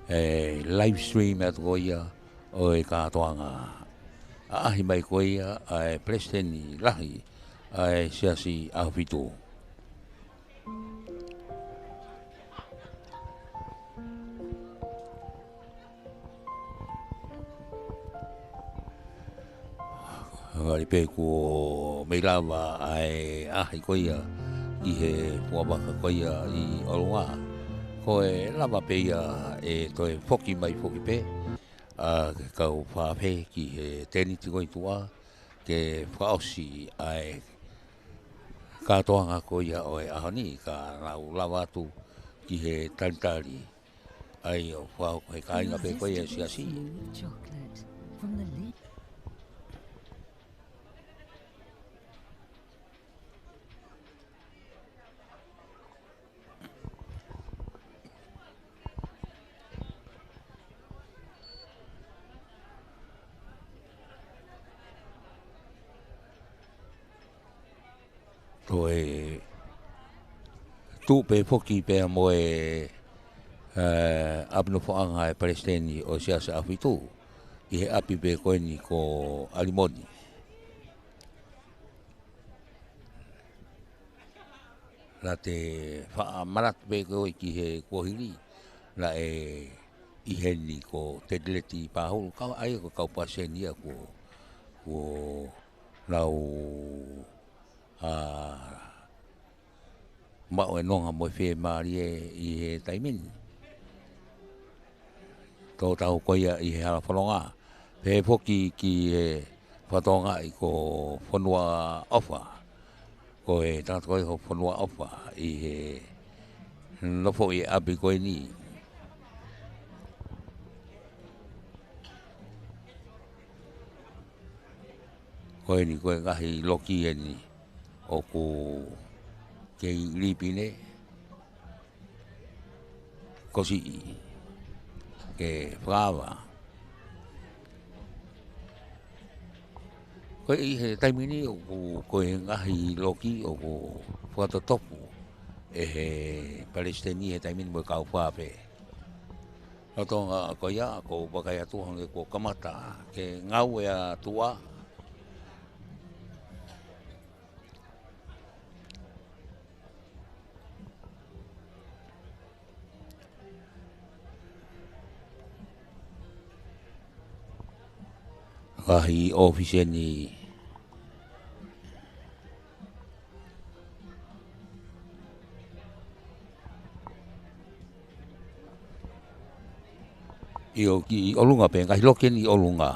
ē, live stream atu ko ia ʻo e kātoanga. ʻAʻahi mai ko ia ʻa e Palesiteni Lahi ʻa e Siasi ʻAhofitu. Ngali pē kuo mei lava ʻa e ʻaʻahi ko ia ʻi he puavaka ko ia ʻi ʻolunga. Ko e lava pē ia ʻe toe foki mai foki pē ʻa e kau fafē ki he tēniti ko ē ʻi tuʻa ke fakaʻosi ʻa e kātoanga ko ia ʻo e ʻaho ni, ka nau lava atu ki he talitali ʻa ia ʻo fakahoko ʻe he kāinga pē ko ia ʻa e Siasi. Toe tuʻu pē foki pea mo e, ē, ʻapi nofoʻanga ʻa e Palesiteni ʻo e Siasi ʻAhofitu ʻi he ʻapi pē ko eni ko ʻAlimoni. Naʻa te faʻa manatu pē ko ē ki he kuohili, naʻe ʻi heni ko Tedileti Pahulu, kau ai ko e kau palesiteni ia kuo, kuo nau, ā, maʻu e nonga mo e fiemālie ʻi he taimi ni. Tō tau ko ia ʻi he hala fononga. Pehē foki ki he fatongia ko Fonuaʻofa. Ko e tangata ko ē ko Fonuaʻofa ʻi he nofo ʻi he ʻapi ko eni. Ko eni ko e ngaahi loki eni ʻoku kei lipine. Ko siʻi ke fakaava. Ko ē ʻi he taimi ni ʻoku, ko e ngaahi loki ʻoku fakatotopu ʻe he Palesiteni he taimi ni mo e kau fafē. Lolotonga ko ia, ʻoku ou vakai atu hangē kuo kamata ke ngāue ʻa tuʻa. Ngaahi ʻōfisi eni ʻi ʻo ki ʻolunga pē, ngaahi loki eni ʻi ʻolunga.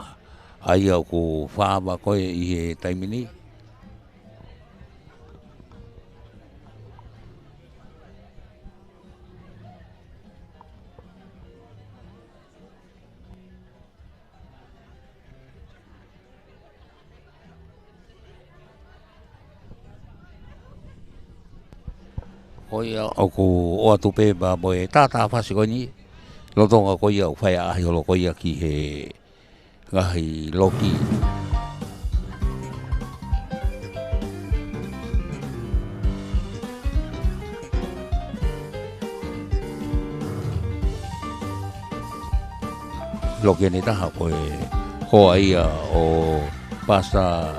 ʻA ia ʻoku fakaava ko ē ʻi he taimi ni. Ko ia ʻoku ʻoatu pē pea mo e tātāfasi ko eni, lolotonga ko ia ʻoku fai ʻaʻahi holo ko ia ki he ngaahi loki. Loki eni ʻe taha ko e hoa ia ʻo Pastor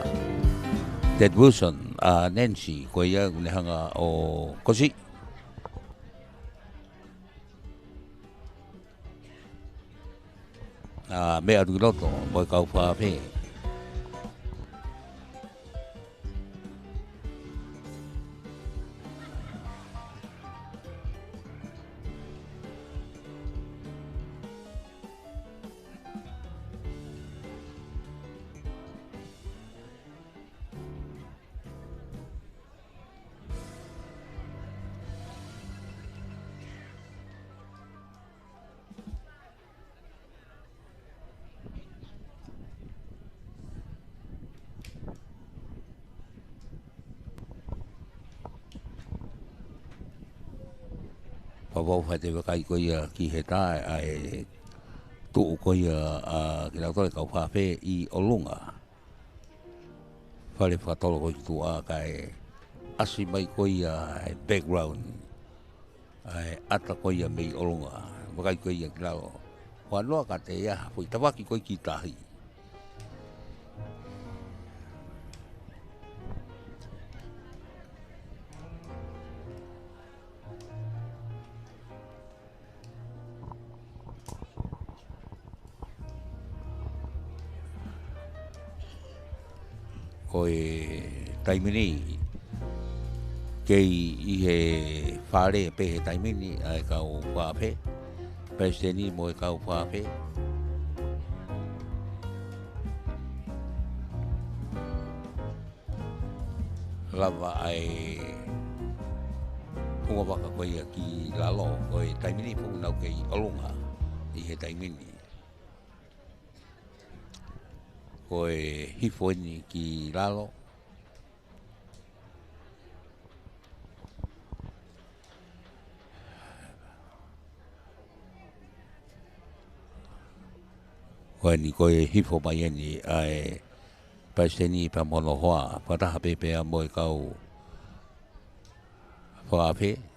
Ted Wilson, ʻa Nancy, ko ia ʻoku ne hanga ʻo kosi. ʻA, meʻa atu ki loto, mo e kau fakaafeʻi. Pea ʻoku fai atu e vakai ko ia ki he tā ʻa e tuʻu ko ia ʻa kinautolu e kau fakaafeʻi ʻi ʻolunga. Fale fakatolo ko ē ki tuʻa kae ʻasi mai ko ia e background. ʻA e ʻata ko ia mei ʻolunga. Vakai ko ia ki lalo. Ko e noa ka te ia ha foʻi tavaki ko ē ki tahi. Ko e taimi ni, kei ʻi he fale pē he taimi ni ʻa e kau fakaafeʻi, palesiteni mo e kau fakaafeʻi. Lava ʻa e ʻulungaanga ko ia ki lalo, ko e taimi ni ʻoku nau kei ʻolunga ʻi he taimi ni. Ko e hifo eni ki lalo. Ko eni ko e hifo mai eni ʻa e palesiteni pea mo hono hoa, fakataha pē pea mo e kau fakaafeʻi.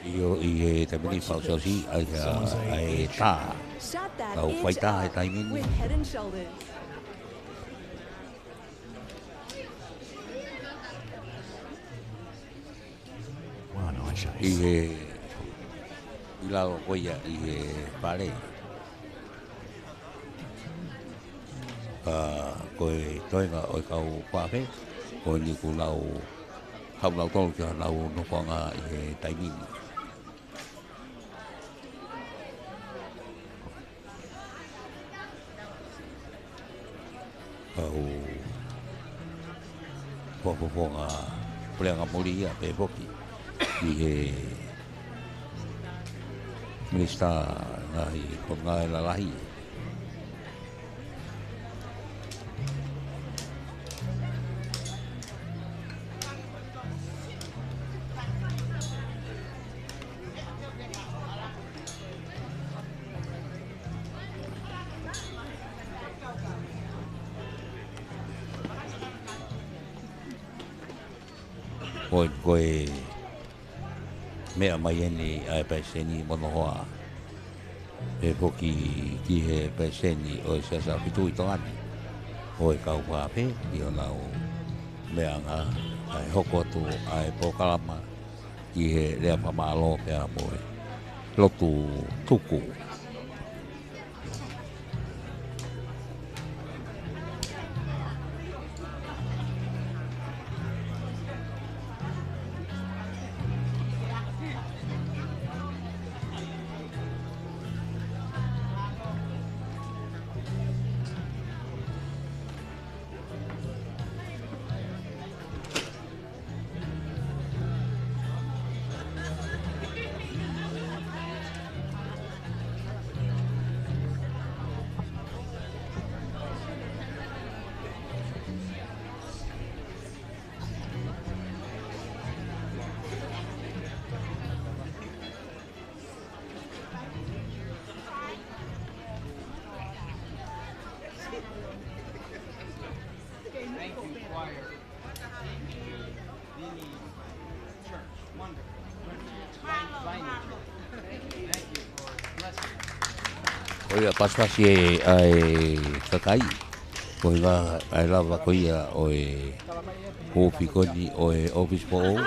ʻIo, ʻi he taimi ni fakaʻosiʻosi, ʻa ia, ʻa e tā. Kau fai tā he taimi ni. ʻI he, ʻi lalo ko ia ʻi he fale. Ka ko e toenga ʻo e kau fakaafeʻi, ko eni kuo nau haʻu nautolu ki honau nofoʻanga ʻi he taimi ni. Kau fakafofonga puleʻanga muli ia pea foki ʻi he minisitā ngaahi fononga lalahi. Ko e, ko e meʻa mai eni ʻa e palesiteni mo hono hoa. Pea foki ki he palesiteni ʻo e Siasi Fitu ʻi Tonga ni. ʻO e kau fakaafeʻi ʻi honau meʻanga, kae hoko atu ʻa e polokalama ʻi he lea fakamālō pea mo e lotu tuku. Ko ia pasipasi e ʻa e kakai. Ko ia ʻa e lava ko ia ʻo e ofi ko eni ʻo e ʻōfisi foʻou.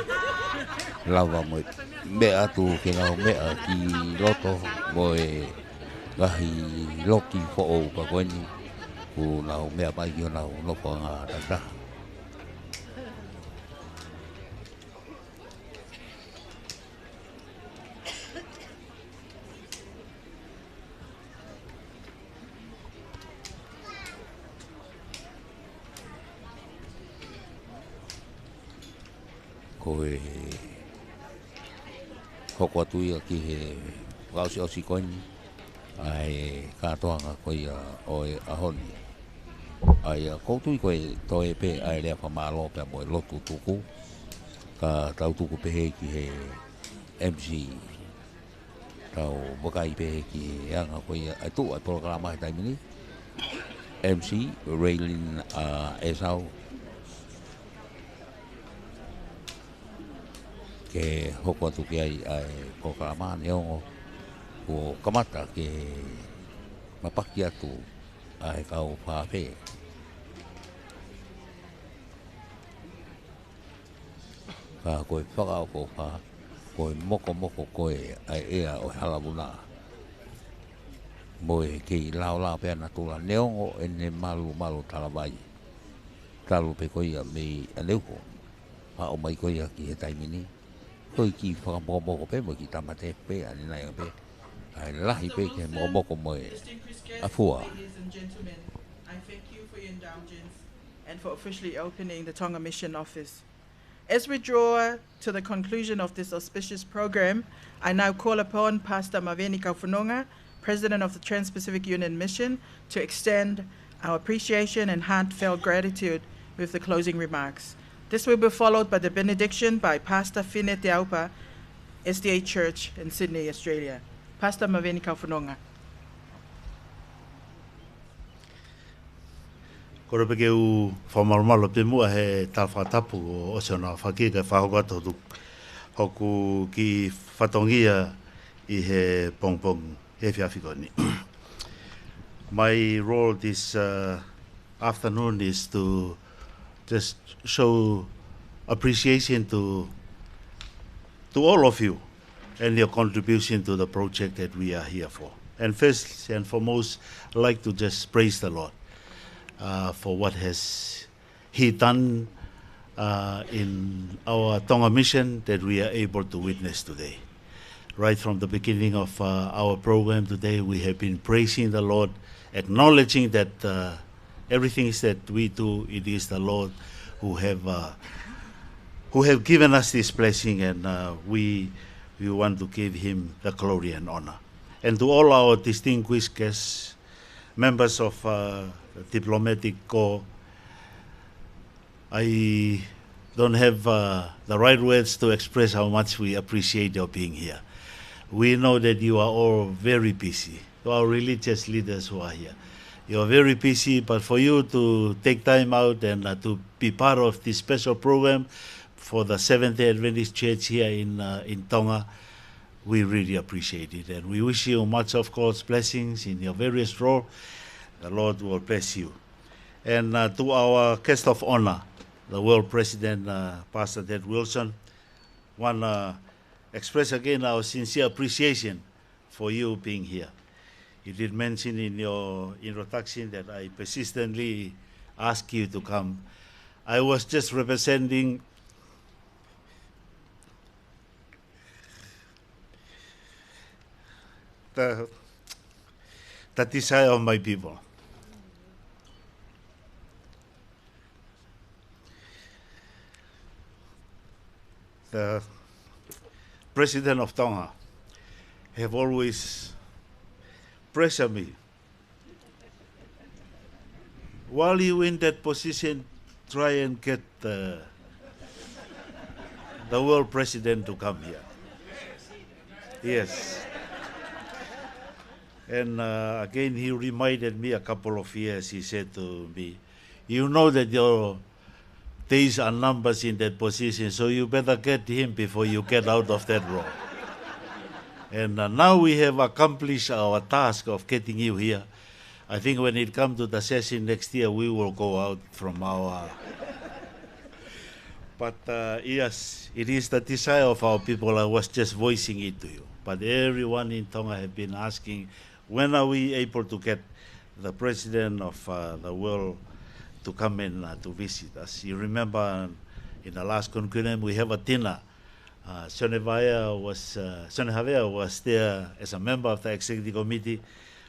Lava mo e meʻa atu ke nau meʻa ki loto mo e ngaahi loki foʻou pea ko eni kuo nau meʻa mai ki honau nofoʻanga takitaha. Ko e hoko atu ia ki he fakaʻosiʻosi ko eni ʻa e kātoanga ko ia ʻo e ʻaho ni. ʻA ia, ʻoku ou tui ko e toe pē ʻa e lea fakamālō pea mo e lotu tuku, ka tau tuku pehē ki he M C. Tau vakai pē ki he anga ko ia ʻa e tuʻu ʻa e polokalama he taimi ni. M C, Raylene, ʻa, ʻEsau. Ke hoko atu ki ai ʻa e polokalama neongo kuo kamata ke mapaki atu ʻa e kau fāfē. Ka ko e fakaʻofoʻofa, ko e mokomoko ko ē ʻa e ʻea ʻo e hala vuna. Mo e kei laolao pē ʻa natula neongo ʻene malumalu talavai. Talu pē ko ia mei ʻaneuhu. Pea ʻomai ko ia ki he taimi ni. Ko e kiʻi fakamokomoko pē mo e kiʻi tāmateʻi pē ʻanenai pē. ʻA e lahi pē ke mokomoko mo e afua. Distinguished guests, ladies and gentlemen, I thank you for your indulgence and for officially opening the Tonga Mission Office. As we draw to the conclusion of this auspicious program, I now call upon Pastor Maveni Kaufononga, President of the Trans-Pacific Union Mission, to extend our appreciation and heartfelt gratitude with the closing remarks. This will be followed by the benediction by Pastor Fine Te Aupa, S D A Church in Sydney, Australia. Pastor Maveni Kaufononga. Kole pē ke u fakamalumalu pē muʻa he tala fakatapu ʻo ʻosi ʻo na faki ke fakahoko atu hoku, hoku kiʻi fatongia ʻi he pongipongi he efiafi ko eni. My role this, uh, afternoon is to just show appreciation to, to all of you and your contribution to the project that we are here for. And first and foremost, I'd like to just praise the Lord, uh, for what has He done, uh, in our Tonga mission that we are able to witness today. Right from the beginning of, uh, our program today, we have been praising the Lord, acknowledging that, uh, everything is that we do, it is the Lord who have, uh, who have given us this blessing, and, uh, we, we want to give Him the glory and honor. And to all our distinguished guests, members of, uh, the diplomatic corps, I don't have, uh, the right words to express how much we appreciate your being here. We know that you are all very busy. To our religious leaders who are here, you are very busy, but for you to take time out and, uh, to be part of this special program for the Seventh-day Adventist Church here in, uh, in Tonga, we really appreciate it. And we wish you much of God's blessings in your various role. The Lord will bless you. And, uh, to our guest of honor, the World President, uh, Pastor Ted Wilson, want to express again our sincere appreciation for you being here. You did mention in your introduction that I persistently ask you to come. I was just representing the, the desire of my people. The President of Tonga have always pressured me. While you in that position, try and get the, the world president to come here. Yes. And, uh, again, he reminded me a couple of years, he said to me, "You know that your, days are numbers in that position, so you better get him before you get out of that role. And uh, now we have accomplished our task of getting you here. I think when it comes to the session next year, we will go out from our. But uh, yes, it is the desire of our people. I was just voicing it to you. But everyone in Tonga have been asking, when are we able to get the president of uh, the world to come and uh, to visit us? You remember in the last conclave, we have a dinner. Uh, Sione Havea was, uh, Sione Havea was there as a member of the executive committee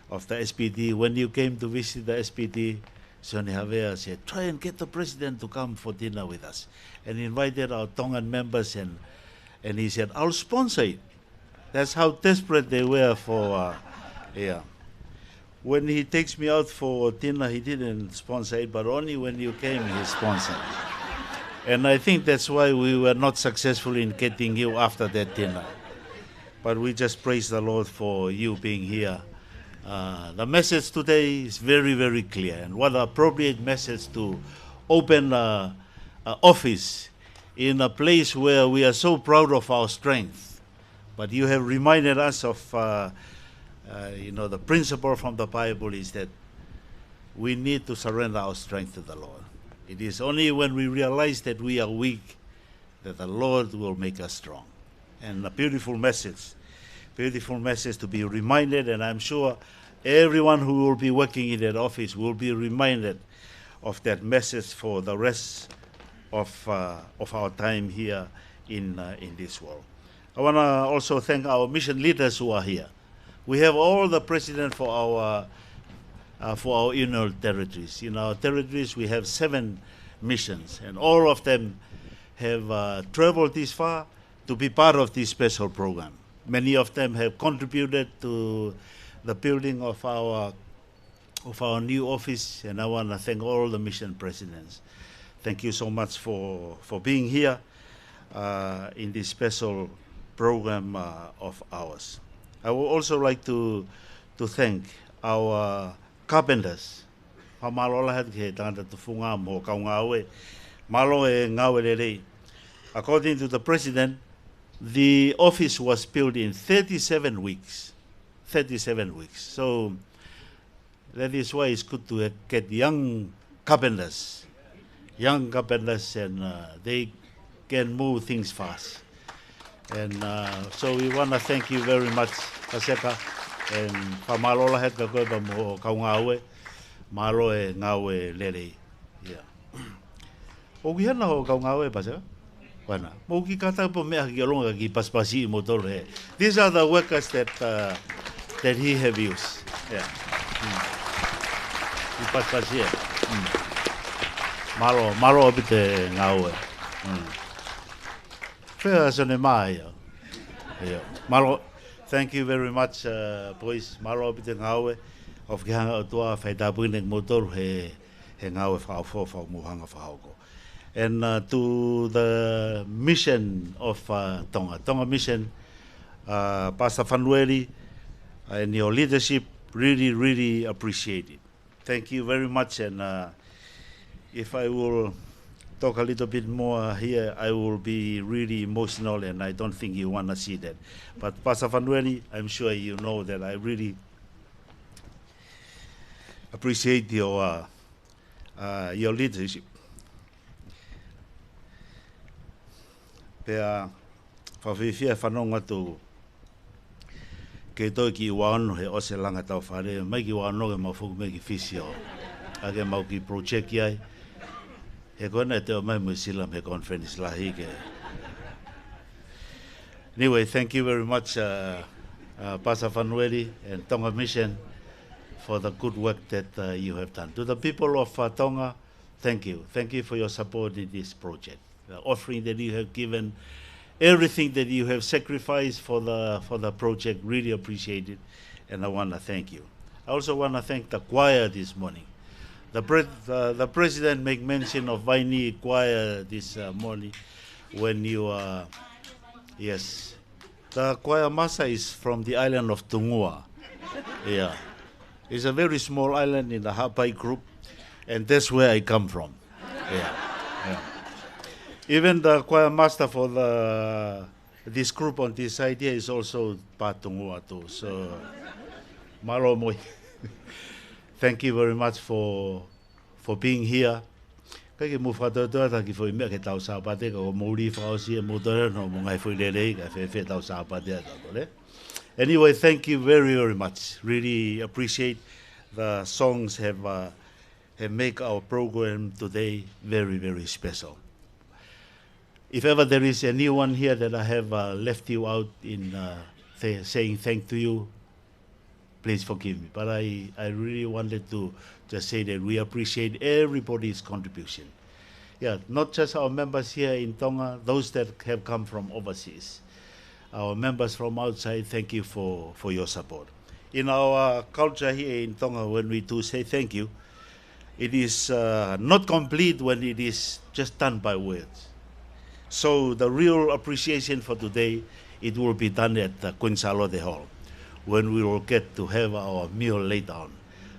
of the S P D. When you came to visit the S P D, Sione Havea said, "Try and get the president to come for dinner with us." And invited our Tongan members, and, and he said, "I'll sponsor it." That's how desperate they were for, uh, yeah. When he takes me out for dinner, he didn't sponsor it, but only when you came, he sponsored. And I think that's why we were not successful in getting you after that dinner. But we just praise the Lord for you being here. Uh, the message today is very, very clear, and what an appropriate message to open uh, an office in a place where we are so proud of our strength. But you have reminded us of, uh, uh, you know, the principle from the Bible is that we need to surrender our strength to the Lord. It is only when we realize that we are weak that the Lord will make us strong. And a beautiful message, beautiful message to be reminded, and I'm sure everyone who will be working in that office will be reminded of that message for the rest of, uh, of our time here in, uh, in this world. I want to also thank our mission leaders who are here. We have all the president for our, uh, for our union territories. In our territories, we have seven missions, and all of them have uh, traveled this far to be part of this special program. Many of them have contributed to the building of our of our new office, and I want to thank all the mission presidents. Thank you so much for, for being here uh, in this special program uh, of ours. I would also like to, to thank our carpenters. Fakamālō lahi atu ki he tangata tufunga mo e kau ngāue. Mālō e ngāue lelei. According to the president, the office was built in thirty-seven weeks. Thirty-seven weeks. So that is why it's good to get young carpenters. Young carpenters, and uh, they can move things fast. And uh, so we want to thank you very much, Paseka, and fakamālō lahi atu kia koe pea mo e kau ngāue. Mālō e ngāue lelei. Yeah. ʻOku ʻi hena hoʻo kau ngāue, Paseka? Ko ena. Mou kiʻi kātaki pē meʻa ki ʻolunga kae kiʻi pasipasi ʻi moutolu he. These are the workers that, uh, that he have used. Yeah. Mm. Kiʻi pasipasi ē. Mm. Mālō, mālō ʻaupito e ngāue. Mm. Fea sone mai ia. Ia. Mālō. Thank you very much, uh, boys. Mālō ʻaupito e ngāue. ʻOfa ke hanga ʻe he ʻOtua ʻo faitāpuekina kimoutolu he, he ngāue fakaʻofoʻofa ʻoku mou hanga ʻo fakahoko. And uh, to the mission of uh, Tonga, Tonga Mission, uh, Pastor Fanueli, uh, and your leadership, really, really appreciate it. Thank you very much. And uh, if I will talk a little bit more here, I will be really emotional, and I don't think you want to see that. But Pastor Fanueli, I'm sure you know that I really appreciate your, uh, uh, your leadership. Pea fakafiefia e fanongo atu ke toe ki Vaono he ʻosi e langa tau fale, mai ki Vaono ke mau foki mai ki Fisi ʻo ʻai ke mau kiʻi project ki ai. He ko ena ʻe toe ʻomai Nuʻu Sila mei he conference lahi ke. Anyway, thank you very much, uh, uh, Pastor Fanueli and Tonga Mission for the good work that uh, you have done. To the people of uh, Tonga, thank you. Thank you for your support in this project. The offering that you have given, everything that you have sacrificed for the, for the project, really appreciate it, and I want to thank you. I also want to thank the choir this morning. The, pre- the, the president make mention of Vaini Choir this uh, morning when you are, yes, the choir master is from the island of Tungua. Yeah. It's a very small island in the Haʻapai group, and that's where I come from. Yeah. Yeah. Even the choir master for the, this group on this side here is also Patunguatu. So, mālō mo ia. Thank you very much for, for being here. Kae ke mou fakatoatoa atu ki he foʻi meʻa ki he tau Sāpate, ka ko e mou lī fakaʻosi e mou tole no mo ngai foʻi lelei, kae fēfē tau Sāpate atu le. Anyway, thank you very, very much. Really appreciate the songs have, uh, have make our program today very, very special. If ever there is anyone here that I have, uh, left you out in, uh, th-, saying thank to you, please forgive me. But I, I really wanted to just say that we appreciate everybody's contribution. Yeah, not just our members here in Tonga, those that have come from overseas. Our members from outside, thank you for, for your support. In our culture here in Tonga, when we do say thank you, it is, uh, not complete when it is just done by words. So the real appreciation for today, it will be done at the Queen Sālote Hall when we will get to have our meal later on.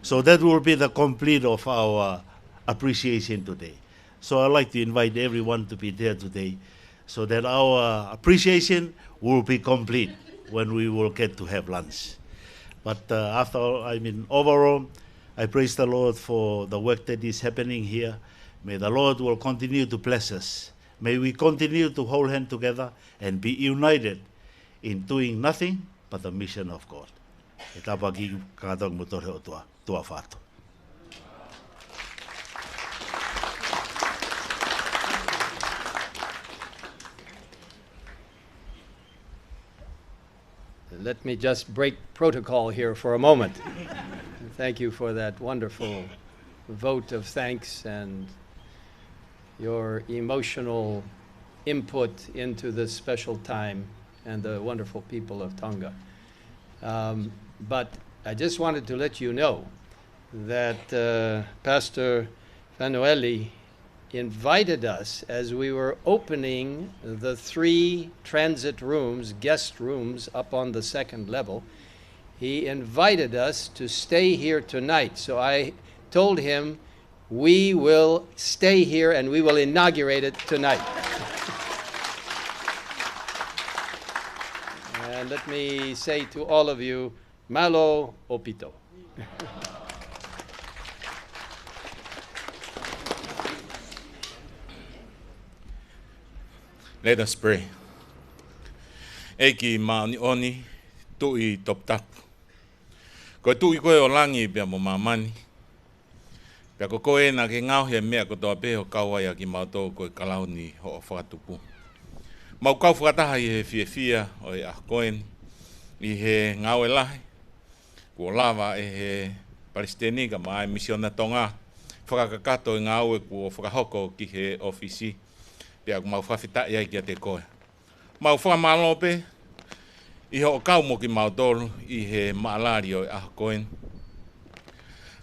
So that will be the complete of our appreciation today. So I'd like to invite everyone to be there today so that our appreciation will be complete when we will get to have lunch. But, uh, after all, I mean, overall, I praise the Lord for the work that is happening here. May the Lord will continue to bless us. May we continue to hold hand together and be united in doing nothing but the mission of God. He tāpuaki kātoa mo tore o tua, tua fatu. Let me just break protocol here for a moment. Thank you for that wonderful vote of thanks and your emotional input into this special time and the wonderful people of Tonga. Um, but I just wanted to let you know that, uh, Pastor Fanueli invited us as we were opening the three transit rooms, guest rooms, up on the second level. He invited us to stay here tonight. So I told him, "We will stay here and we will inaugurate it tonight." And let me say to all of you, mālō ʻaupito. Let us pray. ʻEiki māʻoniʻoni, Tuʻi toputapu. Ko e Tuʻi koe ʻo langi pea mo māmani. Pea ko koe naʻa ke ngaohi e meʻa kotoa pē ʻo kau ai ʻa kimautolu ko e kalauni hoʻo fakatupu. Mau kau fakataha ʻi he fiefia ʻo e ʻaho ko eni, ʻi he ngāue lahi kuo lava ʻe he Palesiteni kae ʻumaʻā e Misiona Tonga, fakakakato e ngāue kuo fakahoko ki he ʻōfisi, pea ʻoku mau fakafetaʻi ai kiate koe. Mau fakamālō pē ʻi hoʻo kau mo kimautolu ʻi he maʻalali ʻo e ʻaho ko eni.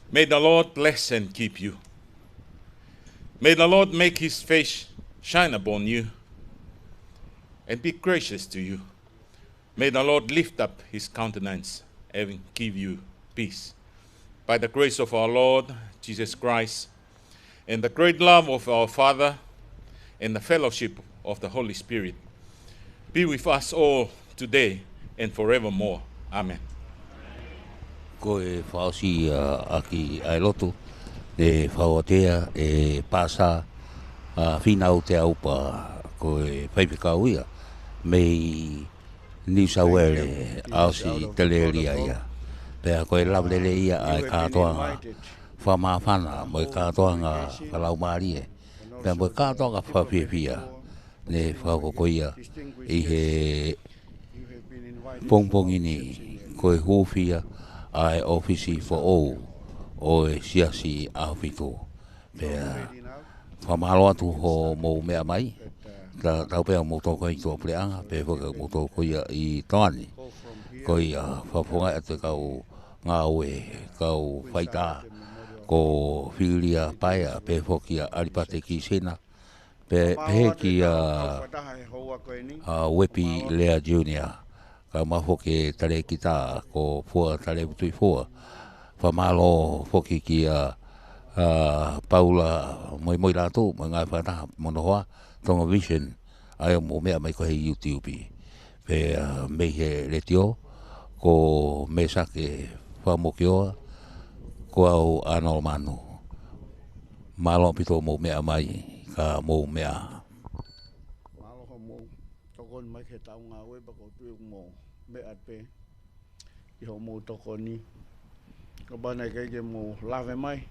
May the Lord bless and keep you. May the Lord make his face shine upon you and be gracious to you. May the Lord lift up his countenance and give you peace. By the grace of our Lord Jesus Christ, and the great love of our Father, and the fellowship of the Holy Spirit, be with us all today and forevermore. Amen. Ko e fakaʻosi ʻa ʻaki ʻa e lotu, ʻe fakaʻotea ʻe Pasa ʻa Finau Teaupa, ko e faifekau ia mei New South Wales, ʻa ʻOsitelēlia ia. Pea ko e lava lelei ia ʻa e kātoanga fakamāfana mo e kātoanga fakalaumālie, pea mo e kātoanga fakafiefia ne fakahoko ia ʻi he pongipongi ni, ko e hūfia ʻa e ʻōfisi foʻou ʻo e Siasi ʻAhofitu. Pea fakamālō atu hoʻomou meʻa mai, ta, tau pea mou tokoi tuʻa puleʻanga, pea foki mou tokoi ia ʻi Toani. Ko ia fakafofongaʻi atu e kau ngāue, kau faitā, ko Filia Paea, pea foki ʻa ʻAlipate Kisina, pea pehē kia ʻa Uepi Lea Junior, kae ʻumaʻā foki e talēkita ko Fua Talevu Tuʻifua. Fakamālō foki kia ʻa Paula Moimoilatu, mo e ngaahi fakataha mo hono hoa, Tonga Vision, ʻa ia ʻoku mou meʻa mai ko ē he YouTube. Pea, ā, mei he letiō, ko Mesake Fakamokioa, ko au Ānolo Manu. Mālō ʻaupito hoʻomou meʻa mai, ka mou meʻa. Mālō hoʻomou tokoni mai ki he taʻu ngāue pea ʻoku ou tui ʻoku mou meʻa pē ʻi hoʻomou tokoni. Kapau naʻe ʻikai ke mou lave mai,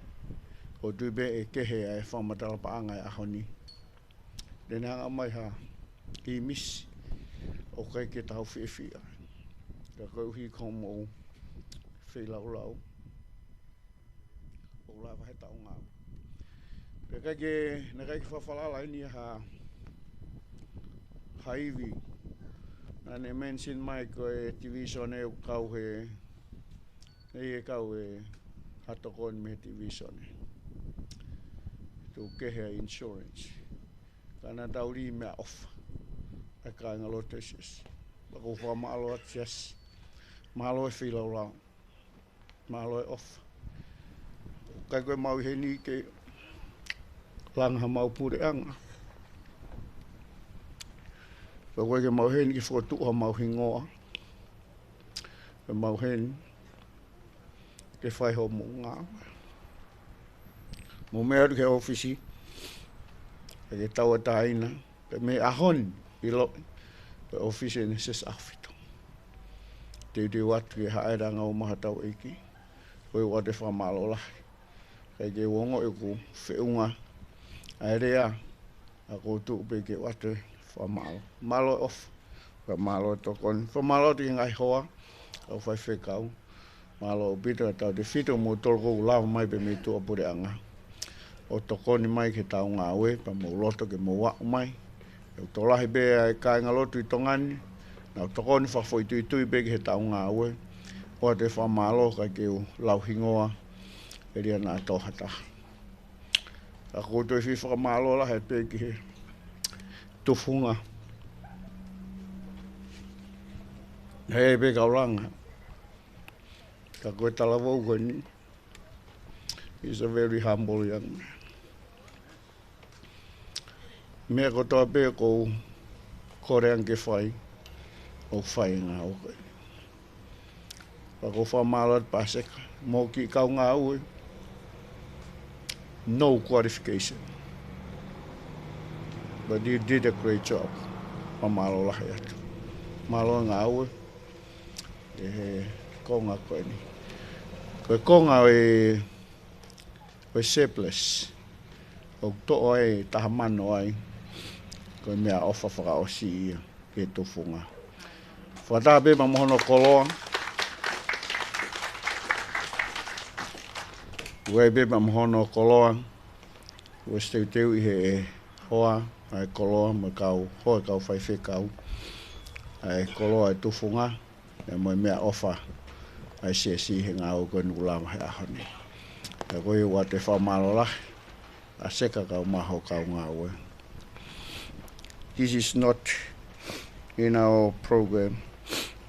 ʻoku ou tui pē ʻe kehe ʻa e fakamatala paʻanga ʻo e ʻaho ni. Te ne hanga mai ha ʻīmisi ʻoku ʻikai ke tau fiefia. Ka koeʻuhi ko hoʻomou feilaulau, ʻoku lava he taʻu ngāue. Pea ʻikai ke, naʻe ʻikai ke fakafalala eni ha, ha ivi. Naʻa ne mention mai ko e division ʻoku kau he, ʻe kau ʻe ha tokoni mei he division. Tuku kehe ʻa e insurance. Ka naʻa tau lī meʻaʻofa ʻa e kāingalotu ʻo e siasi. Pea ʻoku ou fakamālō atu siasi. Mālō e feilaulau. Mālō e ʻofa. ʻIkai ko e mau ʻi heni ke langa ha mau puleʻanga. Pea ʻoku ʻikai ke mau ʻi heni ke fokotuʻu ha mau hingoa. Pea mau ʻi heni ke fai hoʻomou ngāue. Mou meʻa atu ki he ʻōfisi, ʻikai ke tauʻatāina, pea mei he ʻaho ni ʻiloʻi, ko e ʻōfisi eni ʻo e Siasi ʻAhofitu. Teuteu atu ki he haʻele ʻa e ngaahi ʻumaʻā hotau ʻEiki, ko ia ʻoku ou fakamālō lahi. ʻIkai ke u ongoʻi ʻoku feʻunga ʻa e lea, ka ʻoku ou tuʻu pē ke u ʻoatu e fakamālō. Mālō e ʻofa, fakamālō e tokoni, fakamālō atu ki he ngaahi hoa, kau faifekau. Mālō ʻaupito ʻa kimoutolu ʻoku mou tolokolo lava mai pē mei tuʻa puleʻanga ʻo tokoni mai ki he taʻu ngāue, pea mou loto ke mou aʻu mai. ʻOku tokolahi pē ʻa e kāingalotu ʻi Tonga ni naʻa nau tokoni fakafoʻituitui pē ki he taʻu ngāue. ʻOatu e fakamālō, ʻikai ke u lau hingoa, ʻe lava naʻa tō ha taha. Ka ʻoku ou toe fie fakamālō lahi pē ki he tufunga. He pē kau langa. Ka ko e talavou ko eni, he's a very humble young man. Meʻa kotoa pē ʻoku ou kole ange ke fai, ʻoku fai ʻe he ngāue ko eni. Pea ʻoku ou fakamālō atu Paseka, mo e kiʻi kau ngāue. No qualification. But you did a great job. Fakamālō lahi atu. Mālō e ngāue ʻi he konga ko eni. Ko e konga ʻo e, ʻo e surplus, ʻoku toʻo ai e taha mano ai, ko e meʻaʻofa fakaʻosi ia ki he tufunga. Fakataha pē pea mo hono koloa. Uai pē pea mo hono koloa. Ua se teuteu ʻi he hoa ʻa e koloa mo e kau, hoa e kau faifekau, ʻa e koloa ʻo e tufunga, pea mo e meʻaʻofa ʻa e siasi he ngāue ko eni ʻoku lava he ʻaho ni. Pea ko ia ʻoku ou fakamālō lahi, Paseka, kau mai hoʻo kau ngāue. This is not in our program,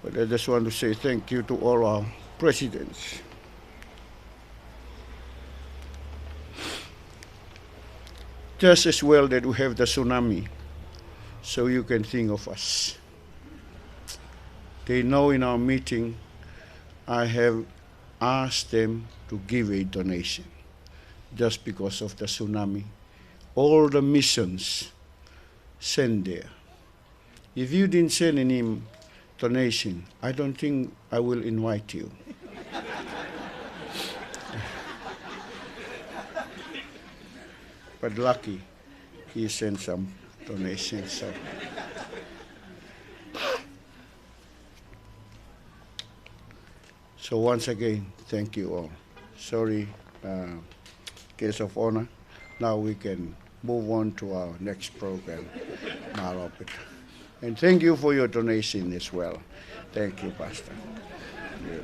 but I just want to say thank you to all our presidents. Just as well that we have the tsunami, so you can think of us. They know in our meeting, I have asked them to give a donation just because of the tsunami. All the missions send there. If you didn't send any donation, I don't think I will invite you. But lucky, he sent some donations. So, so once again, thank you all. Sorry, uh, guest of honor. Now we can move on to our next program. Mālō ʻaupito. And thank you for your donation as well. Thank you, Pastor. Yeah.